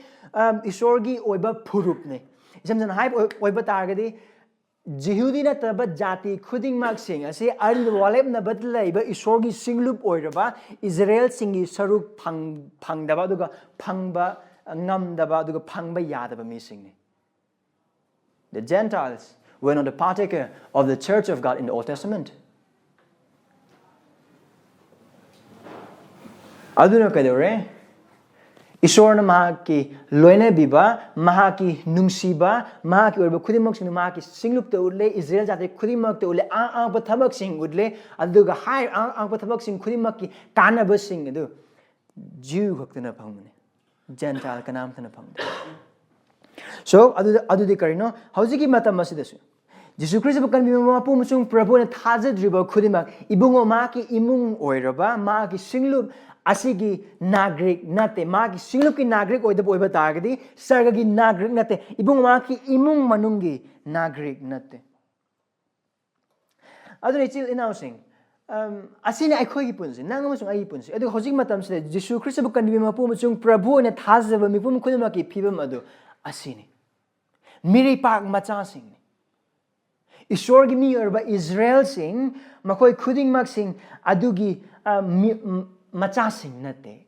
ꯏꯁꯣꯔꯒꯤ ꯑꯣꯏꯕ ꯐꯨꯔꯨꯞꯅꯦ꯫ ꯏꯁꯝ ꯁꯝꯅ ꯍꯥꯏꯕ ꯑꯣꯏꯕ ꯇꯥꯔꯒꯗꯤ, ꯖꯤꯍꯨꯗꯤ ꯅꯠꯇꯕ ꯖꯥꯇꯤ ꯈꯨꯗꯤꯡꯃꯛꯁꯤꯡ ꯑꯁꯤ ꯑꯔꯤꯕ ꯋꯥꯔꯦꯞꯅꯕꯗ ꯂꯩꯕ ꯏꯁꯣꯔꯒꯤ ꯁꯤꯡꯂꯨꯞ ꯑꯣꯏꯔꯕ ꯏꯖꯔꯦꯜꯁꯤꯡꯒꯤ ꯁꯔꯨꯛ ꯐꯪꯗꯕ, ꯑꯗꯨꯒ ꯐꯪꯕ ꯉꯝꯗꯕ, ꯑꯗꯨꯒ ꯐꯪꯕ ꯌꯥꯗꯕ ꯃꯤꯁꯤꯡꯅꯤ꯫ The Gentiles were not a partaker of the church of God in the Old Testament. ꯑꯗꯨꯅ ꯀꯩꯗꯧꯔꯦ? ꯏꯁꯣꯔꯅ ꯃꯍꯥꯛꯀꯤ ꯂꯣꯏꯅꯕꯤꯕ, ꯃꯍꯥꯛꯀꯤ ꯅꯨꯡꯁꯤꯕ, ꯃꯍꯥꯛꯀꯤ ꯑꯣꯏꯕ ꯈꯨꯗꯤꯡꯃꯛꯁꯤꯡꯗꯨ ꯃꯍꯥꯛꯀꯤ ꯁꯤꯡꯂꯨꯞꯇ ꯎꯠꯂꯦ, ꯏꯖꯔꯦꯜ ꯖꯥꯇꯤ ꯈꯨꯗꯤꯡꯃꯛꯇ ꯎꯠꯂꯦ, ꯑꯉꯛ ꯑꯉꯛꯄ ꯊꯕꯛꯁꯤꯡ ꯎꯠꯂꯦ꯫ ꯑꯗꯨꯒ ꯍꯥꯏꯔꯤꯕ ꯑꯉꯛ ꯑꯉꯛꯄ ꯊꯕꯛꯁꯤꯡ ꯈꯨꯗꯤꯡꯃꯛꯀꯤ ꯀꯥꯟꯅꯕꯁꯤꯡ ꯑꯗꯨ ꯖꯤꯎ ꯈꯛꯇꯅ ꯐꯪꯕꯅꯤ, ꯖꯦꯟꯇꯥꯏꯜ ꯀꯅꯥꯝꯇꯅ ꯐꯪꯗꯦ꯫ So ꯑꯗꯨꯗ, ꯑꯗꯨꯗꯤ ꯀꯔꯤꯅꯣ? ꯍꯧꯖꯤꯛꯀꯤ ꯃꯇꯝ ꯑꯁꯤꯗꯁꯨ ꯖꯤꯁꯨ ꯈ꯭ꯔꯤꯁꯇꯕꯨ ꯀꯟꯕꯤꯕ ꯃꯄꯨ ꯑꯃꯁꯨꯡ ꯄ꯭ꯔꯚꯨ ꯑꯣꯏꯅ ꯊꯥꯖꯗ꯭ꯔꯤꯕ ꯈꯨꯗꯤꯡꯃꯛ, ꯏꯕꯨꯡꯉꯣ, ꯃꯍꯥꯛꯀꯤ ꯏꯃꯨꯡ ꯑꯣꯏꯔꯕ, ꯃꯍꯥꯛꯀꯤ ꯁꯤꯡꯂꯨꯞ ꯑꯁꯤꯒꯤ ꯅꯥꯒ꯭ꯔꯤꯛ ꯅꯠꯇꯦ, ꯃꯍꯥꯛꯀꯤ ꯁꯤꯡꯂꯨꯞꯀꯤ ꯅꯥꯒ꯭ꯔꯤꯛ ꯑꯣꯏꯗꯕ ꯑꯣꯏꯕ ꯇꯥꯔꯒꯗꯤ ꯁꯔꯒꯒꯤ ꯅꯥꯒ꯭ꯔꯤꯛ ꯅꯠꯇꯦ, ꯏꯕꯨꯡꯉꯣ, ꯃꯍꯥꯛꯀꯤ ꯏꯃꯨꯡ ꯃꯅꯨꯡꯒꯤ ꯅꯥꯒ꯭ꯔꯤꯛ ꯅꯠꯇꯦ꯫ ꯑꯗꯨꯅ ꯏꯆꯤꯜ ꯏꯅꯥꯎꯁꯤꯡ, ꯑꯁꯤꯅꯤ ꯑꯩꯈꯣꯏꯒꯤ ꯄꯨꯟꯁꯤ, ꯅꯪ ꯑꯃꯁꯨꯡ ꯑꯩꯒꯤ ꯄꯨꯟꯁꯤ꯫ ꯑꯗꯨꯒ ꯍꯧꯖꯤꯛ ꯃꯇꯝꯁꯤꯗ ꯖꯤꯁꯨ ꯈ꯭ꯔꯤꯁꯇꯕꯨ ꯀꯟꯕꯤꯕ ꯃꯄꯨ ꯑꯃꯁꯨꯡ ꯄ꯭ꯔꯚꯨ ꯑꯣꯏꯅ ꯊꯥꯖꯕ ꯃꯤꯄꯨꯝ ꯈꯨꯗꯤꯡꯃꯛꯀꯤ ꯐꯤꯕꯝ ꯑꯗꯨ ꯑꯁꯤꯅꯤ꯫ ꯃꯤꯔꯩꯄꯥꯛ ꯃꯆꯥꯁꯤꯡꯅꯤ꯫ ꯏꯁꯣꯔꯒꯤ ꯃꯤ ꯑꯣꯏꯔꯕ ꯏꯖꯔꯦꯜꯁꯤꯡ, ꯃꯈꯣꯏ ꯈꯨꯗꯤꯡꯃꯛꯁꯤꯡ ꯑꯗꯨꯒꯤ ꯃꯆꯥꯁꯤꯡ ꯅꯠꯇꯦ꯫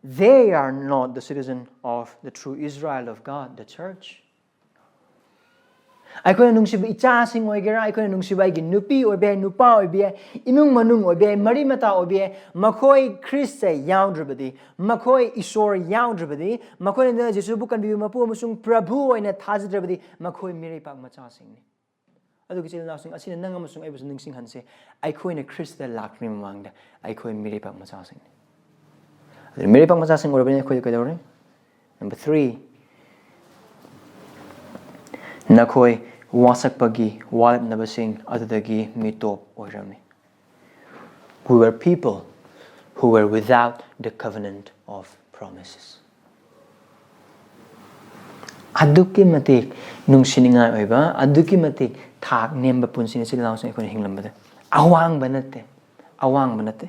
They are not the citizen of the true Israel of God, the church. ꯑꯩꯈꯣꯏꯅ ꯅꯨꯡꯁꯤꯕ ꯏꯆꯥꯁꯤꯡ ꯑꯣꯏꯒꯦꯔꯥ, ꯑꯩꯈꯣꯏꯅ ꯅꯨꯡꯁꯤꯕ ꯑꯩꯒꯤ ꯅꯨꯄꯤ ꯑꯣꯏꯕ ꯌꯥꯏ, ꯅꯨꯄꯥ ꯑꯣꯏꯕ ꯌꯥꯏ, ꯏꯃꯨꯡ ꯃꯅꯨꯡ ꯑꯣꯏꯕ ꯌꯥꯏ, ꯃꯔꯤ ꯃꯇꯥ ꯑꯣꯏꯕ ꯌꯥꯏ, ꯃꯈꯣꯏ ꯈ꯭ꯔꯤꯁꯇ ꯌꯥꯎꯗ꯭ꯔꯕꯗꯤ, ꯃꯈꯣꯏ ꯏꯁꯣꯔ ꯌꯥꯎꯗ꯭ꯔꯕꯗꯤ, ꯃꯈꯣꯏꯅ ꯖꯤꯁꯨꯕꯨ ꯀꯟꯕꯤꯕ ꯃꯄꯨ ꯑꯃꯁꯨꯡ ꯄ꯭ꯔꯚꯨ ꯑꯣꯏꯅ ꯊꯥꯖꯗ꯭ꯔꯕꯗꯤ, ꯃꯈꯣꯏ ꯃꯤꯔꯩꯄꯥꯛ ꯃꯆꯥꯁꯤꯡꯅꯤ꯫ ꯑꯗꯨꯒ ꯏꯆꯤꯜ ꯏꯅꯥꯎꯁꯤꯡ, ꯑꯁꯤꯅ ꯅꯪ ꯑꯃꯁꯨꯡ ꯑꯩꯕꯨꯁꯨ ꯅꯤꯡꯁꯤꯡꯍꯟꯁꯦ, ꯑꯩꯈꯣꯏꯅ ꯈ꯭ꯔꯤꯁꯇ ꯂꯥꯛꯇ꯭ꯔꯤꯉꯩ ꯃꯃꯥꯡꯗ ꯑꯩꯈꯣꯏ ꯃꯤꯔꯩꯄꯥꯛ ꯃꯆꯥꯁꯤꯡꯅꯤ꯫ ꯑꯗꯨꯅ ꯃꯤꯔꯩꯄꯥꯛ ꯃꯆꯥꯁꯤꯡ ꯑꯣꯏꯔꯕꯅꯤꯅ ꯑꯩꯈꯣꯏꯗ ꯀꯩꯗꯧꯔꯦ? Number three, ꯅꯈꯣꯏ ꯋꯥꯁꯛꯄꯒꯤ ꯋꯥꯔꯦꯞꯅꯕꯁꯤꯡ ꯑꯗꯨꯗꯒꯤ ꯃꯤꯇꯣꯞ ꯑꯣꯏꯔꯝꯃꯤ꯫ We were people who were without the covenant of promises. ꯑꯗꯨꯛꯀꯤ ꯃꯇꯤꯛ ꯅꯨꯡꯁꯤꯅꯤꯡꯉꯥꯏ ꯑꯣꯏꯕ, ꯑꯗꯨꯛꯀꯤ ꯃꯇꯤꯛ ꯊꯥꯛ ꯅꯦꯝꯕ ꯄꯨꯟꯁꯤꯅꯤ ꯏꯆꯤꯜ ꯏꯅꯥꯎꯁꯤꯡ ꯑꯩꯈꯣꯏꯅ ꯍꯤꯡꯂꯝꯕꯗ꯫ ꯑꯋꯥꯡꯕ ꯅꯠꯇꯦ, ꯑꯋꯥꯡꯕ ꯅꯠꯇꯦ꯫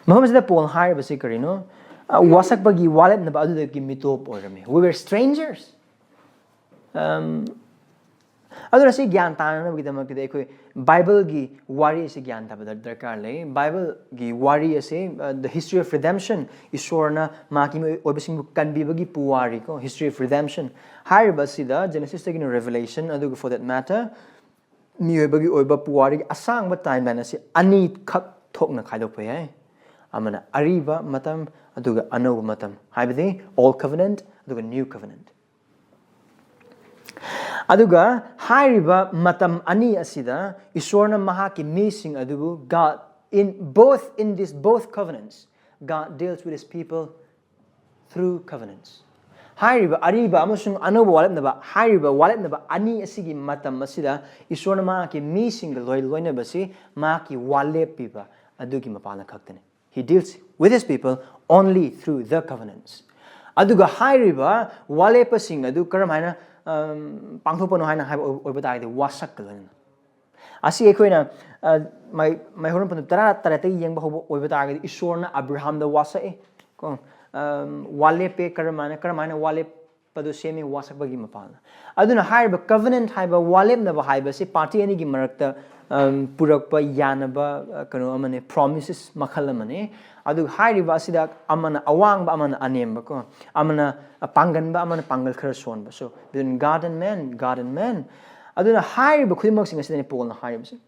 ꯃꯐꯝ ꯑꯁꯤꯗ ꯄꯣꯜ ꯍꯥꯏꯔꯤꯕꯁꯤ ꯀꯔꯤꯅꯣ? ꯑ, ꯋꯥꯁꯛꯄꯒꯤ ꯋꯥꯔꯦꯞꯅꯕ ꯑꯗꯨꯗꯒꯤ ꯃꯤꯇꯣꯞ ꯑꯣꯏꯔꯝꯃꯤ꯫ We were strangers. Um, ꯑꯗꯨꯅ ꯁꯤ ꯒ꯭ꯌꯥꯟ ꯇꯥꯅꯅꯕꯒꯤꯗꯃꯛꯇꯗꯤ ꯑꯩꯈꯣꯏ ꯕꯥꯏꯕꯜꯒꯤ ꯋꯥꯔꯤ ꯑꯁꯤ ꯒ꯭ꯌꯥꯟ ꯇꯥꯕ ꯗꯔ-, ꯗꯔꯀꯥꯔ ꯂꯩ꯫ ꯕꯥꯏꯕꯜꯒꯤ ꯋꯥꯔꯤ ꯑꯁꯤ, ꯑ, The History of Redemption, ꯏꯁꯣꯔꯅ ꯃꯍꯥꯛꯀꯤ ꯃꯤꯑꯣꯏꯕꯁꯤꯡꯕꯨ ꯀꯟꯕꯤꯕꯒꯤ ꯄꯨꯋꯥꯔꯤ ꯀꯣ, History of Redemption ꯍꯥꯏꯔꯤꯕ ꯑꯁꯤꯗ Genesis ꯇꯒꯤꯅ Revelation, ꯑꯗꯨꯒ for that matter, ꯃꯤꯑꯣꯏꯕꯒꯤ ꯑꯣꯏꯕ ꯄꯨꯋꯥꯔꯤꯒꯤ ꯑꯁꯥꯡꯕ timeline ꯑꯁꯤ ꯑꯅꯤꯈꯛ ꯊꯣꯛꯅ ꯈꯥꯏꯗꯣꯛꯄ ꯌꯥꯏ꯫ ꯑꯃꯅ ꯑꯔꯤꯕ ꯃꯇꯝ, ꯑꯗꯨꯒ ꯑꯅꯧꯕ ꯃꯇꯝ, ꯍꯥꯏꯕꯗꯤ Old Covenant ꯑꯗꯨꯒ New Covenant꯫ ꯑꯗꯨꯒ ꯍꯥꯏꯔꯤꯕ ꯃꯇꯝ ꯑꯅꯤ ꯑꯁꯤꯗ ꯏꯁꯣꯔꯅ ꯃꯍꯥꯛꯀꯤ ꯃꯤꯁꯤꯡ ꯑꯗꯨꯕꯨ God, in both, in this both covenants, God deals with his people through covenants. ꯍꯥꯏꯔꯤꯕ ꯑꯔꯤꯕ ꯑꯃꯁꯨꯡ ꯑꯅꯧꯕ ꯋꯥꯔꯦꯞꯅꯕ, ꯍꯥꯏꯔꯤꯕ ꯋꯥꯔꯦꯞꯅꯕ ꯑꯅꯤ ꯑꯁꯤꯒꯤ ꯃꯇꯝ ꯑꯁꯤꯗ ꯏꯁꯣꯔꯅ ꯃꯍꯥꯛꯀꯤ ꯃꯤꯁꯤꯡꯒ ꯂꯣꯏ ꯂꯣꯏꯅꯕꯁꯤ ꯃꯍꯥꯛꯀꯤ ꯋꯥꯔꯦꯞ ꯄꯤꯕ ꯑꯗꯨꯒꯤ ꯃꯄꯥꯟꯗ ꯈꯛꯇꯅꯤ꯫ He deals with his people only through the covenants. ꯑꯗꯨꯒ ꯍꯥꯏꯔꯤꯕ ꯋꯥꯔꯦꯞꯄꯁꯤꯡ ꯑꯗꯨ ꯀꯔꯝꯍꯥꯏꯅ, ꯑꯝ, ꯄꯥꯡꯊꯣꯛꯄꯅꯣ ꯍꯥꯏꯅ ꯍꯥꯏꯕ ꯑꯣꯏ-, ꯑꯣꯏꯕ ꯇꯥꯔꯒꯗꯤ ꯋꯥꯁꯛꯀ ꯂꯣꯏꯅꯅ꯫ ꯑꯁꯤ ꯑꯩꯈꯣꯏꯅ, ꯑ, ꯃꯥꯏ-, ꯃꯥꯏꯍꯧꯔꯝ ꯄꯟꯗꯨꯞ ꯇꯔꯥ ꯇꯔꯦꯠꯇꯒꯤ ꯌꯦꯡꯕ ꯍꯧꯕ ꯑꯣꯏꯕ ꯇꯥꯔꯒꯗꯤ ꯏꯁꯣꯔꯅ ꯑꯕ꯭ꯔꯥꯍꯥꯝꯗ ꯋꯥꯁꯛꯑꯦ ꯀꯣ, ꯑꯝ, ꯋꯥꯂꯦꯞꯄꯦ, ꯀꯔꯝꯍꯥꯏꯅ, ꯀꯔꯝꯍꯥꯏꯅ ꯋꯥꯂꯦꯞꯄꯗꯨ ꯁꯦꯝꯃꯤ? ꯋꯥꯁꯛꯄꯒꯤ ꯃꯄꯥꯟꯗ꯫ ꯑꯗꯨꯅ ꯍꯥꯏꯔꯤꯕ covenant ꯍꯥꯏꯕ, ꯋꯥꯂꯦꯞꯅꯕ ꯍꯥꯏꯕꯁꯤ party ꯑꯅꯤꯒꯤ ꯃꯔꯛꯇ ꯄꯨꯔꯛꯄ ꯌꯥꯅꯕ ꯀꯩꯅꯣ ꯑꯃꯅꯤ, ꯄ꯭ꯔꯣꯃꯤꯁꯦꯁ ꯃꯈꯜ ꯑꯃꯅꯤ꯫ ꯑꯗꯨꯒ ꯍꯥꯏꯔꯤꯕ ꯑꯁꯤꯗ ꯑꯃꯅ ꯑꯋꯥꯡꯕ, ꯑꯃꯅ ꯑꯅꯦꯝꯕ ꯀꯣ, ꯑꯃꯅ ꯄꯥꯡꯒꯟꯕ, ꯑꯃꯅ ꯄꯥꯡꯒꯜ ꯈꯔ ꯁꯣꯟꯕ꯫ So between God and man, God and man꯫ ꯑꯗꯨꯅ ꯍꯥꯏꯔꯤꯕ ꯈꯨꯗꯤꯡꯃꯛꯁꯤꯡ ꯑꯁꯤꯗꯅꯤ ꯄꯣꯜꯅ ꯍꯥꯏꯔꯤꯕꯁꯦ꯫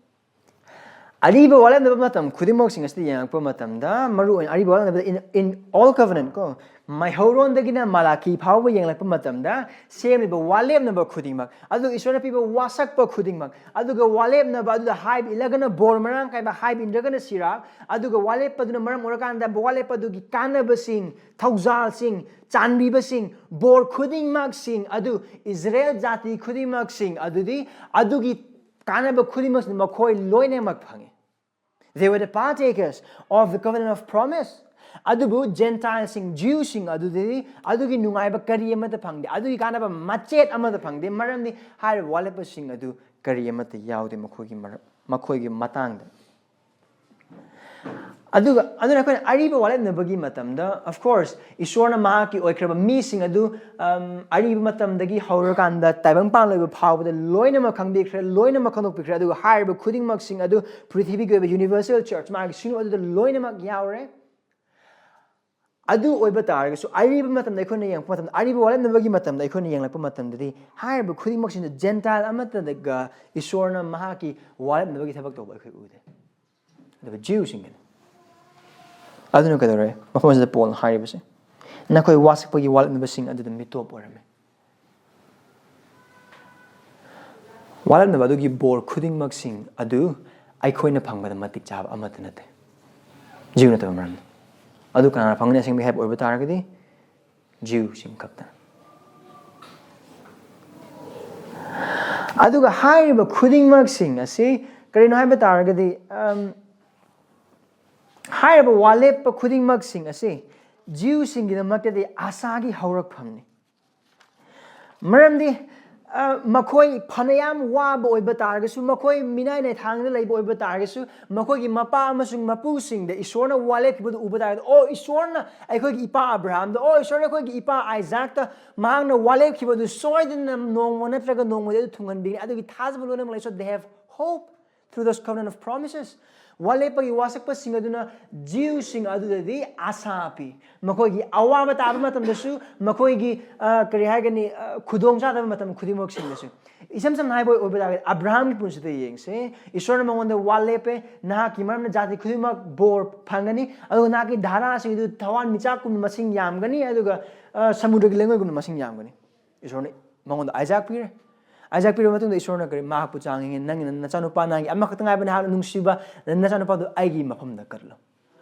ꯑꯔꯤꯕ ꯋꯥꯔꯦꯞꯅꯕ ꯃꯇꯝ ꯈꯨꯗꯤꯡꯃꯛꯁꯤꯡ ꯑꯁꯤꯗ ꯌꯦꯡꯉꯛꯄ ꯃꯇꯝꯗ, ꯃꯔꯨꯑꯣꯏꯅ ꯑꯔꯤꯕ ꯋꯥꯔꯦꯞꯅꯕꯗ in, in all covenant ꯀꯣ, ꯃꯩꯍꯧꯔꯣꯟꯗꯒꯤꯅ ꯃꯥꯂꯥꯀꯤ ꯐꯥꯎꯕ ꯌꯦꯡꯂꯛꯄ ꯃꯇꯝꯗ, ꯁꯦꯝꯂꯤꯕ ꯋꯥꯔꯦꯞꯅꯕ ꯈꯨꯗꯤꯡꯃꯛ, ꯑꯗꯨꯒ ꯏꯁꯣꯔꯅ ꯄꯤꯕ ꯋꯥꯁꯛꯄ ꯈꯨꯗꯤꯡꯃꯛ, ꯑꯗꯨꯒ ꯋꯥꯔꯦꯞꯅꯕ ꯑꯗꯨꯗ ꯍꯥꯏꯕ ꯏꯜꯂꯒꯅ ꯕꯣꯔ ꯃꯔꯥꯡ ꯀꯥꯏꯕ, ꯍꯥꯏꯕ ꯏꯟꯗ꯭ꯔꯒꯅ ꯁꯤꯔꯥꯛ, ꯑꯗꯨꯒ ꯋꯥꯔꯦꯞꯄꯗꯨꯅ ꯃꯔꯝ ꯑꯣꯏꯔꯀꯥꯟꯗ ꯋꯥꯔꯦꯞꯄꯗꯨꯒꯤ ꯀꯥꯟꯅꯕꯁꯤꯡ, ꯊꯧꯖꯥꯜꯁꯤꯡ, ꯆꯥꯟꯕꯤꯕꯁꯤꯡ, ꯕꯣꯔ ꯈꯨꯗꯤꯡꯃꯛꯁꯤꯡ ꯑꯗꯨ ꯏꯁꯔꯥꯌꯦꯜ ꯖꯥꯇꯤ ꯈꯨꯗꯤꯡꯃꯛꯁꯤꯡ ꯑꯗꯨꯗꯤ ꯑꯗꯨꯒꯤ ꯀꯥꯟꯅꯕ ꯈꯨꯗꯤꯡꯃꯛꯁꯤꯅ ꯃꯈꯣꯏ ꯂꯣꯏꯅꯃꯛ ꯐꯪꯉꯤ꯫ They were the partakers of the covenant of promise. ꯑꯗꯨꯕꯨ ꯖꯦꯟꯇꯥꯏꯜꯁꯤꯡ, ꯖ꯭ꯌꯨꯁꯤꯡ ꯑꯗꯨꯗꯤ ꯑꯗꯨꯒꯤ ꯅꯨꯡꯉꯥꯏꯕ ꯀꯔꯤ ꯑꯃꯠꯇ ꯐꯪꯗꯦ, ꯑꯗꯨꯒꯤ ꯀꯥꯟꯅꯕ ꯃꯆꯦꯠ ꯑꯃꯠꯇ ꯐꯪꯗꯦ, ꯃꯔꯝꯗꯤ ꯍꯥꯏꯔꯤꯕ ꯋꯥꯔꯦꯞꯄꯁꯤꯡ ꯑꯗꯨ ꯀꯔꯤ ꯑꯃꯠꯇ ꯌꯥꯎꯗꯦ ꯃꯈꯣꯏꯒꯤ ꯃꯔ-, ꯃꯈꯣꯏꯒꯤ ꯃꯇꯥꯡꯗ꯫ ꯑꯗꯨꯒ ꯑꯗꯨꯅ ꯑꯩꯈꯣꯏꯅ ꯑꯔꯤꯕ ꯋꯥꯔꯦꯞꯅꯕꯒꯤ ꯃꯇꯝꯗ, of course, ꯏꯁꯣꯔꯅ ꯃꯍꯥꯛꯀꯤ ꯑꯣꯏꯈ꯭ꯔꯕ ꯃꯤꯁꯤꯡ ꯑꯗꯨ, ꯑꯝ, ꯑꯔꯤꯕ ꯃꯇꯝꯗꯒꯤ ꯍꯧꯔꯀꯥꯟꯗ ꯇꯥꯏꯕꯪ ꯄꯥꯟ ꯂꯣꯏꯕ ꯐꯥꯎꯕꯗ ꯂꯣꯏꯅꯃꯛ ꯈꯪꯕꯤꯈ꯭ꯔꯦ, ꯂꯣꯏꯅꯃꯛ ꯈꯪꯗꯣꯛꯄꯤꯈ꯭ꯔꯦ꯫ ꯑꯗꯨꯒ ꯍꯥꯏꯔꯤꯕ ꯈꯨꯗꯤꯡꯃꯛꯁꯤꯡ ꯑꯗꯨ ꯄ꯭ꯔꯤꯊꯤꯕꯤꯒꯤ ꯑꯣꯏꯕ ꯌꯨꯅꯤꯚꯔꯁꯦꯜ ꯆꯔꯆ, ꯃꯥꯒꯤ ꯁꯤꯅꯣ ꯑꯗꯨꯗ ꯂꯣꯏꯅꯃꯛ ꯌꯥꯎꯔꯦ꯫ ꯑꯗꯨ ꯑꯣꯏꯕ ꯇꯥꯔꯒꯁꯨ, ꯑꯔꯤꯕ ꯃꯇꯝꯗ ꯑꯩꯈꯣꯏꯅ ꯌꯦꯡꯉꯛꯄ ꯃꯇꯝꯗ, ꯑꯔꯤꯕ ꯋꯥꯔꯦꯞꯅꯕꯒꯤ ꯃꯇꯝꯗ ꯑꯩꯈꯣꯏꯅ ꯌꯦꯡꯂꯛꯄ ꯃꯇꯝꯗꯗꯤ, ꯍꯥꯏꯔꯤꯕ ꯈꯨꯗꯤꯡꯃꯛꯁꯤꯡꯗ ꯖꯦꯟꯇꯥꯏꯜ ꯑꯃꯠꯇꯒ ꯏꯁꯣꯔꯅ ꯃꯍꯥꯛꯀꯤ ꯋꯥꯔꯦꯞꯅꯕꯒꯤ ꯊꯕꯛ ꯇꯧꯕ ꯑꯩꯈꯣꯏ ꯎꯗꯦ꯫ ꯑꯗꯨꯒ ꯖ꯭ꯌꯨꯁꯤꯡꯒꯤꯅꯤ꯫ ꯑꯗꯨꯅ ꯀꯩꯗꯧꯔꯦ? ꯃꯐꯝ ꯑꯁꯤꯗ ꯄꯣꯜꯅ ꯍꯥꯏꯔꯤꯕꯁꯦ, "ꯅꯈꯣꯏ ꯋꯥꯁꯛꯄꯒꯤ ꯋꯥꯔꯦꯞꯅꯕꯁꯤꯡ ꯑꯗꯨꯗ ꯃꯤꯇꯣꯞ ꯑꯣꯏꯔꯝꯃꯤ"꯫ ꯋꯥꯔꯦꯞꯅꯕ ꯑꯗꯨꯒꯤ ꯕꯣꯔ ꯈꯨꯗꯤꯡꯃꯛꯁꯤꯡ ꯑꯗꯨ ꯑꯩꯈꯣꯏꯅ ꯐꯪꯕꯗ ꯃꯇꯤꯛ ꯆꯥꯕ ꯑꯃꯠꯇ ꯅꯠꯇꯦ꯫ ꯖ꯭ꯌꯨ ꯅꯠꯇꯕ ꯃꯔꯝꯅ꯫ ꯑꯗꯨ ꯀꯅꯥꯅ ꯐꯪꯒꯅꯤ? ꯑꯁꯦꯡꯕ ꯍꯦꯞ ꯑꯣꯏꯕ ꯇꯥꯔꯒꯗꯤ ꯖ꯭ꯌꯨꯁꯤꯡ ꯈꯛꯇꯅ꯫ ꯑꯗꯨꯒ ꯍꯥꯏꯔꯤꯕ ꯈꯨꯗꯤꯡꯃꯛꯁꯤꯡ ꯑꯁꯤ ꯀꯔꯤꯅꯣ ꯍꯥꯏꯕ ꯇꯥꯔꯒꯗꯤ, ꯑꯝ, ꯍꯥꯏꯔꯤꯕ ꯋꯥꯂꯦꯞꯄ ꯈꯨꯗꯤꯡꯃꯛꯁꯤꯡ ꯑꯁꯤ ꯖ꯭ꯌꯨꯁꯤꯡꯒꯤꯗꯃꯛꯇꯗꯤ ꯑꯁꯥꯒꯤ ꯍꯧꯔꯛꯐꯝꯅꯤ꯫ ꯃꯔꯝꯗꯤ, ꯑ, ꯃꯈꯣꯏ ꯐꯅꯌꯥꯝ ꯋꯥꯕ ꯑꯣꯏꯕ ꯇꯥꯔꯒꯁꯨ, ꯃꯈꯣꯏ ꯃꯤꯅꯥꯏ ꯅꯩꯊꯥꯡꯗ ꯂꯩꯕ ꯑꯣꯏꯕ ꯇꯥꯔꯒꯁꯨ, ꯃꯈꯣꯏꯒꯤ ꯃꯄꯥ ꯑꯃꯁꯨꯡ ꯃꯄꯨꯁꯤꯡꯗ ꯏꯁꯣꯔꯅ ꯋꯥꯂꯦꯞꯈꯤꯕꯗꯨ ꯎꯕ ꯇꯥꯔꯒꯗꯤ, "ꯑꯣ, ꯏꯁꯣꯔꯅ ꯑꯩꯈꯣꯏꯒꯤ ꯏꯄꯥ ꯑꯕ꯭ꯔꯥꯍꯥꯝꯗ, ꯑꯣ, ꯏꯁꯣꯔꯅ ꯑꯩꯈꯣꯏꯒꯤ ꯏꯄꯥ ꯑꯥꯏꯖꯥꯛꯇ ꯃꯍꯥꯛꯅ ꯋꯥꯂꯦꯞꯈꯤꯕꯗꯨ ꯁꯣꯏꯗꯅ ꯅꯣꯡꯃ ꯅꯠꯇ꯭ꯔꯒ ꯅꯣꯡꯃꯗꯤ ꯑꯗꯨ ꯊꯨꯡꯍꯟꯕꯤꯒꯅꯤ", ꯑꯗꯨꯒꯤ ꯊꯥꯖꯕ ꯂꯣꯏꯅꯃꯛ ꯂꯩ꯫ So they have hope to those covenant of promises. ꯋꯥꯂꯦꯞꯄꯒꯤ ꯋꯥꯁꯛꯄꯁꯤꯡ ꯑꯗꯨꯅ Jewꯁꯤꯡ ꯑꯗꯨꯗꯗꯤ ꯑꯁꯥ ꯄꯤ꯫ ꯃꯈꯣꯏꯒꯤ ꯑꯋꯥꯕ ꯇꯥꯕ ꯃꯇꯝꯗꯁꯨ, ꯃꯈꯣꯏꯒꯤ, ꯑ, ꯀꯔꯤ ꯍꯥꯏꯒꯅꯤ, ꯑ, ꯈꯨꯗꯣꯡ ꯆꯥꯗꯕ ꯃꯇꯝ ꯈꯨꯗꯤꯡꯃꯛꯁꯤꯡꯗꯁꯨ꯫ ꯏꯁꯝ ꯁꯝꯅ ꯍꯥꯏꯕ ꯑꯣꯏꯕ ꯇꯥꯔꯒꯗꯤ, ꯑꯕ꯭ꯔꯥꯍꯥꯝꯒꯤ ꯄꯨꯟꯁꯤꯗ ꯌꯦꯡꯁꯦ꯫ ꯏꯁꯣꯔꯅ ꯃꯉꯣꯟꯗ ꯋꯥ ꯂꯦꯞꯄꯦ, "ꯅꯍꯥꯛꯀꯤ ꯃꯔꯝꯅ ꯖꯥꯇꯤ ꯈꯨꯗꯤꯡꯃꯛ ꯕꯣꯔ ꯐꯪꯒꯅꯤ, ꯑꯗꯨꯒ ꯅꯍꯥꯛꯀꯤ ꯙꯥꯔꯥꯁꯤꯡ ꯑꯗꯨ ꯊꯋꯥꯟꯃꯤꯆꯥꯛꯀꯨꯝꯅ ꯃꯁꯤꯡ ꯌꯥꯝꯒꯅꯤ, ꯑꯗꯨꯒ, ꯑ, ꯁꯃꯨꯗ꯭ꯔꯒꯤ ꯂꯩꯉꯣꯏꯒꯨꯝꯅ ꯃꯁꯤꯡ ꯌꯥꯝꯒꯅꯤ"꯫ ꯏꯁꯣꯔꯅ ꯃꯉꯣꯟꯗ ꯑꯥꯏꯖꯥꯛ ꯄꯤꯔꯦ꯫ ꯑꯥꯏꯖꯥꯛ ꯄꯤꯔꯕ ꯃꯇꯨꯡꯗ ꯏꯁꯣꯔꯅ ꯀꯔꯤ? "ꯃꯍꯥꯛꯄꯨ ꯆꯥꯡ ꯌꯦꯡꯉꯦ, ꯅꯪꯒꯤ ꯅꯆꯥꯅꯨꯄꯥ, ꯅꯪꯒꯤ ꯑꯃꯈꯛꯇ ꯉꯥꯏꯕ ꯅꯍꯥꯛꯅ ꯅꯨꯡꯁꯤꯕ ꯅꯆꯥꯅꯨꯄꯥꯗꯨ ꯑꯩꯒꯤ ꯃꯐꯝꯗ ꯀꯠꯂꯨ"꯫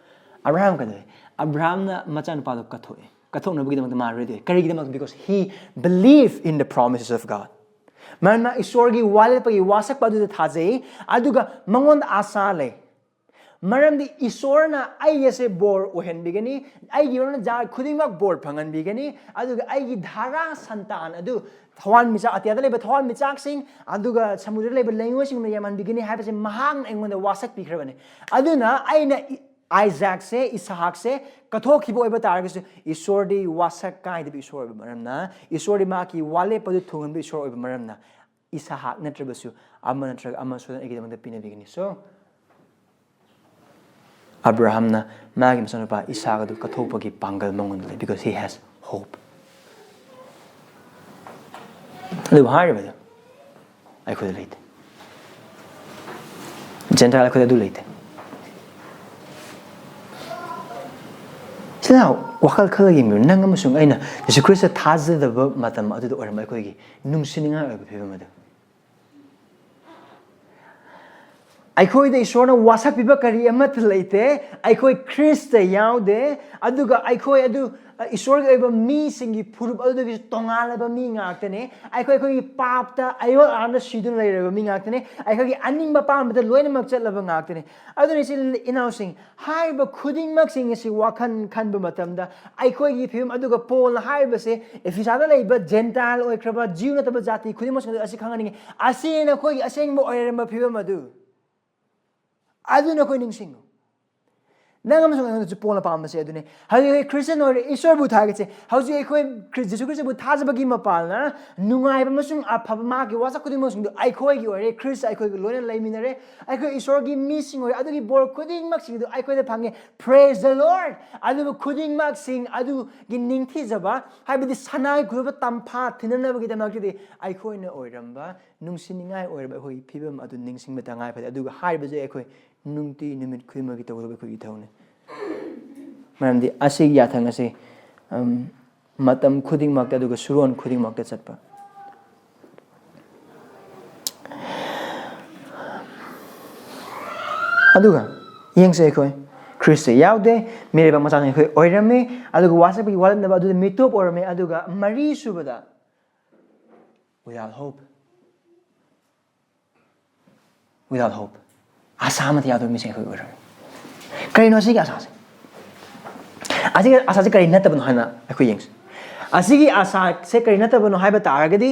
ꯑꯕ꯭ꯔꯥꯍꯥꯝ ꯀꯩꯗꯧꯋꯤ? ꯑꯕ꯭ꯔꯥꯍꯥꯝꯅ ꯃꯆꯥꯅꯨꯄꯥꯗꯣ ꯀꯠꯊꯣꯛꯑꯦ꯫ ꯀꯠꯊꯣꯛꯅꯕꯒꯤꯗꯃꯛꯇ ꯃꯥ ꯔꯦꯗꯤ ꯑꯣꯏ꯫ ꯀꯔꯤꯒꯤꯗꯃꯛꯇ? Because he believe in the promises of God. ꯃꯔꯝꯅ ꯏꯁꯣꯔꯒꯤ ꯋꯥ ꯂꯦꯞꯄꯒꯤ ꯋꯥꯁꯛꯄ ꯑꯗꯨꯗ ꯊꯥꯖꯩ, ꯑꯗꯨꯒ ꯃꯉꯣꯟꯗ ꯑꯥꯁꯥ ꯂꯩ꯫ ꯃꯔꯝꯗꯤ ꯏꯁꯣꯔꯅ ꯑꯩ ꯑꯁꯦ ꯕꯣꯔ ꯑꯣꯏꯍꯟꯕꯤꯒꯅꯤ, ꯑꯩꯒꯤ ꯃꯔꯝꯅ ꯖꯥꯠ ꯈꯨꯗꯤꯡꯃꯛ ꯕꯣꯔ ꯐꯪꯍꯟꯕꯤꯒꯅꯤ, ꯑꯗꯨꯒ ꯑꯩꯒꯤ ꯙꯥꯔꯥ ꯁꯟꯇꯥꯟ ꯑꯗꯨ ꯊꯋꯥꯟꯃꯤꯆꯥꯛ, ꯑꯇꯤꯌꯥꯗ ꯂꯩꯕ ꯊꯋꯥꯟꯃꯤꯆꯥꯛꯁꯤꯡ, ꯑꯗꯨꯒ ꯁꯃꯨꯗ꯭ꯔꯗ ꯂꯩꯕ ꯂꯩꯉꯣꯏꯁꯤꯡꯅ ꯌꯥꯝꯍꯟꯕꯤꯒꯅꯤ ꯍꯥꯏꯕꯁꯦ ꯃꯍꯥꯛꯅ ꯑꯩꯉꯣꯟꯗ ꯋꯥꯁꯛ ꯄꯤꯈ꯭ꯔꯕꯅꯤ꯫ ꯑꯗꯨꯅ ꯑꯩꯅ ꯏ-, ꯑꯥꯏꯖꯥꯛꯁꯦ, ꯏꯁꯍꯥꯛꯁꯦ ꯀꯠꯊꯣꯛꯈꯤꯕ ꯑꯣꯏꯕ ꯇꯥꯔꯒꯁꯨ, ꯏꯁꯣꯔꯗꯤ ꯋꯥꯁꯛ ꯀꯥꯏꯗꯕ ꯏꯁꯣꯔ ꯑꯣꯏꯕ ꯃꯔꯝꯅ, ꯏꯁꯣꯔꯗꯤ ꯃꯍꯥꯛꯀꯤ ꯋꯥ ꯂꯦꯞꯄꯗꯨ ꯊꯨꯡꯍꯟꯕ ꯏꯁꯣꯔ ꯑꯣꯏꯕ ꯃꯔꯝꯅ, ꯏꯁꯍꯥꯛ ꯅꯠꯇ꯭ꯔꯕꯁꯨ ꯑꯃ ꯅꯠꯇ꯭ꯔꯒ ꯑꯃ ꯁꯣꯏꯗꯅ ꯑꯩꯒꯤꯗꯃꯛꯇ ꯄꯤꯅꯕꯤꯒꯅꯤ꯫ So, ꯑꯕ꯭ꯔꯥꯍꯥꯝꯅ ꯃꯥꯒꯤ ꯃꯆꯥꯅꯨꯄꯥ ꯏꯁꯍꯥꯛ ꯑꯗꯨ ꯀꯠꯊꯣꯛꯄꯒꯤ ꯄꯥꯡꯒꯜ ꯃꯉꯣꯟꯗ ꯂꯩ, because he has hope. ꯑꯗꯨꯕꯨ ꯍꯥꯏꯔꯤꯕꯗꯨ ꯑꯩꯈꯣꯏꯗ ꯂꯩꯇꯦ꯫ ꯖꯦꯟꯇꯥꯏꯜ ꯑꯩꯈꯣꯏꯗ ꯑꯗꯨ ꯂꯩꯇꯦ꯫ ꯁꯤꯅ ꯋꯥꯈꯜ ꯈꯜꯂꯒ ꯌꯦꯡꯕꯤꯌꯨ, ꯅꯪ ꯑꯃꯁꯨꯡ ꯑꯩꯅ ꯖꯤꯁꯨ ꯈ꯭ꯔꯤꯁꯇ ꯊꯥꯖꯗꯕ ꯃꯇꯝ ꯑꯗꯨꯗ ꯑꯣꯏꯔꯝꯕ ꯑꯩꯈꯣꯏꯒꯤ ꯅꯨꯡꯁꯤꯅꯤꯡꯉꯥꯏ ꯑꯣꯏꯕ ꯐꯤꯕꯝ ꯑꯗꯨ꯫ ꯑꯩꯈꯣꯏꯗ ꯏꯁꯣꯔꯅ ꯋꯥꯁꯛꯄꯤꯕ ꯀꯔꯤ ꯑꯃꯠꯇ ꯂꯩꯇꯦ꯫ ꯑꯩꯈꯣꯏ ꯈ꯭ꯔꯤꯁꯇ ꯌꯥꯎꯗꯦ, ꯑꯗꯨꯒ ꯑꯩꯈꯣꯏ ꯑꯗꯨ, ꯑ, ꯏꯁꯣꯔꯒꯤ ꯑꯣꯏꯕ ꯃꯤꯁꯤꯡꯒꯤ ꯐꯨꯔꯨꯞ ꯑꯗꯨꯗꯒꯤꯁꯨ ꯇꯣꯉꯥꯜꯂꯕ ꯃꯤ ꯉꯥꯛꯇꯅꯦ꯫ ꯑꯩꯈꯣꯏ, ꯑꯩꯈꯣꯏꯒꯤ ꯄꯥꯞꯇ ꯑꯌꯣꯜ ꯑꯥꯔꯝꯗ ꯁꯤꯗꯨꯅ ꯂꯩꯔꯕ ꯃꯤ ꯉꯥꯛꯇꯅꯦ꯫ ꯑꯩꯈꯣꯏꯒꯤ ꯑꯅꯤꯡꯕ ꯑꯄꯥꯝꯕꯗ ꯂꯣꯏꯅꯃꯛ ꯆꯠꯂꯕ ꯉꯥꯛꯇꯅꯦ꯫ ꯑꯗꯨꯅ ꯏꯆꯤꯜ ꯏꯅꯥꯎꯁꯤꯡ, ꯍꯥꯏꯔꯤꯕ ꯈꯨꯗꯤꯡꯃꯛꯁꯤꯡ ꯑꯁꯤ ꯋꯥꯈꯜ ꯈꯟꯕ ꯃꯇꯝꯗ, ꯑꯩꯈꯣꯏꯒꯤ ꯐꯤꯕꯝ, ꯑꯗꯨꯒ ꯄꯣꯜꯅ ꯍꯥꯏꯔꯤꯕꯁꯦ, ꯑꯦꯐꯤꯁꯥꯗ ꯂꯩꯕ ꯖꯦꯟꯇꯥꯏꯜ ꯑꯣꯏꯈ꯭ꯔꯕ, ꯖꯤꯌꯨ ꯅꯠꯇꯕ ꯖꯥꯇꯤ ꯈꯨꯗꯤꯡꯃꯛꯁꯤꯡ ꯑꯗꯨ ꯑꯁꯤ ꯈꯪꯍꯟꯅꯤꯡꯉꯤ꯫ ꯑꯁꯤꯅ ꯑꯩꯈꯣꯏꯒꯤ ꯑꯁꯦꯡꯕ ꯑꯣꯏꯔꯝꯕ ꯐꯤꯕꯝ ꯑꯗꯨ꯫ ꯑꯗꯨꯅ ꯑꯩꯈꯣꯏ ꯅꯤꯡꯁꯤꯡꯉꯨ꯫ ꯅꯪ ꯑꯃꯁꯨꯡ ꯑꯩꯉꯣꯟꯗꯁꯨ ꯄꯣꯜꯅ ꯄꯥꯝꯕꯁꯦ ꯑꯗꯨꯅꯤ꯫ ꯍꯧꯖꯤꯛ ꯑꯩꯈꯣꯏ ꯈ꯭ꯔꯤꯁꯇꯤꯌꯥꯟ ꯑꯣꯏꯔꯦ, ꯏꯁꯣꯔꯕꯨ ꯊꯥꯒꯠꯁꯦ꯫ ꯍꯧꯖꯤꯛ ꯑꯩꯈꯣꯏ ꯈ꯭ꯔꯤ-, ꯖꯤꯁꯨ ꯈ꯭ꯔꯤꯁꯇꯕꯨ ꯊꯥꯖꯕꯒꯤ ꯃꯄꯥꯜꯅ ꯅꯨꯡꯉꯥꯏꯕ ꯑꯃꯁꯨꯡ ꯑꯐꯕ ꯃꯍꯥꯛꯀꯤ ꯋꯥꯁꯛ ꯈꯨꯗꯤꯡꯃꯛꯁꯤꯡꯗꯨ ꯑꯩꯈꯣꯏꯒꯤ ꯑꯣꯏꯔꯦ꯫ ꯈ꯭ꯔꯤꯁꯇ ꯑꯩꯈꯣꯏꯒ ꯂꯣꯏꯅ ꯂꯩꯃꯤꯟꯅꯔꯦ꯫ ꯑꯩꯈꯣꯏ ꯏꯁꯣꯔꯒꯤ ꯃꯤꯁꯤꯡ ꯑꯣꯏꯔꯦ꯫ ꯑꯗꯨꯒꯤ ꯕꯣꯔ ꯈꯨꯗꯤꯡꯃꯛꯁꯤꯡꯗꯨ ꯑꯩꯈꯣꯏꯗ ꯐꯪꯉꯦ꯫ Praise the Lord! ꯑꯗꯨꯕꯨ ꯈꯨꯗꯤꯡꯃꯛꯁꯤꯡ ꯑꯗꯨꯒꯤ ꯅꯤꯡꯊꯤꯖꯕ, ꯍꯥꯏꯕꯗꯤ ꯁꯅꯥꯒꯤ ꯈꯨꯗꯣꯞꯇ ꯇꯝꯐꯥ ꯊꯤꯅꯅꯕꯒꯤꯗꯃꯛꯇꯗꯤ ꯑꯩꯈꯣꯏꯅ ꯑꯣꯏꯔꯝꯕ ꯅꯨꯡꯁꯤꯅꯤꯡꯉꯥꯏ ꯑꯣꯏꯔꯕ ꯑꯩꯈꯣꯏꯒꯤ ꯐꯤꯕꯝ ꯑꯗꯨ ꯅꯤꯡꯁꯤꯡꯕ ꯇꯉꯥꯏ ꯐꯗꯦ꯫ ꯑꯗꯨꯒ ꯍꯥꯏꯔꯤꯕꯁꯦ ꯑꯩꯈꯣꯏ ꯅꯨꯡꯇꯤ ꯅꯨꯃꯤꯠ ꯈꯨꯗꯤꯡꯃꯛꯀꯤ ꯇꯧꯒꯗꯕ ꯑꯩꯈꯣꯏꯒꯤ ꯏꯊꯧꯅꯤ꯫ ꯃꯔꯝꯗꯤ ꯑꯁꯤꯒꯤ ꯌꯥꯊꯪ ꯑꯁꯤ, ꯎꯝ, ꯃꯇꯝ ꯈꯨꯗꯤꯡꯃꯛꯇ ꯑꯗꯨꯒ ꯁꯨꯔꯣꯟ ꯈꯨꯗꯤꯡꯃꯛꯇ ꯆꯠꯄ꯫ ꯑꯗꯨꯒ ꯌꯦꯡꯁꯦ, ꯑꯩꯈꯣꯏ ꯈ꯭ꯔꯤꯁꯇ ꯌꯥꯎꯗꯦ, ꯃꯤꯔꯩꯕꯥꯛ ꯃꯆꯥꯅꯤ ꯑꯩꯈꯣꯏ ꯑꯣꯏꯔꯝꯃꯤ, ꯑꯗꯨꯒ ꯋꯥꯁꯛꯄꯒꯤ ꯋꯥꯠꯂꯝꯗꯕ ꯑꯗꯨꯗ ꯃꯤꯇꯣꯞ ꯑꯣꯏꯔꯝꯃꯤ, ꯑꯗꯨꯒ ꯃꯔꯤ ꯁꯨꯕꯗ without hope꯫ Without hope꯫ ꯑꯁꯥ ꯑꯃꯠꯇ ꯌꯥꯎꯗꯕ ꯃꯤꯁꯛ ꯑꯩꯈꯣꯏ ꯑꯣꯏꯔꯝꯃꯤ꯫ ꯀꯔꯤꯅꯣ ꯑꯁꯤꯒꯤ ꯑꯁꯥꯁꯦ? ꯑꯁꯤꯒꯤ ꯑꯁꯥꯁꯦ ꯀꯔꯤ ꯅꯠꯇꯕꯅꯣ ꯍꯥꯏꯅ ꯑꯩꯈꯣꯏ ꯌꯦꯡꯁꯤ꯫ ꯑꯁꯤꯒꯤ ꯑꯁꯥꯁꯦ ꯀꯔꯤ ꯅꯠꯇꯕꯅꯣ ꯍꯥꯏꯕ ꯇꯥꯔꯒꯗꯤ,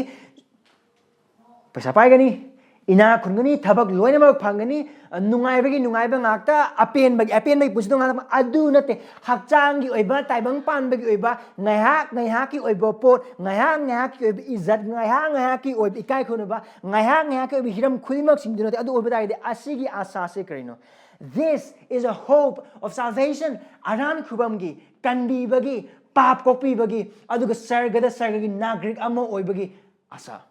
ꯄꯩꯁꯥ ꯄꯥꯏꯒꯅꯤ, ꯏꯅꯥꯛ ꯈꯨꯟꯒꯅꯤ, ꯊꯕꯛ ꯂꯣꯏꯅꯃꯛ ꯐꯪꯒꯅꯤ, ꯅꯨꯡꯉꯥꯏꯕꯒꯤ ꯅꯨꯡꯉꯥꯏꯕ ꯉꯥꯛꯇ, ꯑꯄꯦꯟꯕꯒꯤ ꯑꯄꯦꯟꯕꯒꯤ ꯄꯨꯟꯁꯤꯗꯣ ꯉꯥꯛꯇ, ꯑꯗꯨ ꯅꯠꯇꯦ꯫ ꯍꯛꯆꯥꯡꯒꯤ ꯑꯣꯏꯕ, ꯇꯥꯏꯕꯪ ꯄꯥꯟꯕꯒꯤ ꯑꯣꯏꯕ, ꯉꯥꯏꯍꯥꯛ ꯉꯥꯏꯍꯥꯛꯀꯤ ꯑꯣꯏꯕ ꯄꯣꯠ, ꯉꯥꯏꯍꯥꯛ ꯉꯥꯏꯍꯥꯛꯀꯤ ꯑꯣꯏꯕ ꯏꯖꯠ, ꯉꯥꯏꯍꯥꯛ ꯉꯥꯏꯍꯥꯛꯀꯤ ꯑꯣꯏꯕ ꯏꯀꯥꯏ ꯈꯨꯝꯅꯕ, ꯉꯥꯏꯍꯥꯛ ꯉꯥꯏꯍꯥꯛꯀꯤ ꯑꯣꯏꯕ ꯍꯤꯔꯝ ꯈꯨꯗꯤꯡꯃꯛꯁꯤꯡꯗꯨ ꯅꯠꯇꯦ꯫ ꯑꯗꯨ ꯑꯣꯏꯕ ꯇꯥꯔꯒꯗꯤ ꯑꯁꯤꯒꯤ ꯑꯁꯥꯁꯦ ꯀꯔꯤꯅꯣ? This is a hope of salvation. ꯑꯔꯥꯟ ꯈꯨꯕꯝꯒꯤ, ꯀꯟꯕꯤꯕꯒꯤ, ꯄꯥꯞ ꯀꯣꯛꯄꯤꯕꯒꯤ, ꯑꯗꯨꯒ ꯁꯔꯒꯗ ꯁꯔꯒꯒꯤ ꯅꯥꯒꯔꯤꯛ ꯑꯃ ꯑꯣꯏꯕꯒꯤ ꯑꯁꯥ꯫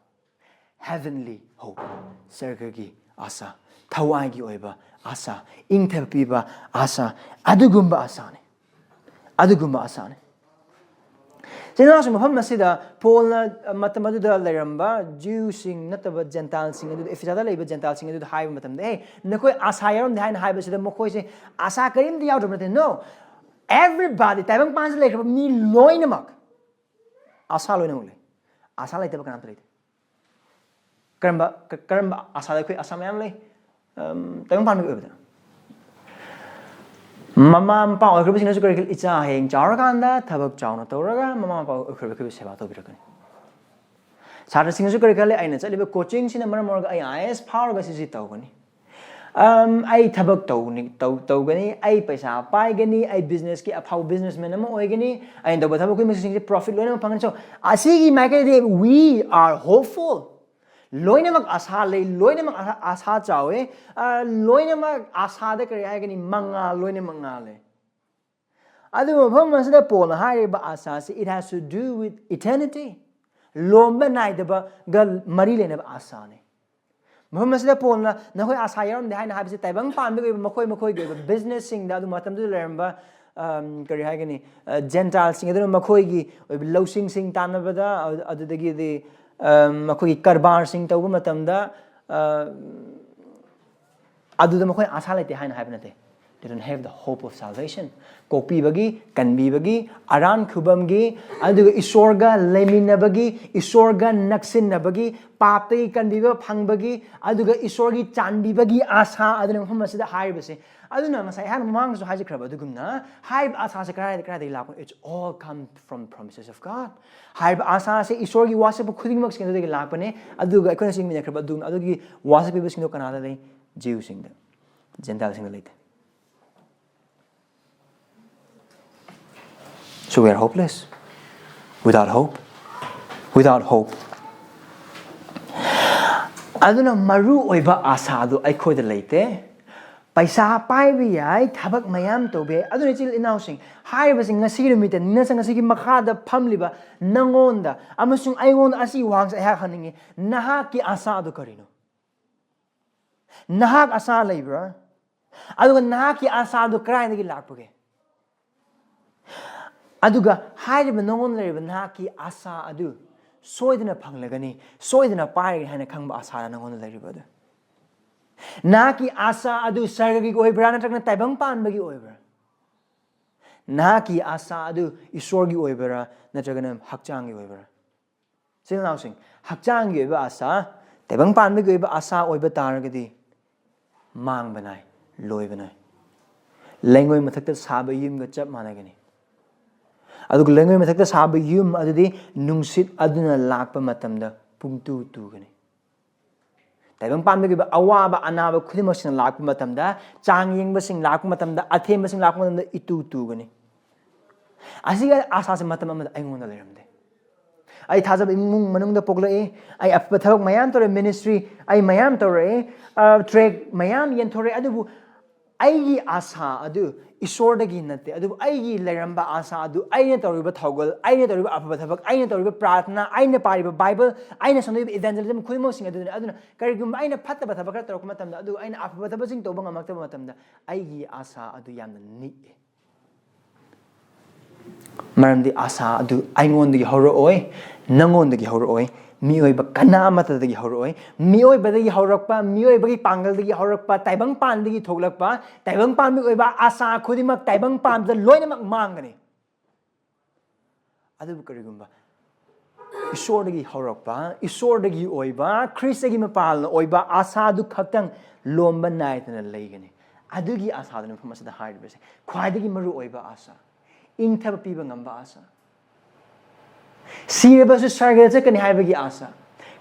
Heavenly hope, ꯁꯔꯒꯒꯤ ꯑꯁꯥ, ꯊꯋꯥꯏꯒꯤ ꯑꯣꯏꯕ ꯑꯁꯥ, ꯏꯪꯊꯕ ꯄꯤꯕ ꯑꯁꯥ, ꯑꯗꯨꯒꯨꯝꯕ ꯑꯁꯥꯅꯤ, ꯑꯗꯨꯒꯨꯝꯕ ꯑꯁꯥꯅꯤ꯫ ꯆꯤꯟꯅꯥꯎꯁꯨ ꯃꯐꯝ ꯑꯁꯤꯗ ꯄꯣꯜꯅ ꯃꯇꯝ ꯑꯗꯨꯗ ꯂꯩꯔꯝꯕ ꯖ꯭ꯌꯨꯁꯤꯡ ꯅꯠꯇꯕ ꯖꯦꯟꯇꯥꯏꯜꯁꯤꯡ ꯑꯗꯨꯗ, ꯑꯦꯐꯤꯁꯥꯗ ꯂꯩꯕ ꯖꯦꯟꯇꯥꯏꯜꯁꯤꯡ ꯑꯗꯨꯗ ꯍꯥꯏꯕ ꯃꯇꯝꯗ, "ꯑꯦ, ꯅꯈꯣꯏ ꯑꯁꯥ ꯌꯥꯎꯔꯝꯗꯦ" ꯍꯥꯏꯅ ꯍꯥꯏꯕꯁꯤꯗ ꯃꯈꯣꯏꯁꯦ ꯑꯁꯥ ꯀꯔꯤꯝꯇ ꯌꯥꯎꯗ꯭ꯔꯕ ꯅꯠꯇꯦ꯫ No, everybody, ꯇꯥꯏꯕꯪ ꯄꯥꯟꯁꯤꯗ ꯂꯩꯈ꯭ꯔꯕ ꯃꯤ ꯂꯣꯏꯅꯃꯛ ꯑꯁꯥ ꯂꯣꯏꯅꯃꯛ ꯂꯩ꯫ ꯑꯁꯥ ꯂꯩꯇꯕ ꯀꯅꯥꯝꯇ ꯂꯩꯇꯦ꯫ ꯀꯔꯝꯕ, ꯀ-, ꯀꯔꯝꯕ ꯑꯁꯥꯗ ꯑꯩꯈꯣꯏ ꯑꯁꯥ ꯃꯌꯥꯝ ꯂꯩ? ꯑꯝ, ꯇꯥꯏꯕꯪ ꯄꯥꯟꯕꯒꯤ ꯑꯣꯏꯕꯗ꯫ ꯃꯃꯥ ꯃꯄꯥ ꯑꯣꯏꯈ꯭ꯔꯕꯁꯤꯡꯅꯁꯨ ꯀꯔꯤ ꯈꯜꯂꯤ? ꯏꯆꯥ ꯍꯌꯦꯡ ꯆꯥꯎꯔꯀꯥꯟꯗ ꯊꯕꯛ ꯆꯥꯎꯅ ꯇꯧꯔꯒ ꯃꯃꯥ ꯃꯄꯥ ꯑꯣꯏꯈ꯭ꯔꯕ ꯑꯩꯈꯣꯏꯕꯨ ꯁꯦꯕꯥ ꯇꯧꯕꯤꯔꯛꯀꯅꯤ꯫ ꯁꯥꯇ꯭ꯔꯁꯤꯡꯅꯁꯨ ꯀꯔꯤ ꯈꯜꯂꯤ? ꯑꯩꯅ ꯆꯠꯂꯤꯕ ꯀꯣꯆꯤꯡꯁꯤꯅ ꯃꯔꯝ ꯑꯣꯏꯔꯒ ꯑꯩ IAS ꯐꯥꯎꯔꯒ ꯁꯤꯁꯤ ꯇꯧꯒꯅꯤ꯫ ꯑꯝ, ꯑꯩ ꯊꯕꯛ ꯇꯧꯅꯤ, ꯇꯧ-, ꯇꯧꯒꯅꯤ, ꯑꯩ ꯄꯩꯁꯥ ꯄꯥꯏꯒꯅꯤ, ꯑꯩ business ꯀꯤ ꯑꯐꯥꯎꯕ businessman ꯑꯃ ꯑꯣꯏꯒꯅꯤ, ꯑꯩꯅ ꯇꯧꯕ ꯊꯕꯛ ꯈꯨꯗꯤꯡꯃꯛꯁꯤꯡꯁꯦ profit ꯂꯣꯏꯅꯃꯛ ꯐꯪꯒꯅꯤ꯫ So, ꯑꯁꯤꯒꯤ ꯃꯥꯏꯀꯩꯗꯗꯤ we are hopeful. ꯂꯣꯏꯅꯃꯛ ꯑꯁꯥ ꯂꯩ, ꯂꯣꯏꯅꯃꯛ ꯑꯁꯥ, ꯑꯁꯥ ꯆꯥꯎꯋꯦ, ꯑ, ꯂꯣꯏꯅꯃꯛ ꯑꯁꯥꯗ ꯀꯔꯤ ꯍꯥꯏꯒꯅꯤ? ꯃꯉꯥꯜ, ꯂꯣꯏꯅꯃꯛ ꯉꯥꯜꯂꯦ꯫ ꯑꯗꯨꯕꯨ ꯃꯐꯝ ꯑꯁꯤꯗ ꯄꯣꯜꯅ ꯍꯥꯏꯔꯤꯕ ꯑꯁꯥꯁꯤ, it has to do with eternity. ꯂꯣꯝꯕ ꯅꯥꯏꯗꯕꯒ ꯃꯔꯤ ꯂꯩꯅꯕ ꯑꯁꯥꯅꯤ꯫ ꯃꯐꯝ ꯑꯁꯤꯗ ꯄꯣꯜꯅ ꯅꯈꯣꯏ ꯑꯁꯥ ꯌꯥꯎꯔꯝꯗꯦ ꯍꯥꯏꯅ ꯍꯥꯏꯕꯁꯤ ꯇꯥꯏꯕꯪ ꯄꯥꯟꯕꯒꯤ ꯑꯣꯏꯕ ꯃꯈꯣꯏ ꯃꯈꯣꯏꯒꯤ ꯑꯣꯏꯕ business ꯁꯤꯡꯗ, ꯑꯗꯨ ꯃꯇꯝꯗꯨꯗ ꯂꯩꯔꯝꯕ, ꯑꯝ, ꯀꯔꯤ ꯍꯥꯏꯒꯅꯤ, ꯑ, Gentile ꯁꯤꯡ ꯑꯗꯨꯅ ꯃꯈꯣꯏꯒꯤ ꯑꯣꯏꯕ ꯂꯧꯁꯤꯡꯁꯤꯡ ꯇꯥꯟꯅꯕꯗ, ꯑꯗꯨ-, ꯑꯗꯨꯗꯒꯤꯗꯤ, ꯑꯝ, ꯃꯈꯣꯏꯒꯤ ꯀꯔꯕꯥꯔꯁꯤꯡ ꯇꯧꯕ ꯃꯇꯝꯗ, ꯑ, ꯑꯗꯨꯗ ꯃꯈꯣꯏ ꯑꯁꯥ ꯂꯩꯇꯦ ꯍꯥꯏꯅ ꯍꯥꯏꯕ ꯅꯠꯇꯦ꯫ They don't have the hope of salvation. ꯀꯣꯛꯄꯤꯕꯒꯤ, ꯀꯟꯕꯤꯕꯒꯤ, ꯑꯔꯥꯟ ꯈꯨꯕꯝꯒꯤ, ꯑꯗꯨꯒ ꯏꯁꯣꯔꯒ ꯂꯩꯃꯤꯟꯅꯕꯒꯤ, ꯏꯁꯣꯔꯒ ꯅꯛꯁꯤꯟꯅꯕꯒꯤ, ꯄꯥꯞꯇꯒꯤ ꯀꯟꯕꯤꯕ ꯐꯪꯕꯒꯤ, ꯑꯗꯨꯒ ꯏꯁꯣꯔꯒꯤ ꯆꯥꯟꯕꯤꯕꯒꯤ ꯑꯁꯥ ꯑꯗꯨꯅ ꯃꯐꯝ ꯑꯁꯤꯗ ꯍꯥꯏꯔꯤꯕꯁꯦ꯫ ꯑꯗꯨꯅ ꯉꯁꯥꯏ ꯑꯩꯍꯥꯛꯅ ꯃꯃꯥꯡꯗꯁꯨ ꯍꯥꯏꯖꯈ꯭ꯔꯕ ꯑꯗꯨꯒꯨꯝꯅ, ꯍꯥꯏꯔꯤꯕ ꯑꯁꯥꯁꯦ ꯀꯗꯥꯏꯗ, ꯀꯗꯥꯏꯗꯒꯤ ꯂꯥꯛꯄꯅꯣ? It's all come from promises of God. ꯍꯥꯏꯔꯤꯕ ꯑꯁꯥꯁꯦ ꯏꯁꯣꯔꯒꯤ ꯋꯥꯁꯛꯄ ꯈꯨꯗꯤꯡꯃꯛꯁꯤꯡ ꯑꯗꯨꯗꯒꯤ ꯂꯥꯛꯄꯅꯦ꯫ ꯑꯗꯨꯒ ꯑꯩꯈꯣꯏꯅ ꯆꯤꯡꯃꯤꯟꯅꯈ꯭ꯔꯕ ꯑꯗꯨꯒꯨꯝꯅ ꯑꯗꯨꯒꯤ ꯋꯥꯁꯛꯄꯤꯕꯁꯤꯡꯗꯣ ꯀꯅꯥꯗ ꯂꯩ? ꯖꯤꯎꯁꯤꯡꯗ꯫ Gentile ꯁꯤꯡꯗ ꯂꯩꯇꯦ꯫ So we are hopeless. Without hope. Without hope. ꯑꯗꯨꯅ ꯃꯔꯨ ꯑꯣꯏꯕ ꯑꯁꯥꯗꯨ ꯑꯩꯈꯣꯏꯗ ꯂꯩꯇꯦ꯫ ꯄꯩꯁꯥ ꯄꯥꯏꯕ ꯌꯥꯏ, ꯊꯕꯛ ꯃꯌꯥꯝ ꯇꯧꯕ ꯌꯥꯏ꯫ ꯑꯗꯨꯅ ꯏꯆꯤꯜ ꯏꯅꯥꯎꯁꯤꯡ, ꯍꯥꯏꯔꯤꯕꯁꯤꯡ ꯉꯁꯤꯒꯤ ꯅꯨꯃꯤꯠꯇ ꯅꯤꯡꯅꯁ ꯉꯁꯤꯒꯤ ꯃꯈꯥꯗ ꯐꯝꯂꯤꯕ ꯅꯪꯉꯣꯟꯗ ꯑꯃꯁꯨꯡ ꯑꯩꯉꯣꯟꯗ ꯑꯁꯤ ꯋꯥꯍꯪꯁꯦ ꯑꯩꯍꯥꯛ ꯍꯪꯅꯤꯡꯉꯤ, ꯅꯍꯥꯛꯀꯤ ꯑꯁꯥ ꯑꯗꯨ ꯀꯔꯤꯅꯣ? ꯅꯍꯥꯛ ꯑꯁꯥ ꯂꯩꯕ꯭ꯔꯥ? ꯑꯗꯨꯒ ꯅꯍꯥꯛꯀꯤ ꯑꯁꯥꯗꯨ ꯀꯗꯥꯏꯗꯒꯤ ꯂꯥꯛꯄꯒꯦ? ꯑꯗꯨꯒ ꯍꯥꯏꯔꯤꯕ ꯅꯉꯣꯟꯗ ꯂꯩꯔꯤꯕ ꯅꯍꯥꯛꯀꯤ ꯑꯁꯥ ꯑꯗꯨ ꯁꯣꯏꯗꯅ ꯐꯪꯂꯒꯅꯤ, ꯁꯣꯏꯗꯅ ꯄꯥꯏꯔꯒꯅꯤ ꯍꯥꯏꯅ ꯈꯪꯕ ꯑꯁꯥꯗ ꯅꯉꯣꯟꯗ ꯂꯩꯔꯤꯕ ꯑꯗꯨ꯫ ꯅꯍꯥꯛꯀꯤ ꯑꯁꯥ ꯑꯗꯨ ꯁꯔꯒꯒꯤ ꯑꯣꯏꯕ꯭ꯔꯥ ꯅꯠꯇ꯭ꯔꯒꯅ ꯇꯥꯏꯕꯪ ꯄꯥꯟꯕꯒꯤ ꯑꯣꯏꯕ꯭ꯔꯥ? ꯅꯍꯥꯛꯀꯤ ꯑꯁꯥ ꯑꯗꯨ ꯏꯁꯣꯔꯒꯤ ꯑꯣꯏꯕ꯭ꯔꯥ ꯅꯠꯇ꯭ꯔꯒꯅ ꯍꯛꯆꯥꯡꯒꯤ ꯑꯣꯏꯕ꯭ꯔꯥ? ꯏꯆꯤꯜ ꯏꯅꯥꯎꯁꯤꯡ, ꯍꯛꯆꯥꯡꯒꯤ ꯑꯣꯏꯕ ꯑꯁꯥ, ꯇꯥꯏꯕꯪ ꯄꯥꯟꯕꯒꯤ ꯑꯣꯏꯕ ꯑꯁꯥ ꯑꯣꯏꯕ ꯇꯥꯔꯒꯗꯤ ꯃꯥꯡꯕ ꯅꯥꯏ, ꯂꯣꯏꯕ ꯅꯥꯏ꯫ ꯂꯩꯉꯣꯏ ꯃꯊꯛꯇ ꯁꯥꯕ ꯌꯨꯝꯒ ꯆꯞ ꯃꯥꯟꯅꯒꯅꯤ꯫ ꯑꯗꯨꯒ ꯂꯩꯉꯣꯏ ꯃꯊꯛꯇ ꯁꯥꯕ ꯌꯨꯝ ꯑꯗꯨꯗꯤ ꯅꯨꯡꯁꯤꯠ ꯑꯗꯨꯅ ꯂꯥꯛꯄ ꯃꯇꯝꯗ ꯄꯨꯡꯇꯨ ꯇꯨꯒꯅꯤ꯫ ꯇꯥꯏꯕꯪ ꯄꯥꯟꯕꯒꯤ ꯑꯣꯏꯕ ꯑꯋꯥꯕ ꯑꯅꯥꯕ ꯈꯨꯗꯤꯡꯃꯛꯁꯤꯡ ꯂꯥꯛꯄ ꯃꯇꯝꯗ, ꯆꯥꯡ ꯌꯦꯡꯕꯁꯤꯡ ꯂꯥꯛꯄ ꯃꯇꯝꯗ, ꯑꯊꯦꯝꯕꯁꯤꯡ ꯂꯥꯛꯄ ꯃꯇꯝꯗ ꯏꯇꯨ ꯇꯨꯒꯅꯤ꯫ ꯑꯁꯤꯒꯤ ꯑꯥꯁꯥꯁꯦ ꯃꯇꯝ ꯑꯃꯗ ꯑꯩꯉꯣꯟꯗ ꯂꯩꯔꯝꯗꯦ꯫ ꯑꯩ ꯊꯥꯖꯕ ꯏꯃꯨꯡ ꯃꯅꯨꯡꯗ ꯄꯣꯛꯂꯛꯏ꯫ ꯑꯩ ꯑꯐꯕ ꯊꯕꯛ ꯃꯌꯥꯝ ꯇꯧꯔꯦ, ꯃꯤꯅꯤꯁꯇ꯭ꯔꯤ ꯑꯩ ꯃꯌꯥꯝ ꯇꯧꯔꯛꯏ, ꯇ꯭ꯔꯦꯛ ꯃꯌꯥꯝ ꯌꯦꯟꯊꯣꯔꯛꯑꯦ꯫ ꯑꯗꯨꯕꯨ ꯑꯩꯒꯤ ꯑꯥꯁꯥ ꯑꯗꯨ ꯏꯁꯣꯔꯗꯒꯤ ꯅꯠꯇꯦ, ꯑꯗꯨꯕꯨ ꯑꯩꯒꯤ ꯂꯩꯔꯝꯕ ꯑꯥꯁꯥ ꯑꯗꯨ ꯑꯩꯅ ꯇꯧꯔꯤꯕ ꯊꯧꯒꯜ, ꯑꯩꯅ ꯇꯧꯔꯤꯕ ꯑꯐꯕ ꯊꯕꯛ, ꯑꯩꯅ ꯇꯧꯔꯤꯕ ꯄ꯭ꯔꯥꯔꯊꯅꯥ, ꯑꯩꯅ ꯄꯥꯔꯤꯕ ꯕꯥꯏꯕꯜ, ꯑꯩꯅ ꯁꯟꯗꯣꯛꯏꯕ ꯏꯚꯦꯟꯖꯦꯂꯤꯖꯝ ꯈꯨꯗꯤꯡꯃꯛꯁꯤꯡ ꯑꯗꯨꯅꯤ꯫ ꯑꯗꯨꯅ ꯀꯔꯤꯒꯨꯝꯕ ꯑꯩꯅ ꯐꯠꯇꯕ ꯊꯕꯛ ꯈꯔ ꯇꯧꯔꯛꯄ ꯃꯇꯝꯗ, ꯑꯗꯨ ꯑꯩꯅ ꯑꯐꯕ ꯊꯕꯛꯁꯤꯡ ꯇꯧꯕ ꯉꯝꯃꯛꯇꯕ ꯃꯇꯝꯗ, ꯑꯩꯒꯤ ꯑꯥꯁꯥ ꯑꯗꯨ ꯌꯥꯝꯅ ꯅꯤꯛꯑꯦ꯫ ꯃꯔꯝꯗꯤ ꯑꯥꯁꯥ ꯑꯗꯨ ꯑꯩꯉꯣꯟꯗꯒꯤ ꯍꯧꯔꯛꯑꯣꯏ, ꯅꯪꯉꯣꯟꯗꯒꯤ ꯍꯧꯔꯛꯑꯣꯏ, ꯃꯤꯑꯣꯏꯕ ꯀꯅꯥ ꯑꯃꯠꯇꯗꯒꯤ ꯍꯧꯔꯛꯑꯣꯏ꯫ ꯃꯤꯑꯣꯏꯕꯗꯒꯤ ꯍꯧꯔꯛꯄ, ꯃꯤꯑꯣꯏꯕꯒꯤ ꯄꯥꯡꯒꯜꯗꯒꯤ ꯍꯧꯔꯛꯄ, ꯇꯥꯏꯕꯪꯄꯥꯟꯗꯒꯤ ꯊꯣꯛꯂꯛꯄ, ꯇꯥꯏꯕꯪꯄꯥꯟꯒꯤ ꯑꯣꯏꯕ ꯑꯥꯁꯥ ꯈꯨꯗꯤꯡꯃꯛ ꯇꯥꯏꯕꯪꯄꯥꯟꯗ ꯂꯣꯏꯅꯃꯛ ꯃꯥꯡꯒꯅꯤ꯫ ꯑꯗꯨꯕꯨ ꯀꯔꯤꯒꯨꯝꯕ ꯏꯁꯣꯔꯗꯒꯤ ꯍꯧꯔꯛꯄ, ꯏꯁꯣꯔꯗꯒꯤ ꯑꯣꯏꯕ, ꯈ꯭ꯔꯤꯁꯇꯒꯤ ꯃꯄꯥꯜꯅ ꯑꯣꯏꯕ ꯑꯥꯁꯥꯗꯨ ꯈꯛꯇꯪ ꯂꯣꯝꯕ ꯅꯥꯏꯗꯅ ꯂꯩꯒꯅꯤ꯫ ꯑꯗꯨꯒꯤ ꯑꯥꯁꯥꯗꯨꯅ ꯃꯐꯝ ꯑꯁꯤꯗ ꯍꯥꯏꯔꯤꯕꯁꯦ ꯈ꯭ꯋꯥꯏꯗꯒꯤ ꯃꯔꯨ ꯑꯣꯏꯕ ꯑꯥꯁꯥ, ꯏꯪꯊꯕ ꯄꯤꯕ ꯉꯝꯕ ꯑꯥꯁꯥ꯫ ꯁꯤꯔꯕꯁꯨ ꯁꯔꯒꯗ ꯆꯠꯀꯅꯤ ꯍꯥꯏꯕꯒꯤ ꯑꯥꯁꯥ꯫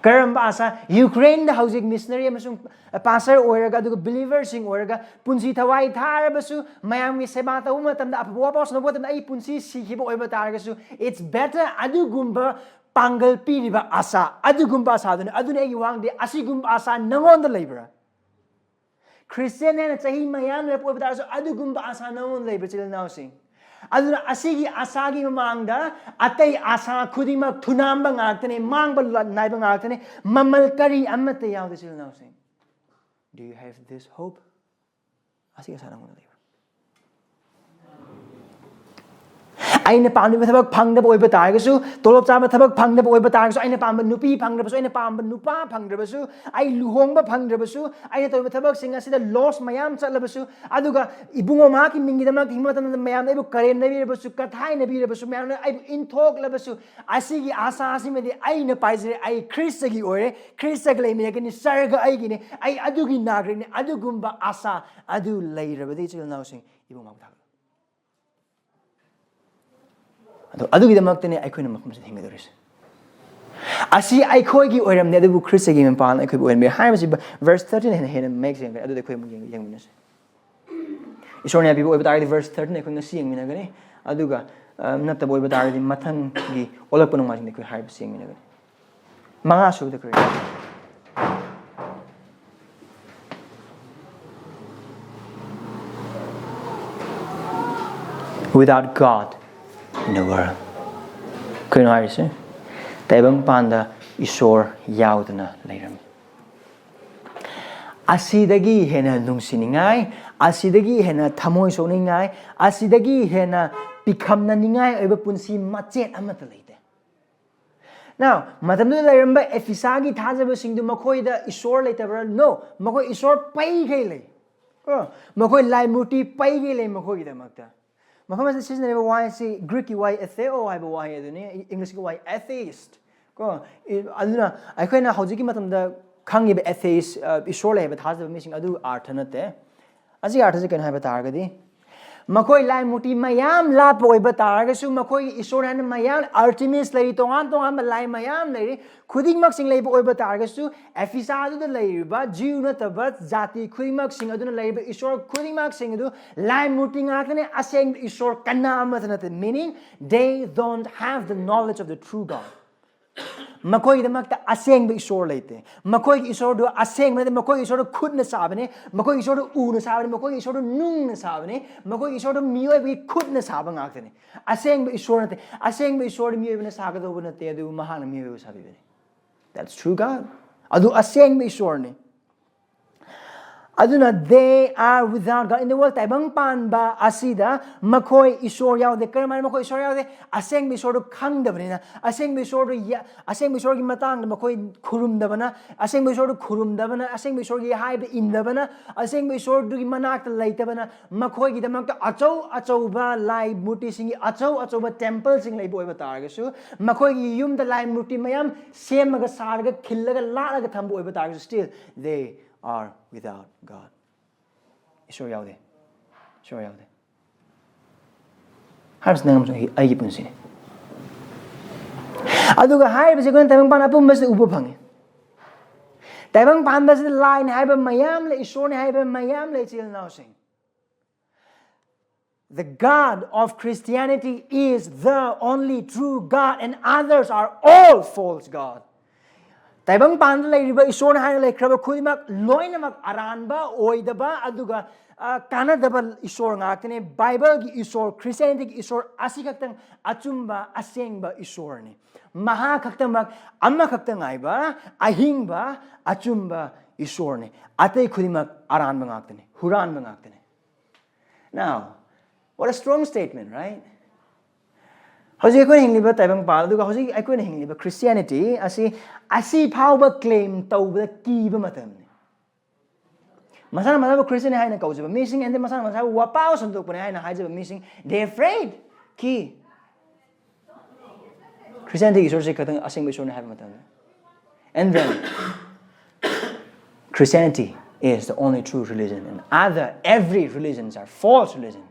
ꯀꯔꯝꯕ ꯑꯥꯁꯥ? ꯌꯨꯀ꯭ꯔꯦꯟꯗ ꯍꯧꯖꯤꯛ ꯃꯤꯁꯅꯔꯤ ꯑꯃꯁꯨꯡ ꯄꯥꯁꯇꯔ ꯑꯣꯏꯔꯒ, ꯑꯗꯨꯒ ꯕꯤꯂꯤꯚꯔꯁꯤꯡ ꯑꯣꯏꯔꯒ, ꯄꯨꯟꯁꯤ ꯊꯋꯥꯏ ꯊꯥꯔꯕꯁꯨ, ꯃꯌꯥꯝꯒꯤ ꯁꯦꯕꯥ ꯇꯧꯕ ꯃꯇꯝꯗ, ꯑꯐꯕ ꯋꯥꯄꯥꯎ ꯁꯟꯗꯣꯛꯄ ꯃꯇꯝꯗ ꯑꯩ ꯄꯨꯟꯁꯤ ꯁꯤꯈꯤꯕ ꯑꯣꯏꯕ ꯇꯥꯔꯒꯁꯨ, it's better, ꯑꯗꯨꯒꯨꯝꯕ ꯄꯥꯡꯒꯜ ꯄꯤꯔꯤꯕ ꯑꯥꯁꯥ, ꯑꯗꯨꯒꯨꯝꯕ ꯑꯥꯁꯥꯗꯨꯅꯤ꯫ ꯑꯗꯨꯅ ꯑꯩꯒꯤ ꯋꯥꯍꯪꯗꯤ, ꯑꯁꯤꯒꯨꯝꯕ ꯑꯥꯁꯥ ꯅꯪꯉꯣꯟꯗ ꯂꯩꯕ꯭ꯔꯥ? ꯈ꯭ꯔꯤꯁꯇꯤꯌꯥꯟ ꯍꯥꯏꯅ ꯆꯍꯤ ꯃꯌꯥꯝ ꯂꯩꯔꯛꯄ ꯑꯣꯏꯕ ꯇꯥꯔꯁꯨ, ꯑꯗꯨꯒꯨꯝꯕ ꯑꯥꯁꯥ ꯅꯪꯉꯣꯟꯗ ꯂꯩꯕ꯭ꯔꯥ, ꯏꯆꯤꯜ ꯏꯅꯥꯎꯁꯤꯡ? ꯑꯗꯨꯅ ꯑꯁꯤꯒꯤ ꯑꯥꯁꯥꯒꯤ ꯃꯃꯥꯡꯗ ꯑꯇꯩ ꯑꯥꯁꯥ ꯈꯨꯗꯤꯡꯃꯛ ꯊꯨꯅꯥꯝꯕ ꯉꯥꯛꯇꯅꯤ, ꯃꯥꯡꯕ ꯂ-, ꯅꯥꯏꯕ ꯉꯥꯛꯇꯅꯤ, ꯃꯃꯜ ꯀꯔꯤ ꯑꯃꯠꯇ ꯌꯥꯎꯗꯦ, ꯏꯆꯤꯜ ꯏꯅꯥꯎꯁꯤꯡ꯫ Do you have this hope? ꯑꯁꯤꯒꯤ ꯑꯥꯁꯥ ꯅꯪꯉꯣꯟꯗ ꯂꯩꯕ꯭ꯔꯥ? ꯑꯩꯅ ꯄꯥꯝꯂꯤꯕ ꯊꯕꯛ ꯐꯪꯗꯕ ꯑꯣꯏꯕ ꯇꯥꯔꯒꯁꯨ, ꯇꯣꯂꯣꯞ ꯆꯥꯕ ꯊꯕꯛ ꯐꯪꯗꯕ ꯑꯣꯏꯕ ꯇꯥꯔꯒꯁꯨ, ꯑꯩꯅ ꯄꯥꯝꯕ ꯅꯨꯄꯤ ꯐꯪꯗ꯭ꯔꯕꯁꯨ, ꯑꯩꯅ ꯄꯥꯝꯕ ꯅꯨꯄꯥ ꯐꯪꯗ꯭ꯔꯕꯁꯨ, ꯑꯩ ꯂꯨꯍꯣꯡꯕ ꯐꯪꯗ꯭ꯔꯕꯁꯨ, ꯑꯩꯅ ꯇꯧꯔꯤꯕ ꯊꯕꯛꯁꯤꯡ ꯑꯁꯤꯗ ꯂꯣꯁ ꯃꯌꯥꯝ ꯆꯠꯂꯕꯁꯨ, ꯑꯗꯨꯒ ꯏꯕꯨꯡꯉꯣ ꯃꯍꯥꯛꯀꯤ ꯃꯤꯡꯒꯤꯗꯃꯛꯇ ꯍꯤꯡꯕ ꯃꯇꯝꯗ ꯃꯌꯥꯝꯅ ꯑꯩꯕꯨ ꯀꯔꯦꯝꯅꯕꯤꯔꯕꯁꯨ, ꯀꯊꯥꯏꯅꯕꯤꯔꯕꯁꯨ, ꯃꯌꯥꯝꯅ ꯑꯩꯕꯨ ꯏꯟꯊꯣꯛꯂꯕꯁꯨ, ꯑꯁꯤꯒꯤ ꯑꯥꯁꯥ ꯑꯁꯤꯃꯗꯤ ꯑꯩꯅ ꯄꯥꯏꯖꯔꯦ, ꯑꯩ ꯈ꯭ꯔꯤꯁꯇꯒꯤ ꯑꯣꯏꯔꯦ, ꯈ꯭ꯔꯤꯁꯇꯒ ꯂꯩꯃꯤꯟꯅꯒꯅꯤ, ꯁꯔꯒ ꯑꯩꯒꯤꯅꯤ, ꯑꯩ ꯑꯗꯨꯒꯤ ꯅꯥꯒ꯭ꯔꯤꯛꯅꯤ꯫ ꯑꯗꯨꯒꯨꯝꯕ ꯑꯥꯁꯥ ꯑꯗꯨ ꯂꯩꯔꯕꯗꯤ, ꯏꯆꯤꯜ ꯏꯅꯥꯎꯁꯤꯡ, ꯏꯕꯨꯡ ꯃꯍꯥꯛ ꯊꯥꯒꯠꯂꯨ꯫ ꯑꯗꯣ ꯑꯗꯨꯒꯤꯗꯃꯛꯇꯅꯦ ꯑꯩꯈꯣꯏꯅ ꯃꯐꯝꯁꯤꯗ ꯍꯤꯡꯒꯗꯧꯔꯤꯁꯦ꯫ ꯑꯁꯤ ꯑꯩꯈꯣꯏꯒꯤ ꯑꯣꯏꯔꯝꯗꯦ, ꯑꯗꯨꯕꯨ ꯈ꯭ꯔꯤꯁꯇꯒꯤ ꯃꯄꯥꯟ ꯑꯩꯈꯣꯏꯕꯨ ꯑꯣꯏꯔꯝꯃꯤ ꯍꯥꯏꯕꯁꯤ verse thirteen ꯍꯦꯟꯅ ꯍꯦꯟꯅ ꯃꯌꯦꯛ ꯁꯦꯡꯈ꯭ꯔꯦ꯫ ꯑꯗꯨꯗꯤ ꯑꯩꯈꯣꯏ ꯑꯃꯨꯛ ꯌꯦꯡ- ꯌꯦꯡꯃꯤꯟꯅꯁꯤ꯫ ꯏꯁꯣꯔꯅ ꯄꯤꯕ ꯑꯣꯏꯕ ꯇꯥꯔꯒꯗꯤ verse thirteen ꯑꯩꯈꯣꯏ ꯉꯁꯤ ꯌꯦꯡꯃꯤꯟꯅꯒꯅꯤ꯫ ꯑꯗꯨꯒ ꯑ, ꯅꯠꯇꯕ ꯑꯣꯏꯕ ꯇꯥꯔꯒꯗꯤ ꯃꯊꯪꯒꯤ ꯑꯣꯜꯂꯛꯄ ꯅꯣꯡꯃꯥꯏꯖꯤꯡꯗ ꯑꯩꯈꯣꯏ ꯍꯥꯏꯕꯁꯤ ꯌꯦꯡꯃꯤꯟꯅꯒꯅꯤ꯫ ꯃꯉꯥ ꯁꯨꯕꯗ ꯀꯔꯤ? Without God in the world. ꯀꯩꯅꯣ ꯍꯥꯏꯔꯤꯁꯦ? ꯇꯥꯏꯕꯪꯄꯥꯟꯗ ꯏꯁꯣꯔ ꯌꯥꯎꯗꯅ ꯂꯩꯔꯝꯃꯤ꯫ ꯑꯁꯤꯗꯒꯤ ꯍꯦꯟꯅ ꯅꯨꯡꯁꯤꯅꯤꯡꯉꯥꯏ, ꯑꯁꯤꯗꯒꯤ ꯍꯦꯟꯅ ꯊꯃꯣꯏ ꯁꯣꯛꯅꯤꯡꯉꯥꯏ, ꯑꯁꯤꯗꯒꯤ ꯍꯦꯟꯅ ꯄꯤꯈꯝꯅꯅꯤꯡꯉꯥꯏ ꯑꯣꯏꯕ ꯄꯨꯟꯁꯤ ꯃꯆꯦꯠ ꯑꯃꯠꯇ ꯂꯩꯇꯦ꯫ Now, ꯃꯇꯝꯗꯨꯗ ꯂꯩꯔꯝꯕ ꯑꯦꯐꯤꯁꯥꯒꯤ ꯊꯥꯖꯕꯁꯤꯡꯗꯨ ꯃꯈꯣꯏꯗ ꯏꯁꯣꯔ ꯂꯩꯇꯕ꯭ꯔꯥ? No, ꯃꯈꯣꯏ ꯏꯁꯣꯔ ꯄꯩꯈꯩ ꯂꯩ꯫ ꯀꯣ, ꯃꯈꯣꯏ ꯂꯥꯏ ꯃꯨꯔꯇꯤ ꯄꯩꯈꯩ ꯂꯩ ꯃꯈꯣꯏꯒꯤꯗꯃꯛꯇ꯫ ꯃꯐꯝ ꯑꯁꯤꯗ ꯁꯤꯖꯤꯟꯅꯔꯤꯕ ꯋꯥꯍꯩ ꯑꯁꯤ ꯒ꯭ꯔꯤꯛꯀꯤ ꯋꯥꯍꯩ atheo ꯍꯥꯏꯕ ꯋꯥꯍꯩ ꯑꯗꯨꯅꯤ, ꯏꯪꯂꯤꯁꯀꯤ ꯋꯥꯍꯩ atheist꯫ ꯀꯣ, ꯏ- ꯑꯗꯨꯅ ꯑꯩꯈꯣꯏꯅ ꯍꯧꯖꯤꯛꯀꯤ ꯃꯇꯝꯗ ꯈꯪꯉꯤꯕ atheist, ꯑ, ꯏꯁꯣꯔ ꯂꯩ ꯍꯥꯏꯕ ꯊꯥꯖꯕ ꯃꯤꯁꯤꯡ ꯑꯗꯨ ꯑꯥꯔꯊ ꯅꯠꯇꯦ꯫ ꯑꯁꯤꯒꯤ ꯑꯥꯔꯊꯁꯦ ꯀꯩꯅꯣ ꯍꯥꯏꯕ ꯇꯥꯔꯒꯗꯤ, ꯃꯈꯣꯏ ꯂꯥꯏ ꯃꯨꯔꯇꯤ ꯃꯌꯥꯝ ꯂꯥꯠꯄ ꯑꯣꯏꯕ ꯇꯥꯔꯒꯁꯨ, ꯃꯈꯣꯏꯒꯤ ꯏꯁꯣꯔ ꯍꯥꯏꯅ ꯃꯌꯥꯝ, ꯑꯥꯔꯇꯤꯃꯤꯁ ꯂꯩꯔꯤ, ꯇꯣꯉꯥꯟ ꯇꯣꯉꯥꯟꯕ ꯂꯥꯏ ꯃꯌꯥꯝ ꯂꯩꯔꯤ, ꯈꯨꯗꯤꯡꯃꯛꯁꯤꯡ ꯂꯩꯕ ꯑꯣꯏꯕ ꯇꯥꯔꯒꯁꯨ, ꯑꯦꯐꯤꯁꯥꯗꯨꯗ ꯂꯩꯔꯤꯕ ꯖꯤꯎ ꯅꯠꯇꯕ ꯖꯥꯇꯤ ꯈꯨꯗꯤꯡꯃꯛꯁꯤꯡ ꯑꯗꯨꯅ ꯂꯩꯔꯤꯕ ꯏꯁꯣꯔ ꯈꯨꯗꯤꯡꯃꯛꯁꯤꯡ ꯑꯗꯨ ꯂꯥꯏ ꯃꯨꯔꯇꯤ ꯉꯥꯛꯇꯅꯤ, ꯑꯁꯦꯡꯕ ꯏꯁꯣꯔ ꯀꯅꯥ ꯑꯃꯠꯇ ꯅꯠꯇꯦ꯫ Meaning, they don't have the knowledge of the true God. ꯃꯈꯣꯏꯒꯤꯗꯃꯛꯇ ꯑꯁꯦꯡꯕ ꯏꯁꯣꯔ ꯂꯩꯇꯦ꯫ ꯃꯈꯣꯏꯒꯤ ꯏꯁꯣꯔꯗꯨ ꯑꯁꯦꯡꯕ ꯅꯠꯇꯦ꯫ ꯃꯈꯣꯏꯒꯤ ꯏꯁꯣꯔꯗꯨ ꯈꯨꯠꯅ ꯁꯥꯕꯅꯤ, ꯃꯈꯣꯏꯒꯤ ꯏꯁꯣꯔꯗꯨ ꯎꯅ ꯁꯥꯕꯅꯤ, ꯃꯈꯣꯏꯒꯤ ꯏꯁꯣꯔꯗꯨ ꯅꯨꯡꯅ ꯁꯥꯕꯅꯤ, ꯃꯈꯣꯏꯒꯤ ꯏꯁꯣꯔꯗꯨ ꯃꯤꯑꯣꯏꯕꯒꯤ ꯈꯨꯠꯅ ꯁꯥꯕ ꯉꯥꯛꯇꯅꯤ꯫ ꯑꯁꯦꯡꯕ ꯏꯁꯣꯔ ꯅꯠꯇꯦ꯫ ꯑꯁꯦꯡꯕ ꯏꯁꯣꯔꯗꯤ ꯃꯤꯑꯣꯏꯕꯅ ꯁꯥꯒꯗꯧꯕ ꯅꯠꯇꯦ, ꯑꯗꯨꯕꯨ ꯃꯍꯥꯛꯅ ꯃꯤꯑꯣꯏꯕꯕꯨ ꯁꯥꯕꯤꯕꯅꯤ꯫ That's true God. ꯑꯗꯨ ꯑꯁꯦꯡꯕ ꯏꯁꯣꯔꯅꯤ꯫ ꯑꯗꯨꯅ they are without God in the world. ꯇꯥꯏꯕꯪ ꯄꯥꯟꯕ ꯑꯁꯤꯗ ꯃꯈꯣꯏ ꯏꯁꯣꯔ ꯌꯥꯎꯗꯦ꯫ ꯀꯔꯝꯍꯥꯏꯅ ꯃꯈꯣꯏ ꯏꯁꯣꯔ ꯌꯥꯎꯗꯦ? ꯑꯁꯦꯡꯕ ꯏꯁꯣꯔꯗꯨ ꯈꯪꯗꯕꯅꯤꯅ, ꯑꯁꯦꯡꯕ ꯏꯁꯣꯔꯗꯨ ꯌ- ꯑꯁꯦꯡꯕ ꯏꯁꯣꯔꯒꯤ ꯃꯇꯥꯡꯗ ꯃꯈꯣꯏ ꯈꯨꯔꯨꯝꯗꯕꯅ, ꯑꯁꯦꯡꯕ ꯏꯁꯣꯔꯗꯨ ꯈꯨꯔꯨꯝꯗꯕꯅ, ꯑꯁꯦꯡꯕ ꯏꯁꯣꯔꯒꯤ ꯍꯥꯏꯕ ꯏꯟꯗꯕꯅ, ꯑꯁꯦꯡꯕ ꯏꯁꯣꯔꯗꯨꯒꯤ ꯃꯅꯥꯛꯇ ꯂꯩꯇꯕꯅ, ꯃꯈꯣꯏꯒꯤꯗꯃꯛꯇ ꯑꯆꯧ ꯑꯆꯧꯕ ꯂꯥꯏ ꯃꯨꯔꯇꯤꯁꯤꯡꯒꯤ ꯑꯆꯧ ꯑꯆꯧꯕ ꯇꯦꯝꯄꯜꯁꯤꯡ ꯂꯩꯕ ꯑꯣꯏꯕ ꯇꯥꯔꯒꯁꯨ, ꯃꯈꯣꯏꯒꯤ ꯌꯨꯝꯗ ꯂꯥꯏ ꯃꯨꯔꯇꯤ ꯃꯌꯥꯝ ꯁꯦꯝꯃꯒ, ꯁꯥꯔꯒ, ꯈꯤꯜꯂꯒ, ꯂꯥꯠꯂꯒ ꯊꯝꯕ ꯑꯣꯏꯕ ꯇꯥꯔꯒꯁꯨ, still they are without God. ꯏꯁꯣꯔ ꯌꯥꯎꯗꯦ꯫ ꯏꯁꯣꯔ ꯌꯥꯎꯗꯦ ꯍꯥꯏꯕꯁꯤ ꯅꯪ ꯑꯃꯁꯨꯡ ꯑꯩ- ꯑꯩꯒꯤ ꯄꯨꯟꯁꯤꯅꯤ꯫ ꯑꯗꯨꯒ ꯍꯥꯏꯔꯤꯕꯁꯦ ꯑꯩꯈꯣꯏꯅ ꯇꯥꯏꯕꯪꯄꯥꯟ ꯑꯄꯨꯝꯕꯁꯤꯗ ꯎꯕ ꯐꯪꯉꯤ꯫ ꯇꯥꯏꯕꯪꯄꯥꯟꯕꯁꯤꯗ ꯂꯥꯏꯅꯤ ꯍꯥꯏꯕ ꯃꯌꯥꯝ ꯂꯩ, ꯏꯁꯣꯔꯅꯤ ꯍꯥꯏꯕ ꯃꯌꯥꯝ ꯂꯩ, ꯏꯆꯤꯜ ꯏꯅꯥꯎꯁꯤꯡ꯫ The God of Christianity is the only true God and others are all false God. ꯇꯥꯏꯕꯪꯄꯥꯟꯗ ꯂꯩꯔꯤꯕ ꯏꯁꯣꯔꯅꯤ ꯍꯥꯏꯅ ꯂꯩꯈ꯭ꯔꯕ ꯈꯨꯗꯤꯡꯃꯛ ꯂꯣꯏꯅꯃꯛ ꯑꯔꯥꯟꯕ, ꯑꯣꯏꯗꯕ, ꯑꯗꯨꯒ ꯑ, ꯀꯥꯟꯅꯗꯕ ꯏꯁꯣꯔ ꯉꯥꯛꯇꯅꯤ꯫ ꯕꯥꯏꯕꯜꯒꯤ ꯏꯁꯣꯔ, ꯈ꯭ꯔꯤꯁꯇꯤꯌꯥꯅꯤꯇꯤꯒꯤ ꯏꯁꯣꯔ ꯑꯁꯤ ꯈꯛꯇꯪ ꯑꯆꯨꯝꯕ, ꯑꯁꯦꯡꯕ ꯏꯁꯣꯔꯅꯤ꯫ ꯃꯍꯥꯛ ꯈꯛꯇꯃꯛ, ꯑꯃꯈꯛꯇ ꯉꯥꯏꯕ, ꯑꯍꯤꯡꯕ, ꯑꯆꯨꯝꯕ ꯏꯁꯣꯔꯅꯤ꯫ ꯑꯇꯩ ꯈꯨꯗꯤꯡꯃꯛ ꯑꯔꯥꯟꯕ ꯉꯥꯛꯇꯅꯤ, ꯍꯨꯔꯥꯟꯕ ꯉꯥꯛꯇꯅꯤ꯫ Now, what a strong statement, right? ꯍꯧꯖꯤꯛ ꯑꯩꯈꯣꯏꯅ ꯍꯤꯡꯂꯤꯕ ꯇꯥꯏꯕꯪꯄꯥꯜ ꯑꯗꯨꯒ ꯍꯧꯖꯤꯛ ꯑꯩꯈꯣꯏꯅ ꯍꯤꯡꯂꯤꯕ ꯈ꯭ꯔꯤꯁꯇꯤꯌꯥꯅꯤꯇꯤ ꯑꯁꯤ, ꯑꯁꯤ ꯐꯥꯎꯕ ꯀ꯭ꯂꯦꯝ ꯇꯧꯕꯗ ꯀꯤꯕ ꯃꯇꯝꯅꯤ꯫ ꯃꯁꯥꯅ ꯃꯁꯥꯕꯨ ꯈ꯭ꯔꯤꯁꯇꯤꯌꯥꯟ ꯍꯥꯏꯅ ꯀꯧꯖꯕ ꯃꯤꯁꯤꯡ, ꯑꯃꯗꯤ ꯃꯁꯥꯅ ꯃꯁꯥꯕꯨ ꯋꯥꯄꯥꯎ ꯁꯟꯗꯣꯛꯄꯅꯤ ꯍꯥꯏꯅ ꯍꯥꯏꯖꯕ ꯃꯤꯁꯤꯡ, they afraid, ꯀꯤ꯫ ꯈ꯭ꯔꯤꯁꯇꯤꯌꯥꯅꯤꯇꯤꯒꯤ ꯏꯁꯣꯔꯁꯤ ꯈꯛꯇꯪ ꯑꯁꯦꯡꯕ ꯏꯁꯣꯔꯅꯤ ꯍꯥꯏꯕ ꯃꯇꯝꯗ꯫ And then, Christianity is the only true religion, and other, every religions are false religion.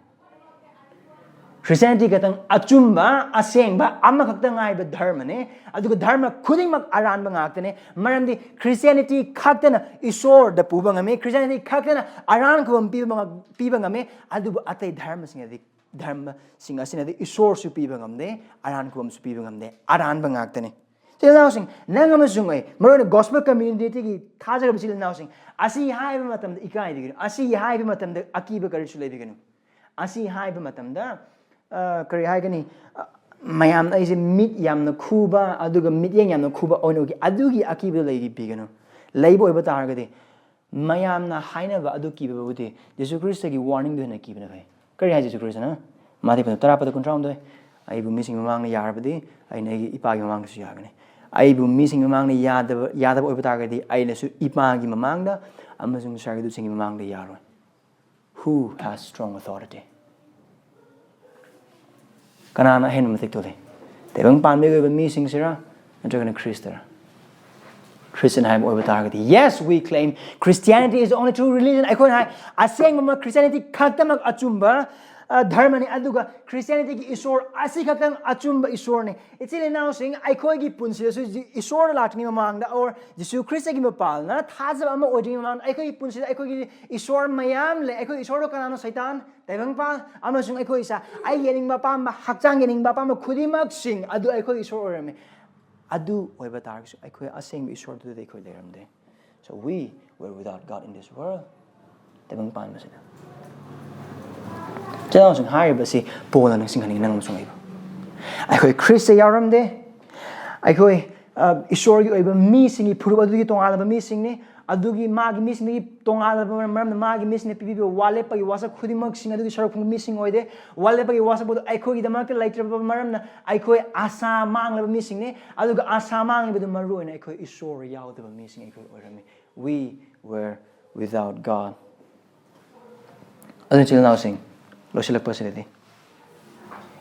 Christianity ꯈꯛꯇꯪ ꯑꯆꯨꯝꯕ, ꯑꯁꯦꯡꯕ, ꯑꯃꯈꯛꯇ ꯉꯥꯏꯕ ꯙꯔꯃꯅꯦ꯫ ꯑꯗꯨꯒ ꯙꯔꯃ ꯈꯨꯗꯤꯡꯃꯛ ꯑꯔꯥꯟꯕ ꯉꯥꯛꯇꯅꯦ꯫ ꯃꯔꯝꯗꯤ ꯈ꯭ꯔꯤꯁꯇꯤꯌꯥꯅꯤꯇꯤ ꯈꯛꯇꯅ ꯏꯁꯣꯔꯗ ꯄꯨꯕ ꯉꯝꯃꯤ, ꯈ꯭ꯔꯤꯁꯇꯤꯌꯥꯅꯤꯇꯤ ꯈꯛꯇꯅ ꯑꯔꯥꯟ ꯈꯨꯕꯝ ꯄꯤꯕ ꯉ-, ꯄꯤꯕ ꯉꯝꯃꯤ꯫ ꯑꯗꯨꯕꯨ ꯑꯇꯩ ꯙꯔꯃꯁꯤꯡ ꯑꯗꯤ, ꯙꯔꯃꯁꯤꯡ ꯑꯁꯤꯅꯗꯤ ꯏꯁꯣꯔꯁꯨ ꯄꯤꯕ ꯉꯝꯗꯦ, ꯑꯔꯥꯟ ꯈꯨꯕꯝꯁꯨ ꯄꯤꯕ ꯉꯝꯗꯦ, ꯑꯔꯥꯟꯕ ꯉꯥꯛꯇꯅꯤ꯫ ꯏꯆꯤꯜ ꯏꯅꯥꯎꯁꯤꯡ, ꯅꯪ ꯑꯃꯁꯨꯡ ꯑꯩ, ꯃꯔꯨꯑꯣꯏꯅ ꯒꯣꯁꯄꯦꯜ ꯀꯝꯃ꯭ꯌꯨꯅꯤꯇꯤꯒꯤ ꯊꯥꯖꯔꯕ ꯏꯆꯤꯜ ꯏꯅꯥꯎꯁꯤꯡ, ꯑꯁꯤ ꯍꯥꯏꯕ ꯃꯇꯝꯗ ꯏꯀꯥꯏꯕꯤꯒꯅꯨ, ꯑꯁꯤ ꯍꯥꯏꯕ ꯃꯇꯝꯗ ꯑꯀꯤꯕ ꯀꯔꯤꯁꯨ ꯂꯩꯕꯤꯒꯅꯨ꯫ ꯑꯁꯤ ꯍꯥꯏꯕ ꯃꯇꯝꯗ, ꯑ, ꯀꯔꯤ ꯍꯥꯏꯒꯅꯤ? ꯑ, ꯃꯌꯥꯝꯅ ꯑꯩꯁꯦ ꯃꯤꯠ ꯌꯥꯝꯅ ꯈꯨꯕ, ꯑꯗꯨꯒ ꯃꯤꯠꯌꯦꯡ ꯌꯥꯝꯅ ꯈꯨꯕ ꯑꯣꯏꯅ ꯎꯈꯤ꯫ ꯑꯗꯨꯒꯤ ꯑꯀꯤꯕꯗꯣ ꯂꯩꯕꯤꯒꯅꯨ꯫ ꯂꯩꯕ ꯑꯣꯏꯕ ꯇꯥꯔꯒꯗꯤ, ꯃꯌꯥꯝꯅ ꯍꯥꯏꯅꯕ ꯑꯗꯨ ꯀꯤꯕꯕꯨꯗꯤ ꯖꯤꯁꯨ ꯈ꯭ꯔꯤꯁꯇꯒꯤ ꯋꯥꯔꯅꯤꯡꯗꯨ ꯍꯦꯟꯅ ꯀꯤꯕꯅ ꯐꯩ꯫ ꯀꯔꯤ ꯍꯥꯏ ꯖꯤꯁꯨ ꯈ꯭ꯔꯤꯁꯇꯅ? ꯃꯥꯇꯤ ꯄꯟꯗ ꯇꯔꯥ ꯄꯗ ꯀꯨꯟꯊ꯭ꯔꯥ ꯍꯨꯝꯗꯣꯏ, "ꯑꯩꯕꯨ ꯃꯤꯁꯤꯡꯒꯤ ꯃꯃꯥꯡꯗ ꯌꯥꯔꯕꯗꯤ, ꯑꯩꯅ ꯑꯩꯒꯤ ꯏꯄꯥꯒꯤ ꯃꯃꯥꯡꯗꯁꯨ ꯌꯥꯒꯅꯤ꯫ ꯑꯩꯕꯨ ꯃꯤꯁꯤꯡꯒꯤ ꯃꯃꯥꯡꯗ ꯌꯥꯗꯕ, ꯌꯥꯗꯕ ꯑꯣꯏꯕ ꯇꯥꯔꯒꯗꯤ, ꯑꯩꯅꯁꯨ ꯏꯄꯥꯒꯤ ꯃꯃꯥꯡꯗ ꯑꯃꯁꯨꯡ ꯁꯔꯒꯗꯨꯁꯤꯡꯒꯤ ꯃꯃꯥꯡꯗ ꯌꯥꯔꯣꯏ"꯫ Who has strong authority? ꯀꯅꯥꯅ ꯑꯍꯦꯟꯕ ꯃꯇꯤꯛꯇꯣ ꯂꯩ? ꯇꯥꯏꯕꯪ ꯄꯥꯟꯕꯒꯤ ꯑꯣꯏꯕ ꯃꯤꯁꯤꯡꯁꯤꯔ, ꯅꯠꯇ꯭ꯔꯒꯅ ꯈ꯭ꯔꯤꯁꯇꯔ? ꯈ꯭ꯔꯤꯁꯇꯤꯌꯟ ꯍꯥꯏꯕ ꯑꯣꯏꯕ ꯇꯥꯔꯒꯗꯤ, yes, we claim Christianity is the only true religion꯫ ꯑꯩꯈꯣꯏꯅ ꯍꯥꯏ, ꯑꯁꯦꯡꯕꯃꯛ ꯈ꯭ꯔꯤꯁꯇꯤꯌꯥꯅꯤꯇꯤ ꯈꯛꯇꯃꯛ ꯑꯆꯨꯝꯕ ꯑ, ꯙꯔꯃꯅꯤ, ꯑꯗꯨꯒ ꯈ꯭ꯔꯤꯁꯇꯤꯌꯥꯅꯤꯇꯤꯒꯤ ꯏꯁꯣꯔ ꯑꯁꯤ ꯈꯛꯇꯪ ꯑꯆꯨꯝꯕ ꯏꯁꯣꯔꯅꯤ꯫ ꯏꯆꯤꯜ ꯏꯅꯥꯎꯁꯤꯡ, ꯑꯩꯈꯣꯏꯒꯤ ꯄꯨꯟꯁꯤꯗꯁꯨ ꯖꯤ-, ꯏꯁꯣꯔꯗ ꯂꯥꯛꯇ꯭ꯔꯤꯉꯩ ꯃꯃꯥꯡꯗ, or ꯖꯤꯁꯨ ꯈ꯭ꯔꯤꯁꯇꯒꯤ ꯃꯄꯥꯜꯅ ꯊꯥꯖꯕ ꯑꯃ ꯑꯣꯏꯗ꯭ꯔꯤꯉꯩ ꯃꯃꯥꯡꯗ, ꯑꯩꯈꯣꯏꯒꯤ ꯄꯨꯟꯁꯤꯗ ꯑꯩꯈꯣꯏꯒꯤ ꯏꯁꯣꯔ ꯃꯌꯥꯝ ꯂꯩ꯫ ꯑꯩꯈꯣꯏ ꯏꯁꯣꯔꯗꯣ ꯀꯅꯥꯅꯣ? ꯁꯩꯇꯥꯟ, ꯇꯥꯏꯕꯪꯄꯥꯟ, ꯑꯃꯁꯨꯡ ꯑꯩꯈꯣꯏ ꯏꯁꯥ꯫ ꯑꯩ ꯌꯦꯡꯅꯤꯡꯕ ꯑꯄꯥꯝꯕ, ꯍꯛꯆꯥꯡ ꯌꯦꯡꯅꯤꯡꯕ ꯑꯄꯥꯝꯕ ꯈꯨꯗꯤꯡꯃꯛꯁꯤꯡ ꯑꯗꯨ ꯑꯩꯈꯣꯏꯒꯤ ꯏꯁꯣꯔ ꯑꯣꯏꯔꯝꯃꯤ꯫ ꯑꯗꯨ ꯑꯣꯏꯕ ꯇꯥꯔꯒꯁꯨ, ꯑꯩꯈꯣꯏ ꯑꯁꯦꯡꯕ ꯏꯁꯣꯔꯗꯨꯗꯤ ꯑꯩꯈꯣꯏ ꯂꯩꯔꯝꯗꯦ꯫ So we were without God in this world. ꯇꯥꯏꯕꯪ ꯄꯥꯟꯕꯁꯤꯗ꯫ ꯆꯤꯜ ꯏꯅꯥꯎꯁꯤꯡ, ꯍꯥꯏꯔꯤꯕꯁꯤ ꯄꯣꯜꯅ ꯅꯤꯡꯁꯤꯡꯍꯟꯅꯤꯡꯉꯤ ꯅꯪ ꯑꯃꯁꯨꯡ ꯑꯩꯕꯨ꯫ ꯑꯩꯈꯣꯏ ꯈ꯭ꯔꯤꯁꯇ ꯌꯥꯎꯔꯝꯗꯦ꯫ ꯑꯩꯈꯣꯏ, ꯑ, ꯏꯁꯣꯔꯒꯤ ꯑꯣꯏꯕ ꯃꯤꯁꯤꯡꯒꯤ ꯐꯨꯔꯨꯞ ꯑꯗꯨꯒꯤ ꯇꯣꯉꯥꯟꯕ ꯃꯤꯁꯤꯡꯅꯤ꯫ ꯑꯗꯨꯒꯤ ꯃꯥꯒꯤ ꯃꯤꯁꯤꯡꯗꯒꯤ ꯇꯣꯉꯥꯟꯕ ꯃꯔꯝꯅ ꯃꯥꯒꯤ ꯃꯤꯁꯤꯡꯅ ꯄꯤꯕꯤꯕ ꯋꯥ ꯂꯦꯞꯄꯒꯤ ꯋꯥꯁꯛ ꯈꯨꯗꯤꯡꯃꯛꯁꯤꯡ ꯑꯗꯨꯒꯤ ꯁꯔꯨꯛ ꯐꯪꯕ ꯃꯤꯁꯤꯡ ꯑꯣꯏꯗꯦ꯫ ꯋꯥ ꯂꯦꯞꯄꯒꯤ ꯋꯥꯁꯛꯄꯗꯨ ꯑꯩꯈꯣꯏꯒꯤꯗꯃꯛꯇ ꯂꯩꯇ꯭ꯔꯕ ꯃꯔꯝꯅ ꯑꯩꯈꯣꯏ ꯑꯁꯥ ꯃꯥꯡꯂꯕ ꯃꯤꯁꯤꯡꯅꯤ꯫ ꯑꯗꯨꯒ ꯑꯁꯥ ꯃꯥꯡꯂꯤꯕꯗꯨ ꯃꯔꯨ ꯑꯣꯏꯅ ꯑꯩꯈꯣꯏ ꯏꯁꯣꯔ ꯌꯥꯎꯗꯕ ꯃꯤꯁꯤꯡ ꯑꯩꯈꯣꯏ ꯑꯣꯏꯔꯝꯃꯤ꯫ We were without God. ꯑꯗꯨꯅ ꯏꯆꯤꯜ ꯏꯅꯥꯎꯁꯤꯡ, ꯂꯣꯏꯁꯤꯜꯂꯛꯄꯁꯤꯗꯗꯤ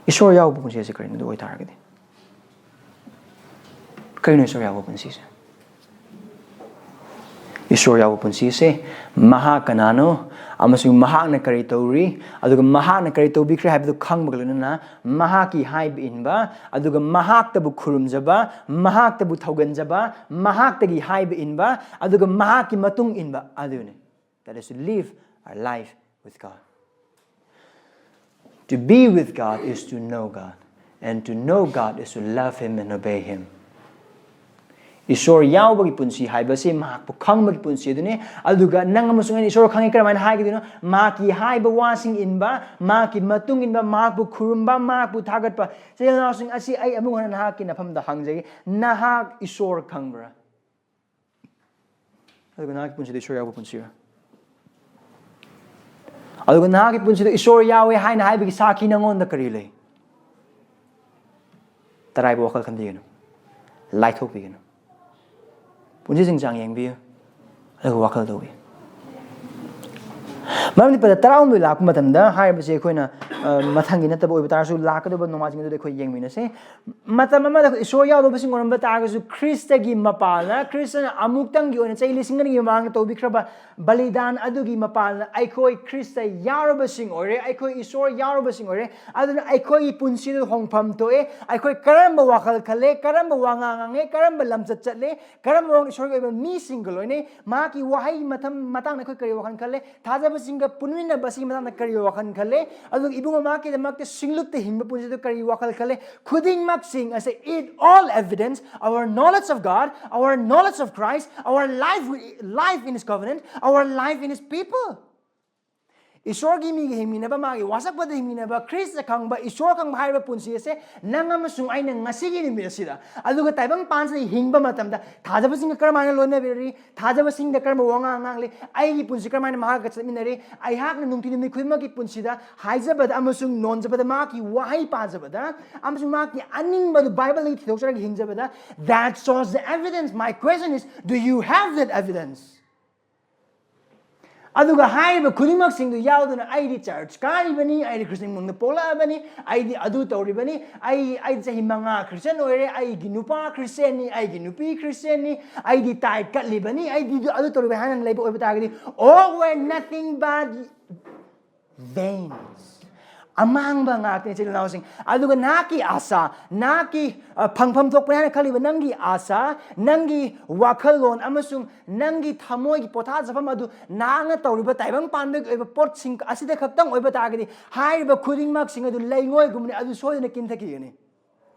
ꯏꯁꯣꯔ ꯌꯥꯎꯕ ꯄꯨꯟꯁꯤ ꯑꯁꯤ ꯀꯔꯤꯅꯣ? ꯑꯗꯨ ꯑꯣꯏꯇꯥꯔꯒꯗꯤ ꯀꯔꯤꯅꯣ ꯏꯁꯣꯔ ꯌꯥꯎꯕ ꯄꯨꯟꯁꯤꯁꯦ? ꯏꯁꯣꯔ ꯌꯥꯎꯕ ꯄꯨꯟꯁꯤꯁꯦ ꯃꯍꯥꯛ ꯀꯅꯥꯅꯣ ꯑꯃꯁꯨꯡ ꯃꯍꯥꯛꯅ ꯀꯔꯤ ꯇꯧꯔꯤ, ꯑꯗꯨꯒ ꯃꯍꯥꯛꯅ ꯀꯔꯤ ꯇꯧꯕꯤꯈ꯭ꯔꯦ ꯍꯥꯏꯕꯗꯨ ꯈꯪꯕꯒ ꯂꯣꯏꯅꯅ ꯃꯍꯥꯛꯀꯤ ꯍꯥꯏꯕ ꯏꯟꯕ, ꯑꯗꯨꯒ ꯃꯍꯥꯛꯇꯕꯨ ꯈꯨꯔꯨꯝꯖꯕ, ꯃꯍꯥꯛꯇꯕꯨ ꯊꯧꯒꯟꯖꯕ, ꯃꯍꯥꯛꯇꯒꯤ ꯍꯥꯏꯕ ꯏꯟꯕ, ꯑꯗꯨꯒ ꯃꯍꯥꯛꯀꯤ ꯃꯇꯨꯡ ꯏꯟꯕ ꯑꯗꯨꯅꯤ꯫ That is to live our life with God. To be with God is to know God. And to know God is to love Him and obey Him. ꯏꯁꯣꯔ ꯌꯥꯎꯕꯒꯤ ꯄꯨꯟꯁꯤ ꯍꯥꯏꯕꯁꯤ ꯃꯍꯥꯛꯄꯨ ꯈꯪꯕꯒꯤ ꯄꯨꯟꯁꯤ ꯑꯗꯨꯅꯤ꯫ ꯑꯗꯨꯒ ꯅꯪ ꯑꯃꯁꯨꯡ ꯑꯩꯅ ꯏꯁꯣꯔ ꯈꯪꯉꯤ꯫ ꯀꯔꯝꯍꯥꯏꯅ ꯍꯥꯏꯒꯗꯣꯏꯅꯣ? ꯃꯍꯥꯛꯀꯤ ꯍꯥꯏꯕ ꯋꯥꯁꯤꯡ ꯏꯟꯕ, ꯃꯍꯥꯛꯀꯤ ꯃꯇꯨꯡ ꯏꯟꯕ, ꯃꯍꯥꯛꯄꯨ ꯈꯨꯔꯨꯝꯕ, ꯃꯍꯥꯛꯄꯨ ꯊꯥꯒꯠꯄ꯫ ꯏꯆꯤꯜ ꯏꯅꯥꯎꯁꯤꯡ ꯑꯁꯤ ꯑꯩ ꯑꯃꯨꯛ ꯍꯟꯅ ꯅꯍꯥꯛꯀꯤ ꯅꯐꯝꯗ ꯍꯪꯖꯒꯦ, ꯅꯍꯥꯛ ꯏꯁꯣꯔ ꯈꯪꯕ꯭ꯔꯥ? ꯑꯗꯨꯒ ꯅꯍꯥꯛꯀꯤ ꯄꯨꯟꯁꯤꯗ ꯏꯁꯣꯔ ꯌꯥꯎꯕ ꯄꯨꯟꯁꯤꯔꯥ? ꯑꯗꯨꯒ ꯅꯍꯥꯛꯀꯤ ꯄꯨꯟꯁꯤꯗ ꯏꯁꯣꯔ ꯌꯥꯎꯋꯦ ꯍꯥꯏꯅ ꯍꯥꯏꯕꯒꯤ ꯁꯥꯈꯤ ꯅꯪꯉꯣꯟꯗ ꯀꯔꯤ ꯂꯩ? ꯇꯔꯥꯏꯕ ꯋꯥꯈꯜ ꯈꯟꯕꯤꯒꯅꯨ, ꯂꯥꯏꯊꯣꯛꯄꯤꯒꯅꯨ꯫ ꯄꯨꯟꯁꯤ ꯆꯤꯡ ꯆꯥꯡ ꯌꯦꯡꯕꯤꯌꯨ, ꯑꯗꯨꯒ ꯋꯥꯈꯜ ꯇꯧꯕꯤꯌꯨ꯫ ꯃꯔꯝꯗꯤ ꯄꯗ ꯇꯔꯥꯍꯨꯝꯗꯣꯏ ꯂꯥꯛꯄ ꯃꯇꯝꯗ ꯍꯥꯏꯔꯤꯕꯁꯤ ꯑꯩꯈꯣꯏꯅ ꯑ, ꯃꯊꯪꯒꯤ ꯅꯠꯇꯕ ꯑꯣꯏꯕ ꯇꯥꯔꯁꯨ, ꯂꯥꯛꯀꯗꯧꯕ ꯅꯣꯡꯃꯥꯏꯖꯤꯡ ꯑꯗꯨꯗ ꯑꯩꯈꯣꯏ ꯌꯦꯡꯃꯤꯟꯅꯁꯦ꯫ ꯃꯇꯝ ꯑꯃꯗ ꯏꯁꯣꯔ ꯌꯥꯎꯗꯕꯁꯤꯡ ꯑꯣꯏꯔꯝꯕ ꯇꯥꯔꯒꯁꯨ, ꯈ꯭ꯔꯤꯁꯇꯒꯤ ꯃꯄꯥꯜꯅ, ꯈ꯭ꯔꯤꯁꯇꯅ ꯑꯃꯨꯛꯇꯪꯒꯤ ꯑꯣꯏꯅ ꯆꯍꯤ ꯂꯤꯁꯤꯡ ꯑꯅꯤꯒꯤ ꯃꯃꯥꯡꯗ ꯇꯧꯕꯤꯈ꯭ꯔꯕ ꯕꯂꯤꯗꯥꯟ ꯑꯗꯨꯒꯤ ꯃꯄꯥꯜꯅ ꯑꯩꯈꯣꯏ ꯈ꯭ꯔꯤꯁꯇ ꯌꯥꯎꯔꯕꯁꯤꯡ ꯑꯣꯏꯔꯦ, ꯑꯩꯈꯣꯏ ꯏꯁꯣꯔ ꯌꯥꯎꯔꯕꯁꯤꯡ ꯑꯣꯏꯔꯦ꯫ ꯑꯗꯨꯅ ꯑꯩꯈꯣꯏꯒꯤ ꯄꯨꯟꯁꯤꯗ ꯍꯣꯡꯐꯝ ꯊꯣꯛꯑꯦ꯫ ꯑꯩꯈꯣꯏ ꯀꯔꯝꯕ ꯋꯥꯈꯜ ꯈꯜꯂꯦ, ꯀꯔꯝꯕ ꯋꯥꯉꯥꯡ ꯉꯥꯡꯉꯦ, ꯀꯔꯝꯕ ꯂꯝꯆꯠ ꯆꯠꯂꯦ, ꯀꯔꯝꯕ ꯃꯑꯣꯡꯗ ꯏꯁꯣꯔꯒꯤ ꯑꯣꯏꯕ ꯃꯤꯁꯤꯡꯒ ꯂꯣꯏꯅꯩ, ꯃꯍꯥꯛꯀꯤ ꯋꯥꯍꯩꯒꯤ ꯃꯊꯪ-, ꯃꯇꯥꯡꯗ ꯑꯩꯈꯣꯏ ꯀꯔꯤ ꯋꯥꯈꯜ ꯈꯜꯂꯦ, ꯊꯥꯖꯕꯁꯤꯡꯒ ꯄꯨꯟꯃꯤꯟꯅꯕ ꯑꯁꯤꯒꯤ ꯃꯇꯥꯡꯗ ꯀꯔꯤ ꯋꯥꯈꯜ ꯈꯜꯂꯦ, ꯑꯗꯨꯒ ꯏꯕꯨꯡꯉꯣ ꯃꯍꯥꯛꯀꯤꯗꯃꯛꯇ ꯁꯤꯡꯂꯨꯞꯇ ꯍꯤꯡꯕ ꯄꯨꯟꯁꯤꯗ ꯀꯔꯤ ꯋꯥꯈꯜ ꯈꯜꯂꯦ, ꯈꯨꯗꯤꯡꯃꯛꯁꯤꯡ ꯑꯁꯦ, it all evidence, our knowledge of God, our knowledge of Christ, our life, life in His covenant, our life in His people. ꯏꯁꯣꯔꯒꯤ ꯃꯤꯒ ꯍꯤꯡꯃꯤꯟꯅꯕ, ꯃꯥꯒꯤ ꯋꯥꯁꯛꯄꯗ ꯍꯤꯡꯃꯤꯟꯅꯕ, ꯈ꯭ꯔꯤꯁꯇ ꯈꯪꯕ, ꯏꯁꯣꯔ ꯈꯪꯕ ꯍꯥꯏꯔꯤꯕ ꯄꯨꯟꯁꯤ ꯑꯁꯦ ꯅꯪ ꯑꯃꯁꯨꯡ ꯑꯩꯅ ꯉꯁꯤꯒꯤ ꯅꯨꯃꯤꯠ ꯑꯁꯤꯗ, ꯑꯗꯨꯒ ꯇꯥꯏꯕꯪ ꯄꯥꯟꯁꯤꯗ ꯍꯤꯡꯕ ꯃꯇꯝꯗ ꯊꯥꯖꯕꯁꯤꯡꯒ ꯀꯔꯝꯍꯥꯏꯅ ꯂꯣꯏꯅꯕꯤꯔꯤ, ꯊꯥꯖꯕꯁꯤꯡꯗ ꯀꯔꯝꯕ ꯋꯥꯉꯥꯡ ꯉꯥꯡꯂꯤ, ꯑꯩꯒꯤ ꯄꯨꯟꯁꯤ ꯀꯔꯝꯍꯥꯏꯅ ꯃꯍꯥꯛꯀ ꯆꯠꯃꯤꯟꯅꯔꯤ, ꯑꯩꯍꯥꯛꯅ ꯅꯨꯡꯇꯤ ꯅꯨꯃꯤꯠ ꯈꯨꯗꯤꯡꯃꯛꯀꯤ ꯄꯨꯟꯁꯤꯗ ꯍꯥꯏꯖꯕꯗ ꯑꯃꯁꯨꯡ ꯅꯣꯟꯖꯕꯗ, ꯃꯍꯥꯛꯀꯤ ꯋꯥꯍꯩ ꯄꯥꯖꯕꯗ ꯑꯃꯁꯨꯡ ꯃꯍꯥꯛꯀꯤ ꯑꯅꯤꯡꯕꯗꯨ ꯕꯥꯏꯕꯜꯗꯒꯤ ꯊꯤꯗꯣꯛꯆꯔꯒ ꯍꯤꯡꯖꯕꯗ, that shows the evidence. My question is, do you have that evidence? ꯑꯗꯨꯒ ꯍꯥꯏꯔꯤꯕ ꯈꯨꯗꯤꯡꯃꯛꯁꯤꯡꯗꯨ ꯌꯥꯎꯗꯨꯅ, "ꯑꯩꯗꯤ ꯆꯔꯆ ꯀꯥꯔꯤꯕꯅꯤ, ꯑꯩꯗꯤ ꯈ꯭ꯔꯤꯁꯇꯤꯌꯟ ꯏꯃꯨꯡꯗ ꯄꯣꯛꯂꯛꯑꯕꯅꯤ, ꯑꯩꯗꯤ ꯑꯗꯨ ꯇꯧꯔꯤꯕꯅꯤ, ꯑꯩ, ꯑꯩ ꯆꯍꯤ ꯃꯉꯥ ꯈ꯭ꯔꯤꯁꯇꯤꯌꯟ ꯑꯣꯏꯔꯦ, ꯑꯩꯒꯤ ꯅꯨꯄꯥ ꯈ꯭ꯔꯤꯁꯇꯤꯌꯟꯅꯤ, ꯑꯩꯒꯤ ꯅꯨꯄꯤ ꯈ꯭ꯔꯤꯁꯇꯤꯌꯟꯅꯤ, ꯑꯩꯗꯤ ꯇꯥꯏꯠ ꯀꯠꯂꯤꯕꯅꯤ, ꯑꯩꯗꯤ ꯑꯗꯨ ꯇꯧꯔꯤꯕꯅꯤ" ꯍꯥꯏꯅ ꯂꯩꯕ ꯑꯣꯏꯕ ꯇꯥꯔꯒꯗꯤ, all were nothing but vain. ꯑꯃꯥꯡꯕ ꯉꯥꯛꯇꯅꯤ, ꯏꯆꯤꯜ ꯏꯅꯥꯎꯁꯤꯡ꯫ ꯑꯗꯨꯒ ꯅꯍꯥꯛꯀꯤ ꯑꯥꯁꯥ, ꯅꯍꯥꯛꯀꯤ, ꯑ, ꯐꯪꯐꯝ ꯊꯣꯛꯄꯅꯤ ꯍꯥꯏꯅ ꯈꯜꯂꯤꯕ ꯅꯪꯒꯤ ꯑꯥꯁꯥ, ꯅꯪꯒꯤ ꯋꯥꯈꯜꯂꯣꯟ ꯑꯃꯁꯨꯡ ꯅꯪꯒꯤ ꯊꯃꯣꯏꯒꯤ ꯄꯣꯊꯥꯖꯐꯝ ꯑꯗꯨ ꯅꯍꯥꯛꯅ ꯇꯧꯔꯤꯕ ꯇꯥꯏꯕꯪ ꯄꯥꯟꯕꯒꯤ ꯑꯣꯏꯕ ꯄꯣꯠꯁꯤꯡ ꯑꯁꯤꯗ ꯈꯛꯇꯪ ꯑꯣꯏꯕ ꯇꯥꯔꯒꯗꯤ, ꯍꯥꯏꯔꯤꯕ ꯈꯨꯗꯤꯡꯃꯛꯁꯤꯡ ꯑꯗꯨ ꯂꯩꯉꯣꯏꯒꯨꯝꯕꯅꯤ, ꯑꯗꯨ ꯁꯣꯏꯗꯅ ꯀꯤꯟꯊꯈꯤꯒꯅꯤ꯫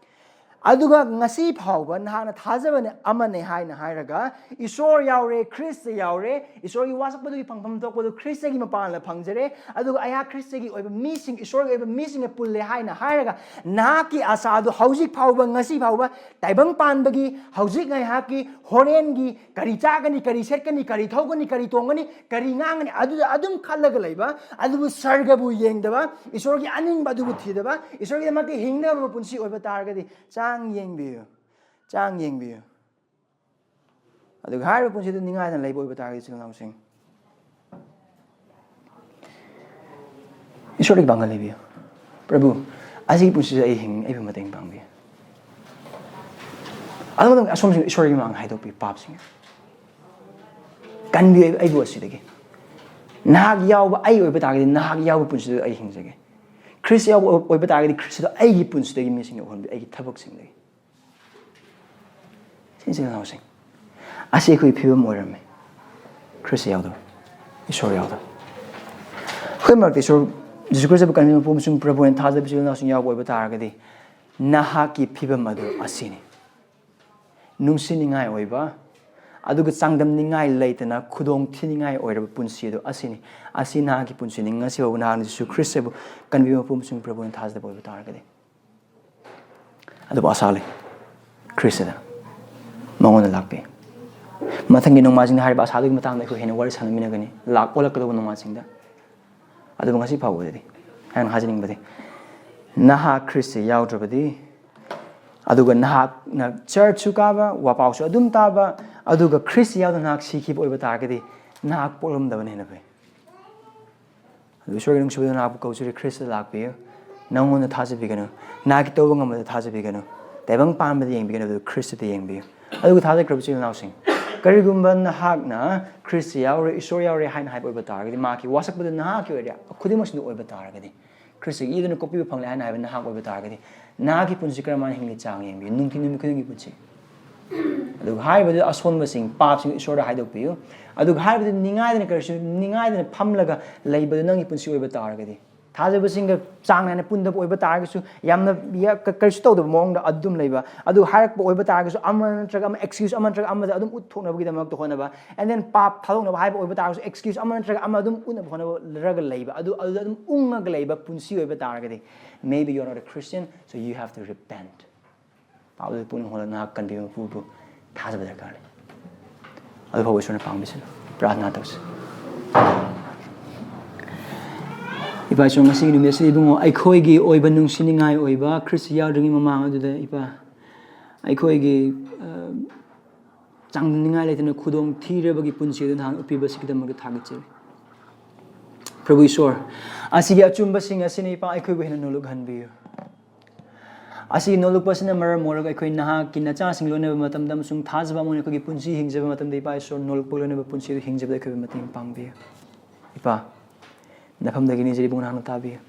ꯑꯗꯨꯒ ꯉꯁꯤ ꯐꯥꯎꯕ ꯅꯍꯥꯛꯅ ꯊꯥꯖꯕꯅ ꯑꯃꯅꯦ ꯍꯥꯏꯅ ꯍꯥꯏꯔꯒ, ꯏꯁꯣꯔ ꯌꯥꯎꯔꯦ, ꯈ꯭ꯔꯤꯁꯇ ꯌꯥꯎꯔꯦ, ꯏꯁꯣꯔꯒꯤ ꯋꯥꯁꯛꯄꯗꯨꯒꯤ ꯐꯪꯐꯝ ꯊꯣꯛꯄꯗꯨ ꯈ꯭ꯔꯤꯁꯇꯒꯤ ꯃꯄꯥꯟꯗ ꯐꯪꯖꯔꯦ, ꯑꯗꯨꯒ ꯑꯩꯍꯥꯛ ꯈ꯭ꯔꯤꯁꯇꯒꯤ ꯑꯣꯏꯕ ꯃꯤꯁꯤꯡ, ꯏꯁꯣꯔꯒꯤ ꯑꯣꯏꯕ ꯃꯤꯁꯤꯡꯒ ꯄꯨꯜꯂꯦ ꯍꯥꯏꯅ ꯍꯥꯏꯔꯒ, ꯅꯍꯥꯛꯀꯤ ꯑꯥꯁꯥ ꯑꯗꯨ ꯍꯧꯖꯤꯛ ꯐꯥꯎꯕ, ꯉꯁꯤ ꯐꯥꯎꯕ, ꯇꯥꯏꯕꯪ ꯄꯥꯟꯕꯒꯤ, ꯍꯧꯖꯤꯛ ꯉꯥꯏꯍꯥꯛꯀꯤ, ꯍꯣꯔꯦꯟꯒꯤ, ꯀꯔꯤ ꯆꯥꯒꯅꯤ, ꯀꯔꯤ ꯁꯦꯠꯀꯅꯤ, ꯀꯔꯤ ꯊꯧꯒꯅꯤ, ꯀꯔꯤ ꯇꯣꯡꯒꯅꯤ, ꯀꯔꯤ ꯉꯥꯡꯒꯅꯤ, ꯑꯗꯨꯗ ꯑꯗꯨꯝ ꯈꯜꯂꯒ ꯂꯩꯕ, ꯑꯗꯨꯕꯨ ꯁꯔꯒꯕꯨ ꯌꯦꯡꯗꯕ, ꯏꯁꯣꯔꯒꯤ ꯑꯅꯤꯡꯕ ꯑꯗꯨꯕꯨ ꯊꯤꯗꯕ, ꯏꯁꯣꯔꯒꯤꯗꯃꯛꯇ ꯍꯤꯡꯅꯕ ꯄꯨꯟꯁꯤ ꯑꯣꯏꯕ ꯇꯥꯔꯒꯗꯤ, ꯆꯥꯡ ꯌꯦꯡꯕꯤꯌꯨ, ꯆꯥꯡ ꯌꯦꯡꯕꯤꯌꯨ꯫ ꯑꯗꯨꯒ ꯍꯥꯏꯔꯤꯕ ꯄꯨꯟꯁꯤꯗꯨ ꯅꯤꯡꯉꯥꯏꯗꯅ ꯂꯩꯕ ꯑꯣꯏꯕ ꯇꯥꯔꯒꯗꯤ, ꯏꯆꯤꯜ ꯏꯅꯥꯎꯁꯤꯡ, ꯏꯁꯣꯔꯗꯒꯤ ꯄꯥꯡꯒꯜ ꯂꯩꯕꯤꯌꯨ꯫ "ꯄ꯭ꯔꯚꯨ, ꯑꯁꯤꯒꯤ ꯄꯨꯟꯁꯤꯁꯦ ꯑꯩ ꯍꯤꯡ ꯑꯩꯕꯨ ꯃꯇꯦꯡ ꯄꯥꯡꯕꯤꯌꯨ꯫ ꯑꯗꯨ ꯃꯇꯨꯡꯗ ꯑꯁꯣꯝꯁꯤꯡ ꯏꯁꯣꯔꯒꯤ ꯃꯃꯥꯡꯗ ꯍꯥꯏꯗꯣꯛꯄꯤꯌꯨ, ꯄꯥꯞꯁꯤꯡ꯫ ꯀꯟꯕꯤꯌꯨ ꯑꯩꯕꯨ ꯑꯁꯤꯗꯒꯤ꯫ ꯅꯍꯥꯛ ꯌꯥꯎꯕ ꯑꯩ ꯑꯣꯏꯕ ꯇꯥꯔꯒꯗꯤ ꯅꯍꯥꯛ ꯌꯥꯎꯕ ꯄꯨꯟꯁꯤꯗ ꯑꯩ ꯍꯤꯡꯖꯒꯦ꯫ ꯈ꯭ꯔꯤꯁ ꯌꯥꯎꯕ ꯑꯣꯏꯕ ꯇꯥꯔꯒꯗꯤ ꯈ꯭ꯔꯤꯁꯇꯗ ꯑꯩꯒꯤ ꯄꯨꯟꯁꯤꯗꯒꯤ ꯃꯤꯁꯤꯡꯅ ꯎꯍꯟꯕꯤꯌꯨ, ꯑꯩꯒꯤ ꯊꯕꯛꯁꯤꯡꯗꯒꯤ"꯫ ꯁꯤ ꯏꯆꯤꯜ ꯏꯅꯥꯎꯁꯤꯡ, ꯑꯁꯤ ꯑꯩꯈꯣꯏ ꯐꯤꯕꯝ ꯑꯣꯏꯔꯝꯃꯦ꯫ ꯈ꯭ꯔꯤꯁꯇ ꯌꯥꯎꯗꯕ, ꯏꯁꯣꯔ ꯌꯥꯎꯗꯕ꯫ ꯑꯩꯈꯣꯏ ꯃꯔꯛꯇ ꯏꯁꯣꯔ ꯖꯤꯁꯨ ꯈ꯭ꯔꯤꯁꯇꯕꯨ ꯀꯟꯕꯤꯕ ꯃꯄꯨ ꯑꯃꯁꯨꯡ ꯄ꯭ꯔꯚꯨ ꯑꯣꯏꯅ ꯊꯥꯖꯕ ꯏꯆꯤꯜ ꯏꯅꯥꯎꯁꯤꯡ ꯌꯥꯎꯕ ꯑꯣꯏꯕ ꯇꯥꯔꯒꯗꯤ ꯅꯍꯥꯛꯀꯤ ꯐꯤꯕꯝ ꯑꯗꯨ ꯑꯁꯤꯅꯤ꯫ ꯅꯨꯡꯁꯤꯅꯤꯡꯉꯥꯏ ꯑꯣꯏꯕ, ꯑꯗꯨꯒ ꯆꯥꯡꯗꯝꯅꯤꯡꯉꯥꯏ ꯂꯩꯇꯅ ꯈꯨꯗꯣꯡ ꯊꯤꯅꯤꯡꯉꯥꯏ ꯑꯣꯏꯔꯕ ꯄꯨꯟꯁꯤ ꯑꯗꯨ ꯑꯁꯤꯅꯤ꯫ ꯑꯁꯤ ꯅꯍꯥꯛꯀꯤ ꯄꯨꯟꯁꯤꯅꯤ꯫ ꯉꯁꯤ ꯐꯥꯎꯕ ꯅꯍꯥꯛꯅ ꯖꯤꯁꯨ ꯈ꯭ꯔꯤꯁꯇꯕꯨ ꯀꯟꯕꯤꯕ ꯃꯄꯨ ꯑꯃꯁꯨꯡ ꯄ꯭ꯔꯚꯨ ꯑꯣꯏꯅ ꯊꯥꯖꯗꯕ ꯑꯣꯏꯕ ꯇꯥꯔꯒꯗꯤ꯫ ꯑꯗꯨꯕꯨ ꯑꯁꯥ ꯂꯩ꯫ ꯈ꯭ꯔꯤꯁꯇꯗ ꯃꯉꯣꯟꯗ ꯂꯥꯛꯄꯤ꯫ ꯃꯊꯪꯒꯤ ꯅꯣꯡꯃꯥꯏꯖꯤꯡꯗ ꯍꯥꯏꯔꯤꯕ ꯑꯁꯥꯗꯨꯒꯤ ꯃꯇꯥꯡꯗ ꯑꯩꯈꯣꯏ ꯍꯦꯟꯅ ꯋꯥꯔꯤ ꯁꯥꯟꯅꯃꯤꯟꯅꯒꯅꯤ꯫ ꯂꯥꯛ ꯑꯣꯜꯂꯛꯀꯗꯧꯕ ꯅꯣꯡꯃꯥꯏꯖꯤꯡꯗ꯫ ꯑꯗꯨꯕꯨ ꯉꯁꯤ ꯐꯥꯎꯕꯗꯗꯤ ꯑꯩꯅ ꯍꯥꯏꯖꯅꯤꯡꯕꯗꯤ, ꯅꯍꯥꯛ ꯈ꯭ꯔꯤꯁꯇ ꯌꯥꯎꯗ꯭ꯔꯕꯗꯤ, ꯑꯗꯨꯒ ꯅꯍꯥꯛꯅ ꯆꯔꯆꯁꯨ ꯀꯥꯕ, ꯋꯥꯄꯥꯎꯁꯨ ꯑꯗꯨꯝ ꯇꯥꯕ, ꯑꯗꯨꯒ ꯈ꯭ꯔꯤꯁꯇ ꯌꯥꯎꯗꯅ ꯅꯍꯥꯛ ꯁꯤꯈꯤꯕ ꯑꯣꯏꯕ ꯇꯥꯔꯒꯗꯤ ꯅꯍꯥꯛ ꯄꯣꯛꯂꯝꯗꯕꯅ ꯍꯦꯟꯅ ꯐꯩ꯫ ꯑꯗꯨ ꯏꯁꯣꯔꯒꯤ ꯅꯨꯡꯁꯤꯕꯗ ꯅꯍꯥꯛꯄꯨ ꯀꯧꯖꯔꯤ, ꯈ꯭ꯔꯤꯁꯇꯗ ꯂꯥꯛꯄꯤꯌꯨ꯫ ꯅꯉꯣꯟꯗ ꯊꯥꯖꯕꯤꯒꯅꯨ, ꯅꯍꯥꯛꯀꯤ ꯇꯧꯕ ꯉꯝꯕꯗ ꯊꯥꯖꯕꯤꯒꯅꯨ, ꯇꯥꯏꯕꯪ ꯄꯥꯟꯕꯗ ꯌꯦꯡꯕꯤꯒꯅꯨ, ꯑꯗꯨ ꯈ꯭ꯔꯤꯁꯇꯗ ꯌꯦꯡꯕꯤꯌꯨ꯫ ꯑꯗꯨꯒ ꯊꯥꯖꯈ꯭ꯔꯕ ꯏꯆꯤꯜ ꯏꯅꯥꯎꯁꯤꯡ, ꯀꯔꯤꯒꯨꯝꯕ ꯅꯍꯥꯛꯅ ꯈ꯭ꯔꯤꯁꯇ ꯌꯥꯎꯔꯦ, ꯏꯁꯣꯔ ꯌꯥꯎꯔꯦ ꯍꯥꯏꯅ ꯍꯥꯏꯕ ꯑꯣꯏꯕ ꯇꯥꯔꯒꯗꯤ, ꯃꯍꯥꯛꯀꯤ ꯋꯥꯁꯛꯄꯗ ꯅꯍꯥꯛꯀꯤ ꯑꯣꯏꯔꯦ, ꯈꯨꯗꯤꯡꯃꯛꯁꯤꯅ ꯑꯣꯏꯕ ꯇꯥꯔꯒꯗꯤ, ꯈ꯭ꯔꯤꯁꯇꯒꯤ ꯏꯗꯨꯅ ꯀꯣꯛꯄꯤꯕ ꯐꯪꯂꯦ ꯍꯥꯏꯅ ꯍꯥꯏꯕ ꯅꯍꯥꯛ ꯑꯣꯏꯕ ꯇꯥꯔꯒꯗꯤ, ꯅꯍꯥꯛꯀꯤ ꯄꯨꯟꯁꯤ ꯀꯔꯝꯍꯥꯏꯅ ꯍꯤꯡꯂꯤ ꯆꯥꯡ ꯌꯦꯡꯕꯤꯌꯨ, ꯅꯨꯡꯇꯤ ꯅꯨꯃꯤꯠ ꯈꯨꯗꯤꯡꯒꯤ ꯄꯨꯟꯁꯤ꯫ ꯑꯗꯨꯒ ꯍꯥꯏꯔꯤꯕꯗꯨ ꯑꯁꯣꯟꯕꯁꯤꯡ, ꯄꯥꯞꯁꯤꯡ ꯏꯁꯣꯔꯗ ꯍꯥꯏꯗꯣꯛꯄꯤꯌꯨ꯫ ꯑꯗꯨꯒ ꯍꯥꯏꯔꯤꯕꯗꯨ ꯅꯤꯡꯉꯥꯏꯗꯅ ꯀꯔꯤꯁꯨ ꯅꯤꯡꯉꯥꯏꯗꯅ ꯐꯝꯂꯒ ꯂꯩꯕꯗꯨ ꯅꯪꯒꯤ ꯄꯨꯟꯁꯤ ꯑꯣꯏꯕ ꯇꯥꯔꯒꯗꯤ, ꯊꯥꯖꯕꯁꯤꯡꯒ ꯆꯥꯡ ꯅꯥꯏꯅ ꯄꯨꯟꯗꯕ ꯑꯣꯏꯕ ꯇꯥꯔꯒꯁꯨ, ꯌꯥꯝꯅ ꯌ-, ꯀ-, ꯀꯔꯤꯁꯨ ꯇꯧꯗꯕ ꯃꯑꯣꯡꯗ ꯑꯗꯨꯝ ꯂꯩꯕ, ꯑꯗꯨ ꯍꯥꯏꯔꯛꯄ ꯑꯣꯏꯕ ꯇꯥꯔꯒꯁꯨ, ꯑꯃ ꯅꯠꯇ꯭ꯔꯒ ꯑꯃ, excuse ꯑꯃ ꯅꯠꯇ꯭ꯔꯒ ꯑꯃꯗ ꯑꯗꯨꯝ ꯎꯠꯊꯣꯛꯅꯕꯒꯤꯗꯃꯛꯇ ꯍꯣꯠꯅꯕ, and then ꯄꯥꯞ ꯊꯥꯗꯣꯛꯅꯕ ꯍꯥꯏꯕ ꯑꯣꯏꯕ ꯇꯥꯔꯒꯁꯨ, excuse ꯑꯃ ꯅꯠꯇ꯭ꯔꯒ ꯑꯃ ꯑꯗꯨꯝ ꯎꯠꯅꯕ ꯍꯣꯠꯅꯔꯒ ꯂꯩꯕ, ꯑꯗꯨ, ꯑꯗꯨꯗ ꯑꯗꯨꯝ ꯎꯪꯉꯒ ꯂꯩꯕ ꯄꯨꯟꯁꯤ ꯑꯣꯏꯕ ꯇꯥꯔꯒꯗꯤ, maybe you are not a Christian, so you have to repent. ꯄꯥꯞꯇꯒꯤ ꯄꯨꯛꯅꯤꯡ ꯍꯣꯡꯂꯒ ꯅꯍꯥꯛ ꯀꯟꯕꯤꯕ ꯃꯄꯨꯕꯨ ꯊꯥꯖꯕ ꯗꯔꯀꯥꯔ ꯂꯩ꯫ ꯑꯗꯨꯐꯥꯎꯕ ꯏꯁꯣꯔꯅ ꯄꯥꯡꯕꯤꯁꯅꯨ꯫ ꯄ꯭ꯔꯥꯔꯊꯅꯥ ꯇꯧꯁꯤ꯫ ꯏꯄꯥ ꯏꯁꯣꯔ, ꯉꯁꯤꯒꯤ ꯅꯨꯃꯤꯠ ꯑꯁꯤꯗ ꯏꯕꯨꯡꯉꯣ, ꯑꯩꯈꯣꯏꯒꯤ ꯑꯣꯏꯕ ꯅꯨꯡꯁꯤꯅꯤꯡꯉꯥꯏ ꯑꯣꯏꯕ ꯈ꯭ꯔꯤꯁꯇ ꯌꯥꯎꯗ꯭ꯔꯤꯉꯩ ꯃꯃꯥꯡ ꯑꯗꯨꯗ, ꯏꯄꯥ, ꯑꯩꯈꯣꯏꯒꯤ, ꯑ, ꯆꯥꯡꯗꯝꯅꯤꯡꯉꯥꯏ ꯂꯩꯇꯅ ꯈꯨꯗꯣꯡ ꯊꯤꯔꯕꯒꯤ ꯄꯨꯟꯁꯤ ꯑꯗꯨ ꯅꯍꯥꯛꯅ ꯎꯠꯄꯤꯕꯁꯤꯒꯤꯗꯃꯛꯇ ꯊꯥꯒꯠꯆꯔꯤ꯫ ꯄ꯭ꯔꯚꯨ ꯏꯁꯣꯔ, ꯑꯁꯤꯒꯤ ꯑꯆꯨꯝꯕꯁꯤꯡ ꯑꯁꯤꯅ ꯏꯄꯥ ꯑꯩꯈꯣꯏꯕꯨ ꯍꯦꯟꯅ ꯅꯣꯜꯂꯨꯛꯍꯟꯕꯤꯌꯨ꯫ ꯑꯁꯤꯒꯤ ꯅꯣꯜꯂꯨꯛꯄꯁꯤꯅ ꯃꯔꯝ ꯑꯣꯏꯔꯒ ꯑꯩꯈꯣꯏ ꯅꯍꯥꯛꯀꯤ ꯅꯆꯥꯁꯤꯡ ꯂꯣꯏꯅꯕ ꯃꯇꯝꯗ ꯑꯃꯁꯨꯡ ꯊꯥꯖꯕ ꯑꯃ ꯑꯣꯏꯅ ꯑꯩꯈꯣꯏꯒꯤ ꯄꯨꯟꯁꯤ ꯍꯤꯡꯖꯕ ꯃꯇꯝꯗ ꯏꯄꯥ ꯏꯁꯣꯔ ꯅꯣꯜꯂꯨꯛꯄ ꯂꯣꯏꯅꯕ ꯄꯨꯟꯁꯤꯗꯨ ꯍꯤꯡꯖꯕꯗ ꯑꯩꯈꯣꯏꯕꯨ ꯃꯇꯦꯡ ꯄꯥꯡꯕꯤꯌꯨ꯫ ꯏꯄꯥ, ꯅꯐꯝꯗꯒꯤ ꯅꯤꯖꯔꯤ ꯏꯕꯨꯡ ꯅꯍꯥꯛꯅ ꯇꯥꯕꯤꯌꯨ꯫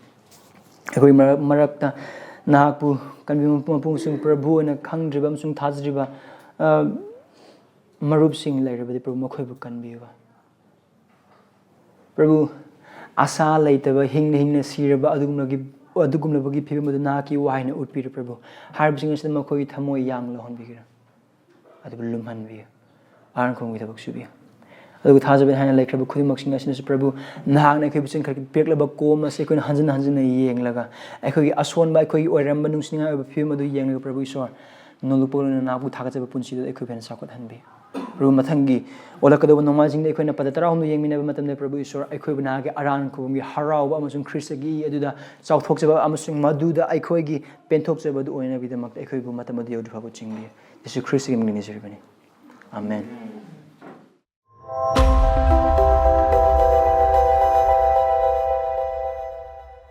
ꯑꯩꯈꯣꯏ ꯃꯔꯛ ꯃꯔꯛꯇ ꯅꯍꯥꯛꯄꯨ ꯀꯟꯕꯤꯕ ꯃꯄꯨ ꯑꯃꯁꯨꯡ ꯄ꯭ꯔꯚꯨ ꯑꯣꯏꯅ ꯈꯪꯗ꯭ꯔꯤꯕ ꯑꯃꯁꯨꯡ ꯊꯥꯖꯗ꯭ꯔꯤꯕ ꯑ, ꯃꯔꯨꯞꯁꯤꯡ ꯂꯩꯔꯕꯗꯤ ꯄ꯭ꯔꯚꯨ ꯃꯈꯣꯏꯕꯨ ꯀꯟꯕꯤꯌꯨ꯫ ꯄ꯭ꯔꯚꯨ, ꯑꯁꯥ ꯂꯩꯇꯕ, ꯍꯤꯡꯅ ꯍꯤꯡꯅ ꯁꯤꯔꯕ ꯑꯗꯨꯒꯨꯝꯂꯕꯒꯤ, ꯑꯗꯨꯒꯨꯝꯂꯕꯒꯤ ꯐꯤꯕꯝ ꯑꯗꯨ ꯅꯍꯥꯛꯀꯤ ꯋꯥꯍꯩꯅ ꯎꯠꯄꯤꯔꯦ ꯄ꯭ꯔꯚꯨ꯫ ꯍꯥꯏꯔꯤꯕꯁꯤꯡ ꯑꯁꯤꯅ ꯃꯈꯣꯏꯒꯤ ꯊꯃꯣꯏ ꯌꯥꯡ ꯂꯧꯍꯟꯕꯤꯒꯦꯔꯥ, ꯑꯗꯨꯕꯨ ꯂꯨꯝꯍꯟꯕꯤꯌꯨ꯫ ꯑꯔꯥꯟ ꯈꯨꯝꯒꯤ ꯊꯕꯛ ꯁꯨꯕꯤꯌꯨ꯫ ꯑꯗꯨꯒ ꯊꯥꯖꯕ ꯍꯥꯏꯅ ꯂꯩꯈ꯭ꯔꯕ ꯈꯨꯗꯤꯡꯃꯛꯁꯤꯡ ꯑꯁꯤꯅꯁꯨ ꯄ꯭ꯔꯚꯨ, ꯅꯍꯥꯛꯅ ꯑꯩꯈꯣꯏꯕꯨ ꯆꯤꯡꯈꯠ ꯄꯤꯔꯛꯂꯕ ꯀꯣꯝ ꯑꯁꯤ ꯑꯩꯈꯣꯏꯅ ꯍꯟꯖꯤꯟ ꯍꯟꯖꯤꯟꯅ ꯌꯦꯡꯂꯒ, ꯑꯩꯈꯣꯏꯒꯤ ꯑꯁꯣꯟꯕ, ꯑꯩꯈꯣꯏꯒꯤ ꯑꯣꯏꯔꯝꯕ ꯅꯨꯡꯁꯤꯅꯤꯡꯉꯥꯏ ꯑꯣꯏꯕ ꯐꯤꯕꯝ ꯑꯗꯨ ꯌꯦꯡꯂꯒ ꯄ꯭ꯔꯚꯨ ꯏꯁꯣꯔ, ꯅꯣꯡꯂꯨꯛꯄ ꯂꯣꯏꯅꯅ ꯅꯍꯥꯛꯄꯨ ꯊꯥꯒꯠꯆꯕ ꯄꯨꯟꯁꯤꯗꯨꯗ ꯑꯩꯈꯣꯏꯕꯨ ꯍꯦꯟꯅ ꯆꯥꯎꯈꯠꯍꯟꯕꯤꯌꯨ꯫ ꯄ꯭ꯔꯚꯨ, ꯃꯊꯪꯒꯤ ꯑꯣꯜꯂꯛꯀꯗꯧꯕ ꯅꯣꯡꯃꯥꯏꯖꯤꯡꯗ ꯑꯩꯈꯣꯏꯅ ꯄꯗ ꯇꯔꯥꯍꯨꯝꯗꯣꯏ ꯌꯦꯡꯃꯤꯟꯅꯕ ꯃꯇꯝꯗ ꯄ꯭ꯔꯚꯨ ꯏꯁꯣꯔ, ꯑꯩꯈꯣꯏꯕꯨ ꯅꯍꯥꯛꯀꯤ ꯑꯔꯥꯟ ꯈꯨꯕꯝꯒꯤ ꯍꯔꯥꯎꯕ ꯑꯃꯁꯨꯡ ꯈ꯭ꯔꯤꯁꯇꯒꯤ ꯏ ꯑꯗꯨꯗ ꯆꯥꯎꯊꯣꯛꯆꯕ ꯑꯃꯁꯨꯡ ꯃꯗꯨꯗ ꯑꯩꯈꯣꯏꯒꯤ ꯄꯦꯟꯊꯣꯛꯆꯕ ꯑꯗꯨ ꯑꯣꯏꯅꯕꯒꯤꯗꯃꯛꯇ ꯑꯩꯈꯣꯏꯕꯨ ꯃꯇꯝ ꯑꯗꯨ ꯌꯧꯗ꯭ꯔꯤꯐꯥꯎꯕ ꯆꯤꯡꯕꯤꯌꯨ꯫ ꯌꯦꯁꯨ ꯈ꯭ꯔꯤꯁꯇꯒꯤ ꯃꯤꯡꯗ ꯅꯤꯖꯔꯤꯕꯅꯤ꯫ ꯑꯃꯦꯟ꯫